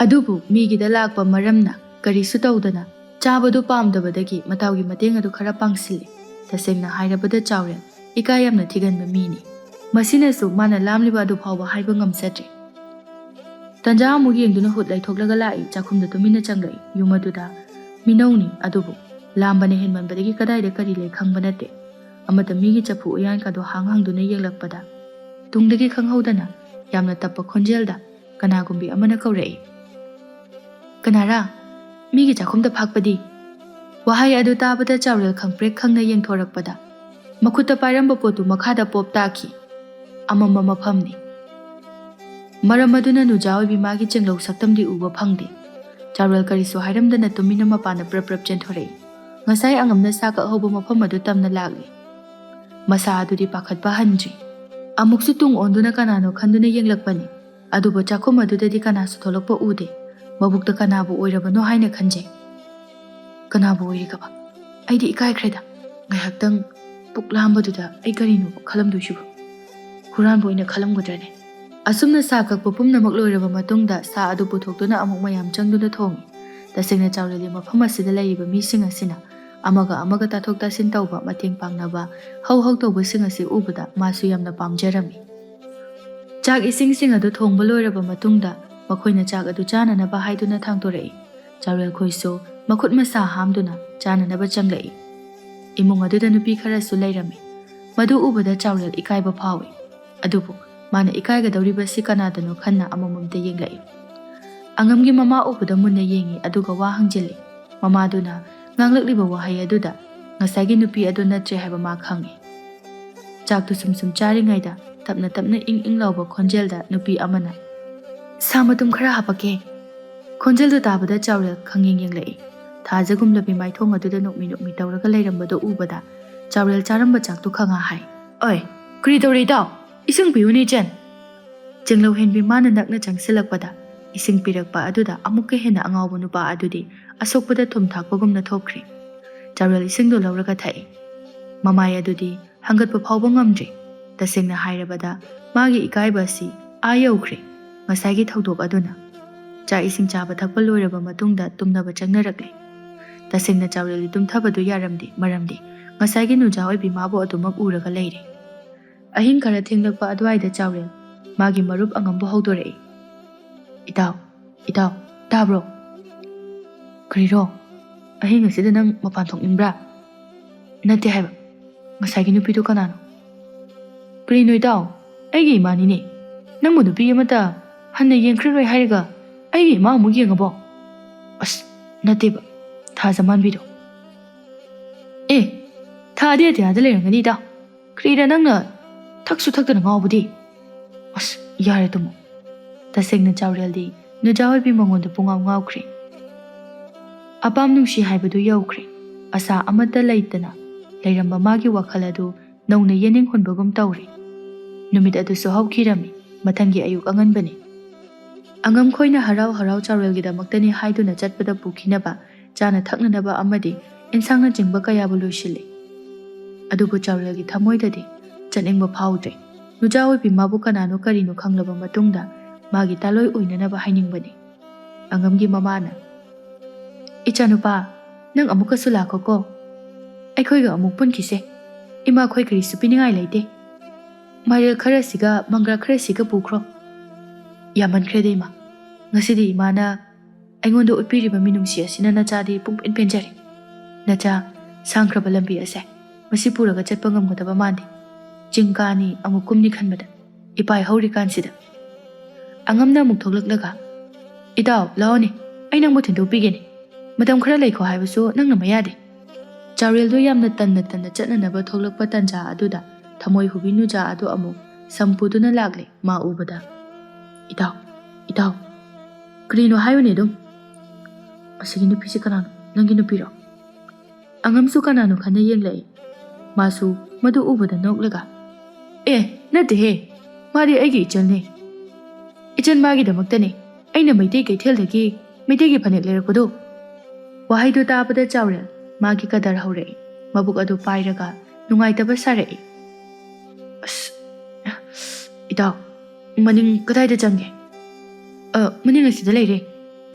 ꯑꯗꯨꯕꯨ ꯃꯤꯒꯤꯗ ꯂꯥꯛꯄ ꯃꯔꯝꯅ ꯀꯔꯤꯁꯨ ꯇꯧꯗꯅ ꯆꯥꯕꯗꯨ ꯄꯥꯝꯗꯕꯗꯒꯤ ꯃꯇꯥꯎꯒꯤ ꯃꯇꯦꯡ ꯑꯗꯨ ꯈꯔ ꯄꯥꯡꯁꯤꯜꯂꯤ꯫ ꯇꯁꯦꯡꯅ ꯍꯥꯏꯔꯕꯗ ꯆꯥꯎꯔꯦꯜ ꯏꯀꯥꯏ ꯌꯥꯝꯅ ꯊꯤꯒꯟꯕ ꯃꯤꯅꯤ꯫ ꯃꯁꯤꯅꯁꯨ ꯃꯥꯅ ꯂꯥꯝꯂꯤꯕ ꯑꯗꯨ ꯐꯥꯎꯕ ꯍꯥꯏꯕ ꯉꯝꯖꯗ꯭ꯔꯦ꯫ ꯇꯟꯖꯥ ꯑꯃꯨꯛ ꯌꯦꯡꯗꯨꯅ ꯍꯨꯠ ꯂꯩꯊꯣꯛꯂꯒ ꯂꯥꯛꯏ꯫ ꯆꯥꯛꯈꯨꯝꯗ ꯇꯨꯃꯤꯟꯅ ꯆꯪꯂꯛꯏ꯫ ꯌꯨꯝ ꯑꯗꯨꯗ ꯃꯤꯅꯧꯅꯤ, ꯑꯗꯨꯕꯨ ꯂꯥꯝꯕꯅ ꯍꯦꯟꯃꯟꯕꯗꯒꯤ ꯀꯗꯥꯏꯗ ꯀꯔꯤ ꯂꯩ ꯈꯪꯕ ꯅꯠꯇꯦ꯫ ꯑꯃꯗ ꯃꯤꯒꯤ ꯆꯐꯨ ꯎꯌꯥꯟꯒꯗꯣ ꯍꯥꯡ ꯍꯥꯡꯗꯨꯅ ꯌꯦꯡꯂꯛꯄꯗ, ꯇꯨꯡꯗꯒꯤ ꯈꯪꯍꯧꯗꯅ ꯌꯥꯝꯅ ꯇꯞꯄ ꯈꯣꯟꯖꯦꯜꯗ ꯀꯅꯥꯒꯨꯝꯕꯤ ꯑꯃꯅ ꯀꯧꯔꯛꯏ, "ꯀꯅꯥꯔꯥ?" "ꯃꯤꯒꯤ ꯆꯥꯛꯈꯨꯝꯗ ꯐꯥꯛꯄꯗꯤ?" ꯋꯥꯍꯩ ꯑꯗꯨ ꯇꯥꯕꯗ ꯆꯥꯎꯔꯦꯜ ꯈꯪꯄ꯭ꯔꯦꯛ ꯈꯪꯅ ꯌꯦꯡꯊꯣꯔꯛꯄꯗ, ꯃꯈꯨꯠꯇ ꯄꯥꯏꯔꯝꯕ ꯄꯣꯠꯇꯨ ꯃꯈꯥꯗ ꯄꯣꯞ ꯇꯥꯈꯤ꯫ ꯑꯃꯝꯕ ꯃꯐꯝꯅꯤ꯫ ꯃꯔꯝ ꯑꯗꯨꯅ ꯅꯨꯖꯥ ꯑꯣꯏꯕꯤ ꯃꯥꯒꯤ ꯆꯦꯡꯂꯧ ꯁꯛꯇꯝꯗꯤ ꯎꯕ ꯐꯪꯗꯦ꯫ ꯆꯥꯎꯔꯦꯜ ꯀꯔꯤꯁꯨ ꯍꯥꯏꯔꯝꯗꯅ ꯇꯨꯃꯤꯟꯅ ꯃꯄꯥꯟꯗ ꯄ꯭ꯔꯞ ꯄ꯭ꯔꯞ ꯆꯦꯟꯊꯣꯔꯛꯏ꯫ ꯉꯁꯥꯏ ꯑꯉꯝꯅ ꯁꯥ ꯀꯛꯍꯧꯕ ꯃꯐꯝ ꯑꯗꯨ ꯇꯝꯅ ꯂꯥꯛꯂꯤ꯫ ꯃꯁꯥ ꯑꯗꯨꯗꯤ ꯄꯥꯈꯠꯄ ꯍꯟꯗ꯭ꯔꯤ꯫ ꯑꯃꯨꯛꯁꯨ ꯇꯨꯡ ꯑꯣꯟꯗꯨꯅ ꯀꯅꯥꯅꯣ ꯈꯟꯗꯨꯅ ꯌꯦꯡꯂꯛꯄꯅꯤ꯫ ꯑꯗꯨꯕꯨ ꯆꯥꯛꯈꯨꯝ ꯑꯗꯨꯗꯗꯤ ꯀꯅꯥꯁꯨ ꯊꯣꯛꯂꯛꯄ ꯎꯗꯦ꯫ ꯃꯕꯨꯛꯇ ꯀꯅꯥꯕꯨ ꯑꯣꯏꯔꯕꯅꯣ ꯍꯥꯏꯅ ꯈꯟꯖꯩ꯫ "ꯀꯅꯥꯕꯨ ꯑꯣꯏꯔꯤꯒꯕ? ꯑꯩꯗꯤ ꯏꯀꯥꯏꯈ꯭ꯔꯦꯗ꯫ ꯉꯥꯏꯍꯥꯛꯇꯪ ꯄꯨꯛ ꯂꯥꯝꯕꯗꯨꯗ ꯑꯩ ꯀꯔꯤꯅꯣ ꯈꯜꯂꯝꯗꯣꯏꯁꯤꯕꯨ? ꯍꯨꯔꯥꯟꯕ ꯑꯣꯏꯅ ꯈꯜꯂꯝꯒꯗ꯭ꯔꯅꯦ?" ꯑꯁꯨꯝꯅ ꯁꯥ ꯀꯛꯄ ꯄꯨꯝꯅꯃꯛ ꯂꯣꯏꯔꯕ ꯃꯇꯨꯡꯗ, ꯁꯥ ꯑꯗꯨ ꯄꯨꯊꯣꯛꯇꯨꯅ ꯑꯃꯨꯛ ꯃꯌꯥꯝ ꯆꯪꯗꯨꯅ ꯊꯣꯡꯉꯤ꯫ ꯇꯁꯦꯡꯅ ꯆꯥꯎꯔꯦꯜꯗꯤ ꯃꯐꯝ ꯑꯁꯤꯗ ꯂꯩꯔꯤꯕ ꯃꯤꯁꯤꯡ ꯑꯁꯤꯅ ꯑꯃꯒ ꯑꯃꯒ ꯇꯥꯊꯣꯛ ꯇꯥꯁꯤꯟ ꯇꯧꯕ, ꯃꯇꯦꯡ ꯄꯥꯡꯅꯕ, ꯍꯧ ꯍꯧ ꯇꯧꯕꯁꯤꯡ ꯑꯁꯤ ꯎꯕꯗ ꯃꯥꯁꯨ ꯌꯥꯝꯅ ꯄꯥꯝꯖꯔꯝꯃꯤ꯫ ꯆꯥꯛ ꯏꯁꯤꯡꯁꯤꯡ ꯑꯗꯨ ꯊꯣꯡꯕ ꯂꯣꯏꯔꯕ ꯃꯇꯨꯡꯗ, ꯃꯈꯣꯏꯅ ꯆꯥꯛ ꯑꯗꯨ ꯆꯥꯅꯅꯕ ꯍꯥꯏꯗꯨꯅ ꯊꯥꯡꯗꯣꯔꯛꯏ꯫ ꯆꯥꯎꯔꯦꯜ ꯈꯣꯏꯁꯨ ꯃꯈꯨꯠ ꯃꯁꯥ ꯍꯥꯝꯗꯨꯅ ꯆꯥꯅꯅꯕ ꯆꯪꯂꯛꯏ꯫ ꯏꯃꯨꯡ ꯑꯗꯨꯗ ꯅꯨꯄꯤ ꯈꯔꯁꯨ ꯂꯩꯔꯝꯃꯤ꯫ ꯃꯗꯨ ꯎꯕꯗ ꯆꯥꯎꯔꯦꯜ ꯏꯀꯥꯏꯕ ꯐꯥꯎꯏ꯫ ꯑꯗꯨꯕꯨ ꯃꯥꯅ ꯏꯀꯥꯏꯒꯗꯧꯔꯤꯕꯁꯤ ꯀꯅꯥꯗꯅꯣ ꯈꯟꯅ ꯑꯃꯃꯝꯇ ꯌꯦꯡꯂꯛꯏ꯫ ꯑꯉꯝꯒꯤ ꯃꯃꯥ ꯎꯕꯗ ꯃꯨꯟꯅ ꯌꯦꯡꯉꯤ, ꯑꯗꯨꯒ ꯋꯥ ꯍꯪꯖꯤꯜꯂꯤ꯫ ꯃꯃꯥꯗꯨꯅ ꯉꯥꯡꯂꯛꯂꯤꯕ ꯋꯥꯍꯩ ꯑꯗꯨꯗ ꯉꯁꯥꯏꯒꯤ ꯅꯨꯄꯤ ꯑꯗꯨ ꯅꯠꯇ꯭ꯔꯦ ꯍꯥꯏꯕ ꯃꯥ ꯈꯪꯉꯤ꯫ ꯆꯥꯛꯇꯨ ꯁꯨꯝ ꯁꯨꯝ ꯆꯥꯔꯤꯉꯩꯗ ꯇꯞꯅ ꯇꯞꯅ ꯏꯪ ꯏꯪ ꯂꯥꯎꯕ ꯈꯣꯟꯖꯦꯜꯗ ꯅꯨꯄꯤ ꯑꯃꯅ, "ꯁꯥ ꯃꯇꯨꯝ ꯈꯔ ꯍꯥꯞꯄꯛꯀꯦ?" ꯈꯣꯟꯖꯦꯜꯗꯨ ꯇꯥꯕꯗ ꯆꯥꯎꯔꯦꯜ ꯈꯪꯌꯦꯡ ꯌꯦꯡꯂꯛꯏ꯫ ꯊꯥꯖꯒꯨꯝꯂꯕꯤ ꯃꯥꯏꯊꯣꯡ ꯑꯗꯨꯗ ꯅꯣꯛꯃꯤ ꯅꯣꯛꯃꯤ ꯇꯧꯔꯒ ꯂꯩꯔꯝꯕꯗꯨ ꯎꯕꯗ ꯆꯥꯎꯔꯦꯜ ꯆꯥꯔꯝꯕ ꯆꯥꯛꯇꯨ ꯈꯪꯉꯥ ꯍꯥꯏ, "ꯑꯣꯏ, ꯀꯔꯤ ꯇꯧꯔꯤ ꯏꯇꯥꯎ? ꯏꯁꯤꯡ ꯄꯤꯌꯨꯅꯦ ꯏꯆꯟ!" ꯆꯦꯡꯂꯧ ꯍꯦꯟꯕꯤ ꯃꯥꯅ ꯅꯛꯅ ꯆꯪꯁꯤꯜꯂꯛꯄꯗ, ꯏꯁꯤꯡ ꯄꯤꯔꯛꯄ ꯑꯗꯨꯗ ꯑꯃꯨꯛꯀ ꯍꯦꯟꯅ ꯑꯉꯥꯎꯕ ꯅꯨꯄꯥ ꯑꯗꯨꯗꯤ ꯑꯁꯣꯛꯄꯗ ꯊꯨꯝ ꯊꯥꯛꯄꯒꯨꯝꯅ ꯊꯣꯛꯈ꯭ꯔꯤ꯫ ꯆꯥꯎꯔꯦꯜ ꯏꯁꯤꯡꯗꯨ ꯂꯧꯔꯒ ꯊꯛꯏ꯫ ꯃꯃꯥꯏ ꯑꯗꯨꯗꯤ ꯍꯪꯒꯠꯄ ꯐꯥꯎꯕ ꯉꯝꯗ꯭ꯔꯤ꯫ ꯇꯁꯦꯡꯅ ꯍꯥꯏꯔꯕꯗ, ꯃꯥꯒꯤ ꯏꯀꯥꯏꯕ ꯑꯁꯤ ꯑꯥ ꯌꯧꯈ꯭ꯔꯦ꯫ ꯉꯁꯥꯏꯒꯤ ꯊꯧꯗꯣꯛ ꯑꯗꯨꯅ꯫ ꯆꯥꯛ ꯏꯁꯤꯡ ꯆꯥꯕ ꯊꯛꯄ ꯂꯣꯏꯔꯕ ꯃꯇꯨꯡꯗ ꯇꯨꯝꯅꯕ ꯆꯪꯅꯔꯛꯂꯦ꯫ ꯇꯁꯦꯡꯅ ꯆꯥꯎꯔꯦꯜꯗꯤ ꯇꯨꯝꯊꯕꯗꯨ ꯌꯥꯔꯝꯗꯦ, ꯃꯔꯝꯗꯤ ꯉꯁꯥꯏꯒꯤ ꯅꯨꯖꯥ ꯑꯣꯏꯕꯤ ꯃꯥꯕꯨ ꯑꯗꯨꯃꯛ ꯎꯔꯒ ꯂꯩꯔꯦ꯫ ꯑꯍꯤꯡ ꯈꯔ ꯊꯦꯡꯂꯛꯄ ꯑꯗꯨꯋꯥꯏꯗ ꯆꯥꯎꯔꯦꯜ ꯃꯥꯒꯤ ꯃꯔꯨꯞ ꯑꯉꯝꯕꯨ ꯍꯧꯗꯣꯔꯛꯏ꯫ "ꯏꯇꯥꯎ, ꯏꯇꯥꯎ, ꯇꯥꯕ꯭ꯔꯣ?" "ꯀꯔꯤꯔꯣ? ꯑꯍꯤꯡ ꯑꯁꯤꯗ ꯅꯪ ꯃꯄꯥꯟ ꯊꯣꯛꯅꯤꯡꯕ꯭ꯔꯥ?" "ꯅꯠꯇꯦ ꯍꯥꯏꯕ, "ꯉꯁꯥꯏꯒꯤ ꯅꯨꯄꯤꯗꯨ ꯀꯅꯥꯅꯣ?" "ꯀꯔꯤꯅꯣ ꯏꯇꯥꯎ? ꯑꯩꯒꯤ ꯏꯃꯥꯅꯤꯅꯦ꯫ ꯅꯪꯕꯨ ꯅꯨꯄꯤ ꯑꯃꯇ ꯍꯟꯅ ꯌꯦꯡꯈ꯭ꯔꯔꯣꯏ ꯍꯥꯏꯔꯒ ꯑꯩꯒꯤ ꯏꯃꯥ ꯑꯃꯨꯛ ꯌꯦꯡꯉꯕꯣ?" "ꯑꯁ, ꯅꯠꯇꯦꯕ, ꯊꯥꯖ ꯃꯥꯟꯕꯤꯗꯣ꯫" "ꯑꯦ, ꯊꯥꯗꯤ ꯑꯇꯤꯌꯥꯗ ꯂꯩꯔꯝꯒꯅꯤ ꯏꯇꯥꯎ꯫ ꯀꯔꯤꯔ ꯅꯪꯅ ꯊꯛꯁꯨ ꯊꯛꯇꯅ ꯉꯥꯎꯕꯗꯤ?" "ꯑꯁ, ꯌꯥꯔꯦ ꯇꯨꯝꯃꯣ꯫" ꯇꯁꯦꯡꯅ ꯆꯥꯎꯔꯦꯜꯗꯤ ꯅꯨꯖꯥ ꯑꯣꯏꯕꯤ ꯃꯉꯣꯟꯗ ꯄꯨꯡꯉꯥꯎ ꯉꯥꯎꯈ꯭ꯔꯦ꯫ ꯑꯄꯥꯝ ꯅꯨꯡꯁꯤ ꯍꯥꯏꯕꯗꯨ ꯌꯧꯈ꯭ꯔꯦ꯫ ꯑꯁꯥ ꯑꯃꯠꯇ ꯂꯩꯇꯅ ꯂꯩꯔꯝꯕ ꯃꯥꯒꯤ ꯋꯥꯈꯜ ꯑꯗꯨ ꯅꯧꯅ ꯌꯦꯅꯤꯡ ꯍꯨꯟꯕꯒꯨꯝ ꯇꯧꯔꯦ꯫ ꯅꯨꯃꯤꯠ ꯑꯗꯨꯁꯨ ꯍꯧꯈꯤꯔꯝꯃꯤ꯫ ꯃꯊꯪꯒꯤ ꯑꯌꯨꯛ ꯑꯉꯟꯕꯅꯤ꯫ ꯑꯉꯝꯈꯣꯏꯅ ꯍꯔꯥꯎ ꯍꯔꯥꯎ ꯆꯥꯎꯔꯦꯜꯒꯤꯗꯃꯛꯇꯅꯤ ꯍꯥꯏꯗꯨꯅ ꯆꯠꯄꯗ ꯄꯨꯈꯤꯅꯕ ꯆꯥꯅ ꯊꯛꯅꯅꯕ ꯑꯃꯗꯤ ꯏꯟꯁꯥꯡꯅꯆꯤꯡꯕ ꯀꯌꯥꯕꯨ ꯂꯣꯏꯁꯤꯜꯂꯤ꯫ ꯑꯗꯨꯕꯨ ꯆꯥꯎꯔꯦꯜꯒꯤ ꯊꯃꯣꯏꯗꯗꯤ ꯆꯠꯅꯤꯡꯕ ꯐꯥꯎꯗ꯭ꯔꯦ꯫ ꯅꯨꯖꯥ ꯑꯣꯏꯕꯤ ꯃꯥꯕꯨ ꯀꯅꯥꯅꯣ ꯀꯔꯤꯅꯣ ꯈꯪꯂꯕ ꯃꯇꯨꯡꯗ ꯃꯥꯒꯤ ꯇꯥꯂꯣꯏ ꯑꯣꯏꯅꯅꯕ ꯍꯥꯏꯅꯤꯡꯕꯅꯤ꯫ ꯑꯉꯝꯒꯤ ꯃꯃꯥꯅ, "ꯏꯆꯥꯅꯨꯄꯥ, ꯅꯪ ꯑꯃꯨꯛꯀꯁꯨ ꯂꯥꯛꯈꯣꯀꯣ꯫ ꯑꯩꯈꯣꯏꯒ ꯑꯃꯨꯛ ꯄꯨꯟꯈꯤꯁꯦ꯫ ꯏꯃꯥꯈꯣꯏ ꯀꯔꯤꯁꯨ ꯄꯤꯅꯤꯡꯉꯥꯏ ꯂꯩꯇꯦ꯫ ꯃꯥꯏꯔꯦꯜ ꯈꯔꯁꯤꯒ ꯃꯪꯒ꯭ꯔꯥ ꯈꯔꯁꯤꯒ ꯄꯨꯈ꯭ꯔꯣ꯫" "ꯌꯥꯝꯃꯟꯈ꯭ꯔꯦꯗ ꯏꯃꯥ꯫ ꯉꯁꯤꯗꯤ ꯏꯃꯥꯅ ꯑꯩꯉꯣꯟꯗ ꯎꯠꯄꯤꯔꯤꯕ ꯃꯤꯅꯨꯡꯁꯤ ꯑꯁꯤꯅ ꯅꯆꯥꯗꯤ ꯄꯨꯡꯄꯦꯟ ꯄꯦꯟꯖꯔꯦ꯫ ꯅꯆꯥ, ꯁꯥꯡꯈ꯭ꯔꯕ ꯂꯝꯕꯤ ꯑꯁꯦ ꯃꯁꯤ ꯄꯨꯔꯒ ꯆꯠꯄ ꯉꯝꯒꯗꯕ ꯃꯥꯟꯗꯦ꯫ ꯆꯤꯡ ꯀꯥꯅꯤ ꯑꯃꯨꯛ ꯀꯨꯝꯅꯤ ꯈꯟꯕꯗ ꯏꯄꯥꯏ ꯍꯧꯔꯤꯀꯥꯟꯁꯤꯗ꯫" ꯑꯉꯝꯅ ꯑꯃꯨꯛ ꯊꯣꯛꯂꯛꯂꯒ, "ꯏꯇꯥꯎ, ꯂꯥꯛꯑꯣꯅꯦ, ꯑꯩ ꯅꯪꯕꯨ ꯊꯤꯟꯗꯣꯛꯄꯤꯒꯦꯅꯦ꯫ ꯃꯇꯝ ꯈꯔ ꯂꯩꯈꯣ ꯍꯥꯏꯕꯁꯨ ꯅꯪꯅ ꯃꯌꯥꯗꯦ꯫" ꯆꯥꯎꯔꯦꯜꯗꯣ ꯌꯥꯝꯅ ꯇꯟꯅ ꯇꯟꯅ ꯆꯠꯅꯅꯕ ꯊꯣꯛꯂꯛꯄ ꯇꯟꯖꯥ ꯑꯗꯨꯗ ꯊꯃꯣꯏ ꯍꯨꯕꯤ ꯅꯨꯖꯥ ꯑꯗꯨ ꯑꯃꯨꯛ ꯁꯝ ꯄꯨꯗꯨꯅ ꯂꯥꯛꯂꯦ꯫ ꯃꯥ ꯎꯕꯗ, "ꯏꯇꯥꯎ, ꯏꯇꯥꯎ, ꯀꯔꯤꯅꯣ ꯍꯥꯏꯌꯨꯅꯦ ꯑꯗꯨꯝ꯫" "ꯑꯁꯤꯒꯤ ꯅꯨꯄꯤꯁꯤ ꯀꯅꯥꯅꯣ? ꯅꯪꯒꯤ ꯅꯨꯄꯤꯔꯣ?" ꯑꯉꯝꯁꯨ ꯀꯅꯥꯅꯣ ꯈꯟꯅ ꯌꯦꯡꯂꯛꯏ꯫ ꯃꯥꯁꯨ ꯃꯗꯨ ꯎꯕꯗ ꯅꯣꯛꯂꯒ, "ꯑꯦ, ꯅꯠꯇꯦꯍꯦ, ꯃꯥꯗꯤ ꯑꯩꯒꯤ ꯏꯆꯜꯅꯦ꯫ ꯏꯆꯜ ꯃꯥꯒꯤꯗꯃꯛꯇꯅꯦ ꯑꯩꯅ ꯃꯩꯇꯩ ꯀꯩꯊꯦꯜꯗꯒꯤ ꯃꯩꯇꯩꯒꯤ ꯐꯅꯦꯛ ꯂꯩꯔꯛꯄꯗꯣ꯫" ꯋꯥꯍꯩꯗꯨ ꯇꯥꯕꯗ ꯆꯥꯎꯔꯦꯜ ꯃꯥꯒꯤ ꯀꯗꯔ ꯍꯧꯔꯛꯏ꯫ ꯃꯕꯨꯛ ꯑꯗꯨ ꯄꯥꯏꯔꯒ ꯅꯨꯡꯉꯥꯏꯇꯕ ꯁꯥꯔꯛꯏ꯫ "ꯑꯁ, ꯏꯇꯥꯎ, ꯃꯅꯤꯡ ꯀꯗꯥꯏꯗ ꯆꯪꯒꯦ?" "ꯑ, ꯃꯅꯤꯡ ꯑꯁꯤꯗ ꯂꯩꯔꯦ꯫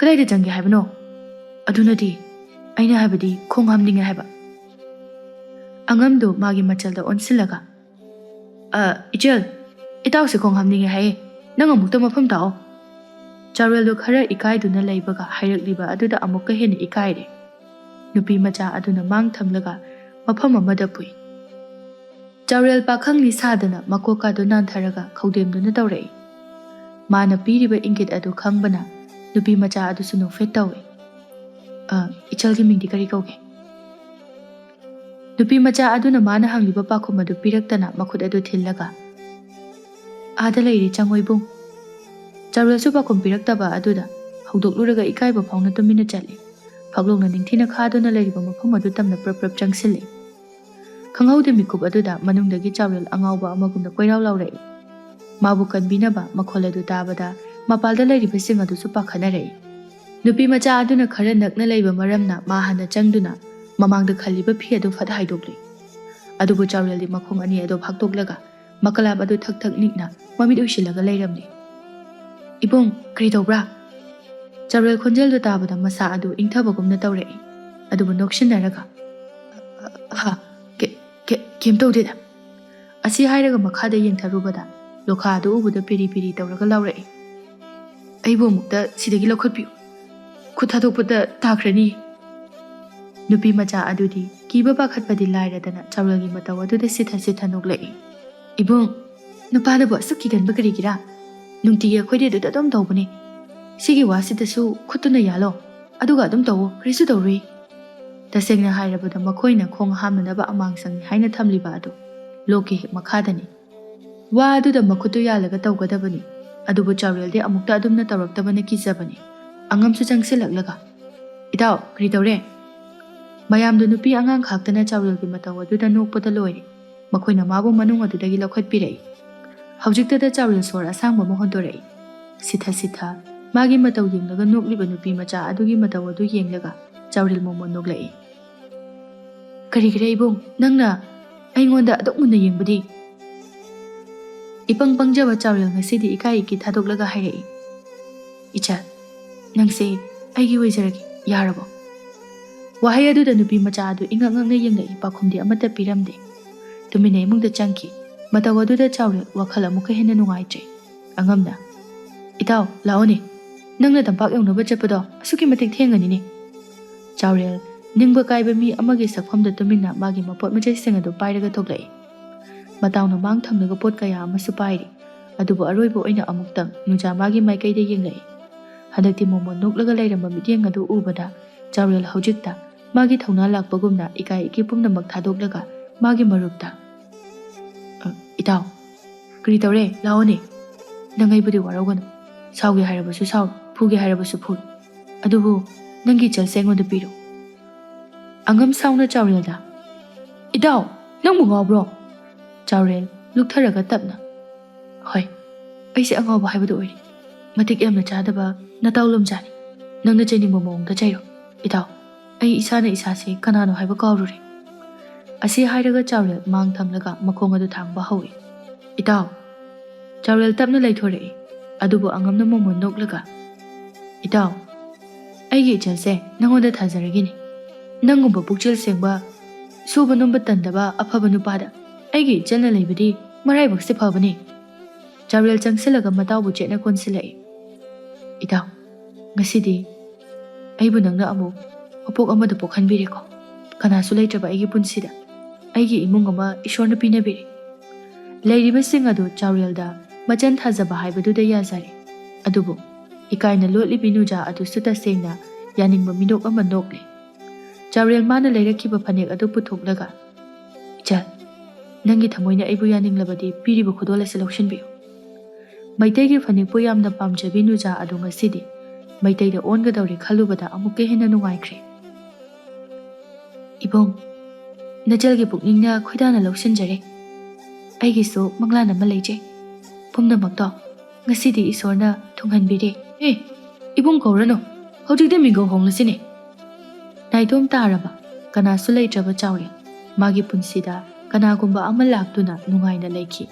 ꯀꯗꯥꯏꯗ ꯆꯪꯒꯦ ꯍꯥꯏꯕꯅꯣ?" "ꯑꯗꯨꯅꯗꯤ, ꯑꯩꯅ ꯍꯥꯏꯕꯗꯤ ꯈꯣꯡ ꯍꯥꯝꯅꯤꯡꯉꯦ ꯍꯥꯏꯕ꯫" ꯑꯉꯝꯗꯨ ꯃꯥꯒꯤ ꯃꯆꯜꯗ ꯑꯣꯟꯁꯤꯜꯂꯒ, "ꯑ, ꯏꯆꯜ, ꯏꯇꯥꯎꯁꯦ ꯈꯣꯡ ꯍꯥꯝꯅꯤꯡꯉꯦ ꯍꯥꯏꯌꯦ꯫ ꯅꯪ ꯑꯃꯨꯛꯇ ꯃꯐꯝ ꯇꯥꯛꯑꯣ꯫" ꯆꯥꯎꯔꯦꯜꯗꯨ ꯈꯔ ꯏꯀꯥꯏꯗꯨꯅ ꯂꯩꯕꯒ ꯍꯥꯏꯔꯛꯂꯤꯕ ꯑꯗꯨꯗ ꯑꯃꯨꯛꯀ ꯍꯦꯟꯅ ꯏꯀꯥꯏꯔꯦ꯫ ꯅꯨꯄꯤ ꯃꯆꯥ ꯑꯗꯨꯅ ꯃꯥꯡ ꯊꯝꯂꯒ ꯃꯐꯝ ꯑꯃꯗ ꯄꯨꯏ꯫ ꯆꯥꯎꯔꯦꯜ ꯄꯥꯈꯪꯅꯤ ꯁꯥꯗꯅ ꯃꯀꯣꯛꯀꯥꯗꯨ ꯅꯥꯟꯊꯔꯒ ꯈꯧꯗꯦꯝꯗꯨꯅ ꯇꯧꯔꯛꯏ꯫ ꯃꯥꯅ ꯄꯤꯔꯤꯕ ꯏꯪꯒꯤꯠ ꯑꯗꯨ ꯈꯪꯕꯅ ꯅꯨꯄꯤ ꯃꯆꯥ ꯑꯗꯨꯁꯨ ꯅꯣꯛꯐꯦꯠ ꯇꯧꯏ꯫ "ꯑ, ꯏꯆꯜꯒꯤ ꯃꯤꯡꯗꯤ ꯀꯔꯤ ꯀꯧꯒꯦ?" ꯅꯨꯄꯤ ꯃꯆꯥ ꯑꯗꯨꯅ ꯃꯥꯅ ꯍꯪꯂꯤꯕ ꯄꯥꯎꯈꯨꯝ ꯑꯗꯨ ꯄꯤꯔꯛꯇꯅ ꯃꯈꯨꯠ ꯑꯗꯨ ꯊꯤꯜꯂꯒ, "ꯑꯥꯗ ꯂꯩꯔꯦ, ꯆꯪꯉꯣ ꯏꯕꯨꯡ꯫" ꯆꯥꯎꯔꯦꯜꯁꯨ ꯄꯥꯎꯈꯨꯝ ꯄꯤꯔꯛꯇꯕ ꯑꯗꯨꯗ ꯍꯧꯗꯣꯛꯂꯨꯔꯒ ꯏꯀꯥꯏꯕ ꯐꯥꯎꯅ ꯇꯨꯃꯤꯟꯅ ꯆꯠꯂꯤ꯫ ꯐꯛꯂꯣꯡꯅ ꯅꯤꯡꯊꯤꯅ ꯈꯥꯗꯨꯅ ꯂꯩꯔꯤꯕ ꯃꯐꯝ ꯑꯗꯨ ꯇꯝꯅ ꯄ꯭ꯔꯞ ꯄ꯭ꯔꯞ ꯆꯪꯁꯤꯜꯂꯤ꯫ ꯈꯪꯍꯧꯗꯦ ꯃꯤꯀꯨꯞ ꯑꯗꯨꯗ ꯃꯅꯨꯡꯗꯒꯤ ꯆꯥꯎꯔꯦꯜ ꯑꯉꯥꯎꯕ ꯑꯃꯒꯨꯝꯅ ꯀꯣꯏꯔꯥꯎ ꯂꯥꯎꯔꯛꯏ꯫ ꯃꯥꯕꯨ ꯀꯟꯕꯤꯅꯕ ꯃꯈꯣꯜ ꯑꯗꯨ ꯇꯥꯕꯗ ꯃꯄꯥꯜꯗ ꯂꯩꯔꯤꯕꯁꯤꯡ ꯑꯗꯨꯁꯨ ꯄꯥꯈꯠꯅꯔꯛꯏ꯫ ꯅꯨꯄꯤ ꯃꯆꯥ ꯑꯗꯨꯅ ꯈꯔ ꯅꯛꯅ ꯂꯩꯕ ꯃꯔꯝꯅ ꯃꯥ ꯍꯥꯟꯅ ꯆꯪꯗꯨꯅ ꯃꯃꯥꯡꯗ ꯈꯜꯂꯤꯕ ꯐꯤ ꯑꯗꯨ ꯐꯠ ꯍꯥꯏꯗꯣꯛꯂꯤ꯫ ꯑꯗꯨꯕꯨ ꯆꯥꯎꯔꯦꯜꯗꯤ ꯃꯈꯣꯡ ꯑꯅꯤ ꯑꯗꯨ ꯐꯥꯛꯇꯣꯛꯂꯒ ꯃꯀꯂꯥꯞ ꯑꯗꯨ ꯊꯛ ꯊꯛ ꯅꯤꯛꯅ ꯃꯃꯤꯠ ꯎꯏꯁꯤꯜꯂꯒ ꯂꯩꯔꯝꯂꯤ꯫ "ꯏꯕꯨꯡ, ꯀꯔꯤ ꯇꯧꯕ꯭ꯔꯥ?" ꯆꯥꯎꯔꯦꯜ ꯈꯣꯟꯖꯦꯜꯗꯨ ꯇꯥꯕꯗ ꯃꯁꯥ ꯑꯗꯨ ꯏꯪꯊꯕꯒꯨꯝꯅ ꯇꯧꯔꯛꯏ꯫ ꯑꯗꯨꯕꯨ ꯅꯣꯛꯁꯤꯟꯅꯔꯒ, "ꯍꯥ, ꯀꯦ-, ꯀꯦ-, ꯀꯩꯝ ꯇꯧꯗꯦꯗ" ꯑꯁꯤ ꯍꯥꯏꯔꯒ ꯃꯈꯥꯗ ꯌꯦꯡꯊꯔꯨꯕꯗ ꯂꯣꯈꯥ ꯑꯗꯨ ꯎꯕꯗ ꯄꯤꯔꯤ ꯄꯤꯔꯤ ꯇꯧꯔꯒ ꯂꯥꯎꯔꯛꯏ꯫ "ꯑꯩꯕꯨ ꯑꯃꯨꯛꯇ ꯁꯤꯗꯒꯤ ꯂꯧꯈꯠꯄꯤꯌꯨ, ꯈꯨꯠ ꯊꯥꯗꯣꯛꯄꯗ ꯇꯥꯈ꯭ꯔꯅꯤ꯫" ꯅꯨꯄꯤ ꯃꯆꯥ ꯑꯗꯨꯗꯤ ꯀꯤꯕ ꯄꯥꯈꯠꯄꯗꯤ ꯂꯥꯏꯔꯗꯅ ꯆꯥꯎꯔꯦꯜꯒꯤ ꯃꯇꯧ ꯑꯗꯨꯗ ꯁꯤꯊ ꯁꯤꯊ ꯅꯣꯛꯂꯛꯏ꯫ "ꯏꯕꯨꯡ, ꯅꯨꯄꯥꯅꯕꯨ ꯑꯁꯨꯛ ꯀꯤꯒꯟꯕ ꯀꯔꯤꯒꯤꯔꯥ? ꯅꯨꯡꯇꯤꯒꯤ ꯑꯩꯈꯣꯏꯗꯤ ꯑꯗꯨꯗ ꯑꯗꯨꯝ ꯇꯧꯕꯅꯤ꯫ ꯁꯤꯒꯤ ꯋꯥꯁꯤꯗꯁꯨ ꯈꯨꯠꯇꯨꯅ ꯌꯥꯜꯂꯣ, ꯑꯗꯨꯒ ꯑꯗꯨꯝ ꯇꯧꯋꯣ, ꯀꯔꯤꯁꯨ ꯇꯧꯔꯨꯏ꯫" ꯇꯁꯦꯡꯅ ꯍꯥꯏꯔꯕꯗ ꯃꯈꯣꯏꯅ ꯈꯣꯡ ꯍꯥꯝꯅꯅꯕ ꯑꯃꯥꯡ ꯆꯪꯏ ꯍꯥꯏꯅ ꯊꯝꯂꯤꯕ ꯑꯗꯨ ꯂꯣꯛꯀꯤ ꯍꯦꯛ ꯃꯈꯥꯗꯅꯤ꯫ ꯋꯥ ꯑꯗꯨꯗ ꯃꯈꯨꯠꯇꯨ ꯌꯥꯜꯂꯒ ꯇꯧꯒꯗꯕꯅꯤ꯫ ꯑꯗꯨꯕꯨ ꯆꯥꯎꯔꯦꯜꯗꯤ ꯑꯃꯨꯛꯇ ꯑꯗꯨꯝꯅ ꯇꯧꯔꯛꯇꯕꯅ ꯀꯤꯖꯕꯅꯤ꯫ ꯑꯉꯝꯁꯨ ꯆꯪꯁꯤꯜꯂꯛꯂꯒ, "ꯏꯇꯥꯎ, ꯀꯔꯤ ꯇꯧꯔꯦ?" ꯃꯌꯥꯝꯗꯨ ꯅꯨꯄꯤ ꯑꯉꯥꯡ ꯈꯥꯛꯇꯅ ꯆꯥꯎꯔꯦꯜꯒꯤ ꯃꯇꯧ ꯑꯗꯨꯗ ꯅꯣꯛꯄꯗ ꯂꯣꯏꯔꯦ꯫ ꯃꯈꯣꯏꯅ ꯃꯥꯕꯨ ꯃꯅꯨꯡ ꯑꯗꯨꯗꯒꯤ ꯂꯧꯈꯠꯄꯤꯔꯛꯏ꯫ ꯍꯧꯖꯤꯛꯇꯗ ꯆꯥꯎꯔꯦꯜ ꯁꯣꯔ ꯑꯁꯥꯡꯕ ꯑꯃ ꯍꯣꯟꯗꯣꯔꯛꯏ꯫ ꯁꯤꯊ ꯁꯤꯊ ꯃꯥꯒꯤ ꯃꯇꯧ ꯌꯦꯡꯂꯒ ꯅꯣꯛꯂꯤꯕ ꯅꯨꯄꯤ ꯃꯆꯥ ꯑꯗꯨꯒꯤ ꯃꯇꯧ ꯑꯗꯨ ꯌꯦꯡꯂꯒ ꯆꯥꯎꯔꯦꯜ ꯃꯣꯃꯣꯟ ꯅꯣꯛꯂꯛꯏ꯫ "ꯀꯔꯤꯒꯤꯔ ꯏꯕꯨꯡ, ꯅꯪꯅ ꯑꯩꯉꯣꯟꯗ ꯑꯗꯨꯛ ꯃꯨꯟꯅ ꯌꯦꯡꯕꯗꯤ?" ꯏꯄꯪ ꯄꯪꯖꯕ ꯆꯥꯎꯔꯦꯜ ꯉꯁꯤꯗꯤ ꯏꯀꯥꯏ ꯏꯀꯤ ꯊꯥꯗꯣꯛꯂꯒ ꯍꯥꯏꯔꯛꯏ꯫ "ꯏꯆꯜ, ꯅꯪꯁꯦ ꯑꯩꯒꯤ ꯑꯣꯏꯖꯔꯒꯦ, ꯌꯥꯔꯕꯣ?" ꯋꯥꯍꯩ ꯑꯗꯨꯗ ꯅꯨꯄꯤ ꯃꯆꯥ ꯑꯗꯨ ꯏꯉꯛ ꯉꯛꯅ ꯌꯦꯡꯂꯛꯏ, ꯄꯥꯎꯈꯨꯝꯗꯤ ꯑꯃꯠꯇ ꯄꯤꯔꯝꯗꯦ꯫ ꯇꯨꯃꯤꯟꯅ ꯏꯃꯨꯡꯗ ꯆꯪꯈꯤ꯫ ꯃꯇꯧ ꯑꯗꯨꯗ ꯆꯥꯎꯔꯦꯜ ꯋꯥꯈꯜ ꯑꯃꯨꯛꯀ ꯍꯦꯟꯅ ꯅꯨꯡꯉꯥꯏꯇ꯭ꯔꯦ꯫ ꯑꯉꯝꯅ, "ꯏꯇꯥꯎ, ꯂꯥꯛꯑꯣꯅꯦ꯫ ꯅꯪꯅ ꯇꯝꯄꯥꯛ ꯌꯧꯅꯕ ꯆꯠꯄꯗꯣ ꯑꯁꯨꯛꯀꯤ ꯃꯇꯤꯛ ꯊꯦꯡꯉꯅꯤꯅꯦ꯫" ꯆꯥꯎꯔꯦꯜ, ꯅꯤꯡꯕ ꯀꯥꯏꯕ ꯃꯤ ꯑꯃꯒꯤ ꯁꯛꯐꯝꯗ ꯇꯨꯃꯤꯟꯅ ꯃꯥꯒꯤ ꯃꯄꯣꯠ ꯃꯆꯩꯁꯤꯡ ꯑꯗꯨ ꯄꯥꯏꯔꯒ ꯊꯣꯛꯂꯛꯏ꯫ ꯃꯇꯥꯎꯅ ꯃꯥꯡ ꯊꯪꯂꯒ ꯄꯣꯠ ꯀꯌꯥ ꯑꯃꯁꯨ ꯄꯥꯏꯔꯤ꯫ ꯑꯗꯨꯕꯨ ꯑꯔꯣꯏꯕ ꯑꯣꯏꯅ ꯑꯃꯨꯛꯇꯪ ꯅꯨꯖꯥ ꯃꯥꯒꯤ ꯃꯥꯏꯀꯩꯗ ꯌꯦꯡꯂꯛꯏ꯫ ꯍꯟꯗꯛꯇꯤ ꯃꯣꯃꯣꯟ ꯅꯣꯛꯂꯒ ꯂꯩꯔꯝꯕ ꯃꯤꯠꯌꯦꯡ ꯑꯗꯨ ꯎꯕꯗ ꯆꯥꯎꯔꯦꯜ ꯍꯧꯖꯤꯛꯇ ꯃꯥꯒꯤ ꯊꯧꯅꯥ ꯂꯥꯛꯄꯒꯨꯝꯅ ꯏꯀꯥꯏ ꯏꯀꯤ ꯄꯨꯝꯅꯃꯛ ꯊꯥꯗꯣꯛꯂꯒ ꯃꯥꯒꯤ ꯃꯔꯨꯞꯇ, "ꯑ, ꯏꯇꯥꯎ, ꯀꯔꯤ ꯇꯧꯔꯦ? ꯂꯥꯛꯑꯣꯅꯦ꯫ ꯅꯪ ꯑꯩꯕꯨꯗꯤ ꯋꯥꯔꯧꯒꯅꯨ꯫ ꯁꯥꯎꯒꯦ ꯍꯥꯏꯔꯕꯁꯨ ꯁꯥꯎ, ꯐꯨꯒꯦ ꯍꯥꯏꯔꯕꯁꯨ ꯐꯨ꯫ ꯑꯗꯨꯕꯨ ꯅꯪꯒꯤ ꯏꯆꯜꯁꯦ ꯑꯩꯉꯣꯟꯗ ꯄꯤꯔꯣ꯫" ꯑꯉꯝ ꯁꯥꯎꯅ ꯆꯥꯎꯔꯦꯜꯗ, "ꯏꯇꯥꯎ, ꯅꯪꯕꯨ ꯉꯥꯎꯕ꯭ꯔꯣ?" ꯆꯥꯎꯔꯦꯜ ꯂꯨꯛꯊꯔꯒ ꯇꯞꯅ, "ꯍꯣꯏ, ꯑꯩꯁꯦ ꯑꯉꯥꯎꯕ ꯍꯥꯏꯕꯗꯨ ꯑꯣꯏꯔꯦ꯫ ꯃꯇꯤꯛ ꯌꯥꯝꯅ ꯆꯥꯗꯕ ꯅꯇꯥꯎ ꯂꯣꯝꯖꯥꯅꯤ꯫ ꯅꯪꯅ ꯆꯩꯅꯤꯡꯕ ꯃꯑꯣꯡꯗ ꯆꯩꯔꯣ꯫ ꯏꯇꯥꯎ, ꯑꯩ ꯏꯁꯥꯅ ꯏꯁꯥꯁꯦ ꯀꯅꯥꯅꯣ ꯍꯥꯏꯕ ꯀꯥꯎꯔꯨꯔꯦ꯫" ꯑꯁꯤ ꯍꯥꯏꯔꯒ ꯆꯥꯎꯔꯦꯜ ꯃꯥꯡ ꯊꯪꯂꯒ ꯃꯈꯣꯡ ꯑꯗꯨ ꯊꯥꯡꯕ ꯍꯧꯏ꯫ "ꯏꯇꯥꯎ꯫" ꯆꯥꯎꯔꯦꯜ ꯇꯞꯅ ꯂꯩꯊꯣꯔꯛꯏ꯫ ꯑꯗꯨꯕꯨ ꯑꯉꯝꯅ ꯃꯣꯃꯣꯟ ꯅꯣꯛꯂꯒ, "ꯏꯇꯥꯎ, ꯑꯩꯒꯤ ꯏꯆꯜꯁꯦ ꯅꯪꯉꯣꯟꯗ ꯊꯥꯖꯔꯒꯦꯅꯦ꯫ ꯅꯪꯒꯨꯝꯕ ꯄꯨꯛꯆꯦꯜ ꯁꯦꯡꯕ, ꯁꯨꯕ ꯅꯣꯝꯕ ꯇꯟꯗꯕ ꯑꯐꯕ ꯅꯨꯄꯥꯗ ꯑꯩꯒꯤ ꯏꯆꯜꯅ ꯂꯩꯕꯗꯤ ꯃꯔꯥꯏꯕꯛꯁꯦ ꯐꯕꯅꯦ꯫" ꯆꯥꯎꯔꯦꯜ ꯆꯪꯁꯤꯜꯂꯒ ꯃꯇꯥꯎꯕꯨ ꯆꯦꯠꯅ ꯀꯣꯟꯁꯤꯜꯂꯛꯏ꯫ "ꯏꯇꯥꯎ, ꯉꯁꯤꯗꯤ ꯑꯩꯕꯨ ꯅꯪꯅ ꯑꯃꯨꯛ ꯃꯄꯣꯛ ꯑꯃꯗ ꯄꯣꯛꯍꯟꯕꯤꯔꯦꯀꯣ꯫ ꯀꯅꯥꯁꯨ ꯂꯩꯇ꯭ꯔꯕ ꯑꯩꯒꯤ ꯄꯨꯟꯁꯤꯗ ꯑꯩꯒꯤ ꯏꯃꯨꯡ ꯑꯃ ꯏꯁꯣꯔꯅ ꯄꯤꯅꯕꯤꯔꯦ꯫" ꯂꯩꯔꯤꯕꯁꯤꯡ ꯑꯗꯨ ꯆꯥꯎꯔꯦꯜꯗ ꯃꯆꯟ ꯊꯥꯖꯕ ꯍꯥꯏꯕꯗꯨꯗ ꯌꯥꯖꯔꯦ꯫ ꯑꯗꯨꯕꯨ ꯏꯀꯥꯏꯅ ꯂꯣꯠꯂꯤꯕꯤ ꯅꯨꯖꯥ ꯑꯗꯨꯁꯨ ꯇꯁꯦꯡꯅ ꯌꯥꯅꯤꯡꯕ ꯃꯤꯅꯣꯛ ꯑꯃ ꯅꯣꯛꯂꯦ꯫ ꯆꯥꯎꯔꯦꯜ ꯃꯥꯅ ꯂꯩꯔꯛꯈꯤꯕ ꯐꯅꯦꯛ ꯑꯗꯨ ꯄꯨꯊꯣꯛꯂꯒ, "ꯏꯆꯜ, ꯅꯪꯒꯤ ꯊꯃꯣꯏꯅ ꯑꯩꯕꯨ ꯌꯥꯅꯤꯡꯂꯕꯗꯤ ꯄꯤꯔꯤꯕ ꯈꯨꯗꯣꯜ ꯑꯁꯤ ꯂꯧꯁꯤꯟꯕꯤꯌꯨ꯫" ꯃꯩꯇꯩꯒꯤ ꯐꯅꯦꯛꯄꯨ ꯌꯥꯝꯅ ꯄꯥꯝꯖꯕꯤ ꯅꯨꯖꯥ ꯑꯗꯨ ꯉꯁꯤꯗꯤ ꯃꯩꯇꯩꯗ ꯑꯣꯟꯒꯗꯧꯔꯦ ꯈꯜꯂꯨꯕꯗ ꯑꯃꯨꯛꯀ ꯍꯦꯟꯅ ꯅꯨꯡꯉꯥꯏꯈ꯭ꯔꯦ꯫ "ꯏꯕꯨꯡ, ꯅꯆꯜꯒꯤ ꯄꯨꯛꯅꯤꯡꯅ ꯈꯣꯏꯗꯥꯅ ꯂꯧꯁꯤꯟꯖꯔꯦ꯫ ꯑꯩꯒꯤꯁꯨ ꯃꯪꯂꯥꯟ ꯑꯃ ꯂꯩꯖꯩ꯫ ꯄꯨꯝꯅꯃꯛꯇꯣ ꯉꯁꯤꯗꯤ ꯏꯁꯣꯔꯅ ꯊꯨꯡꯍꯟꯕꯤꯔꯦ꯫" "ꯑꯦ, ꯏꯕꯨꯡ ꯀꯧꯔꯅꯨ꯫ ꯍꯧꯖꯤꯛꯇꯤ ꯃꯤꯡꯒꯧ ꯍꯣꯡꯂꯁꯤꯅꯦ꯫" ꯅꯥꯏꯇꯣꯝ ꯇꯥꯔꯕ, ꯀꯅꯥꯁꯨ ꯂꯩꯇ꯭ꯔꯕ ꯆꯥꯎꯔꯦꯜ ꯃꯥꯒꯤ ꯄꯨꯟꯁꯤꯗ ꯀꯅꯥꯒꯨꯝꯕ ꯑꯃ ꯂꯥꯛꯇꯨꯅ ꯅꯨꯡꯉꯥꯏꯅ ꯂꯩꯈꯤ꯫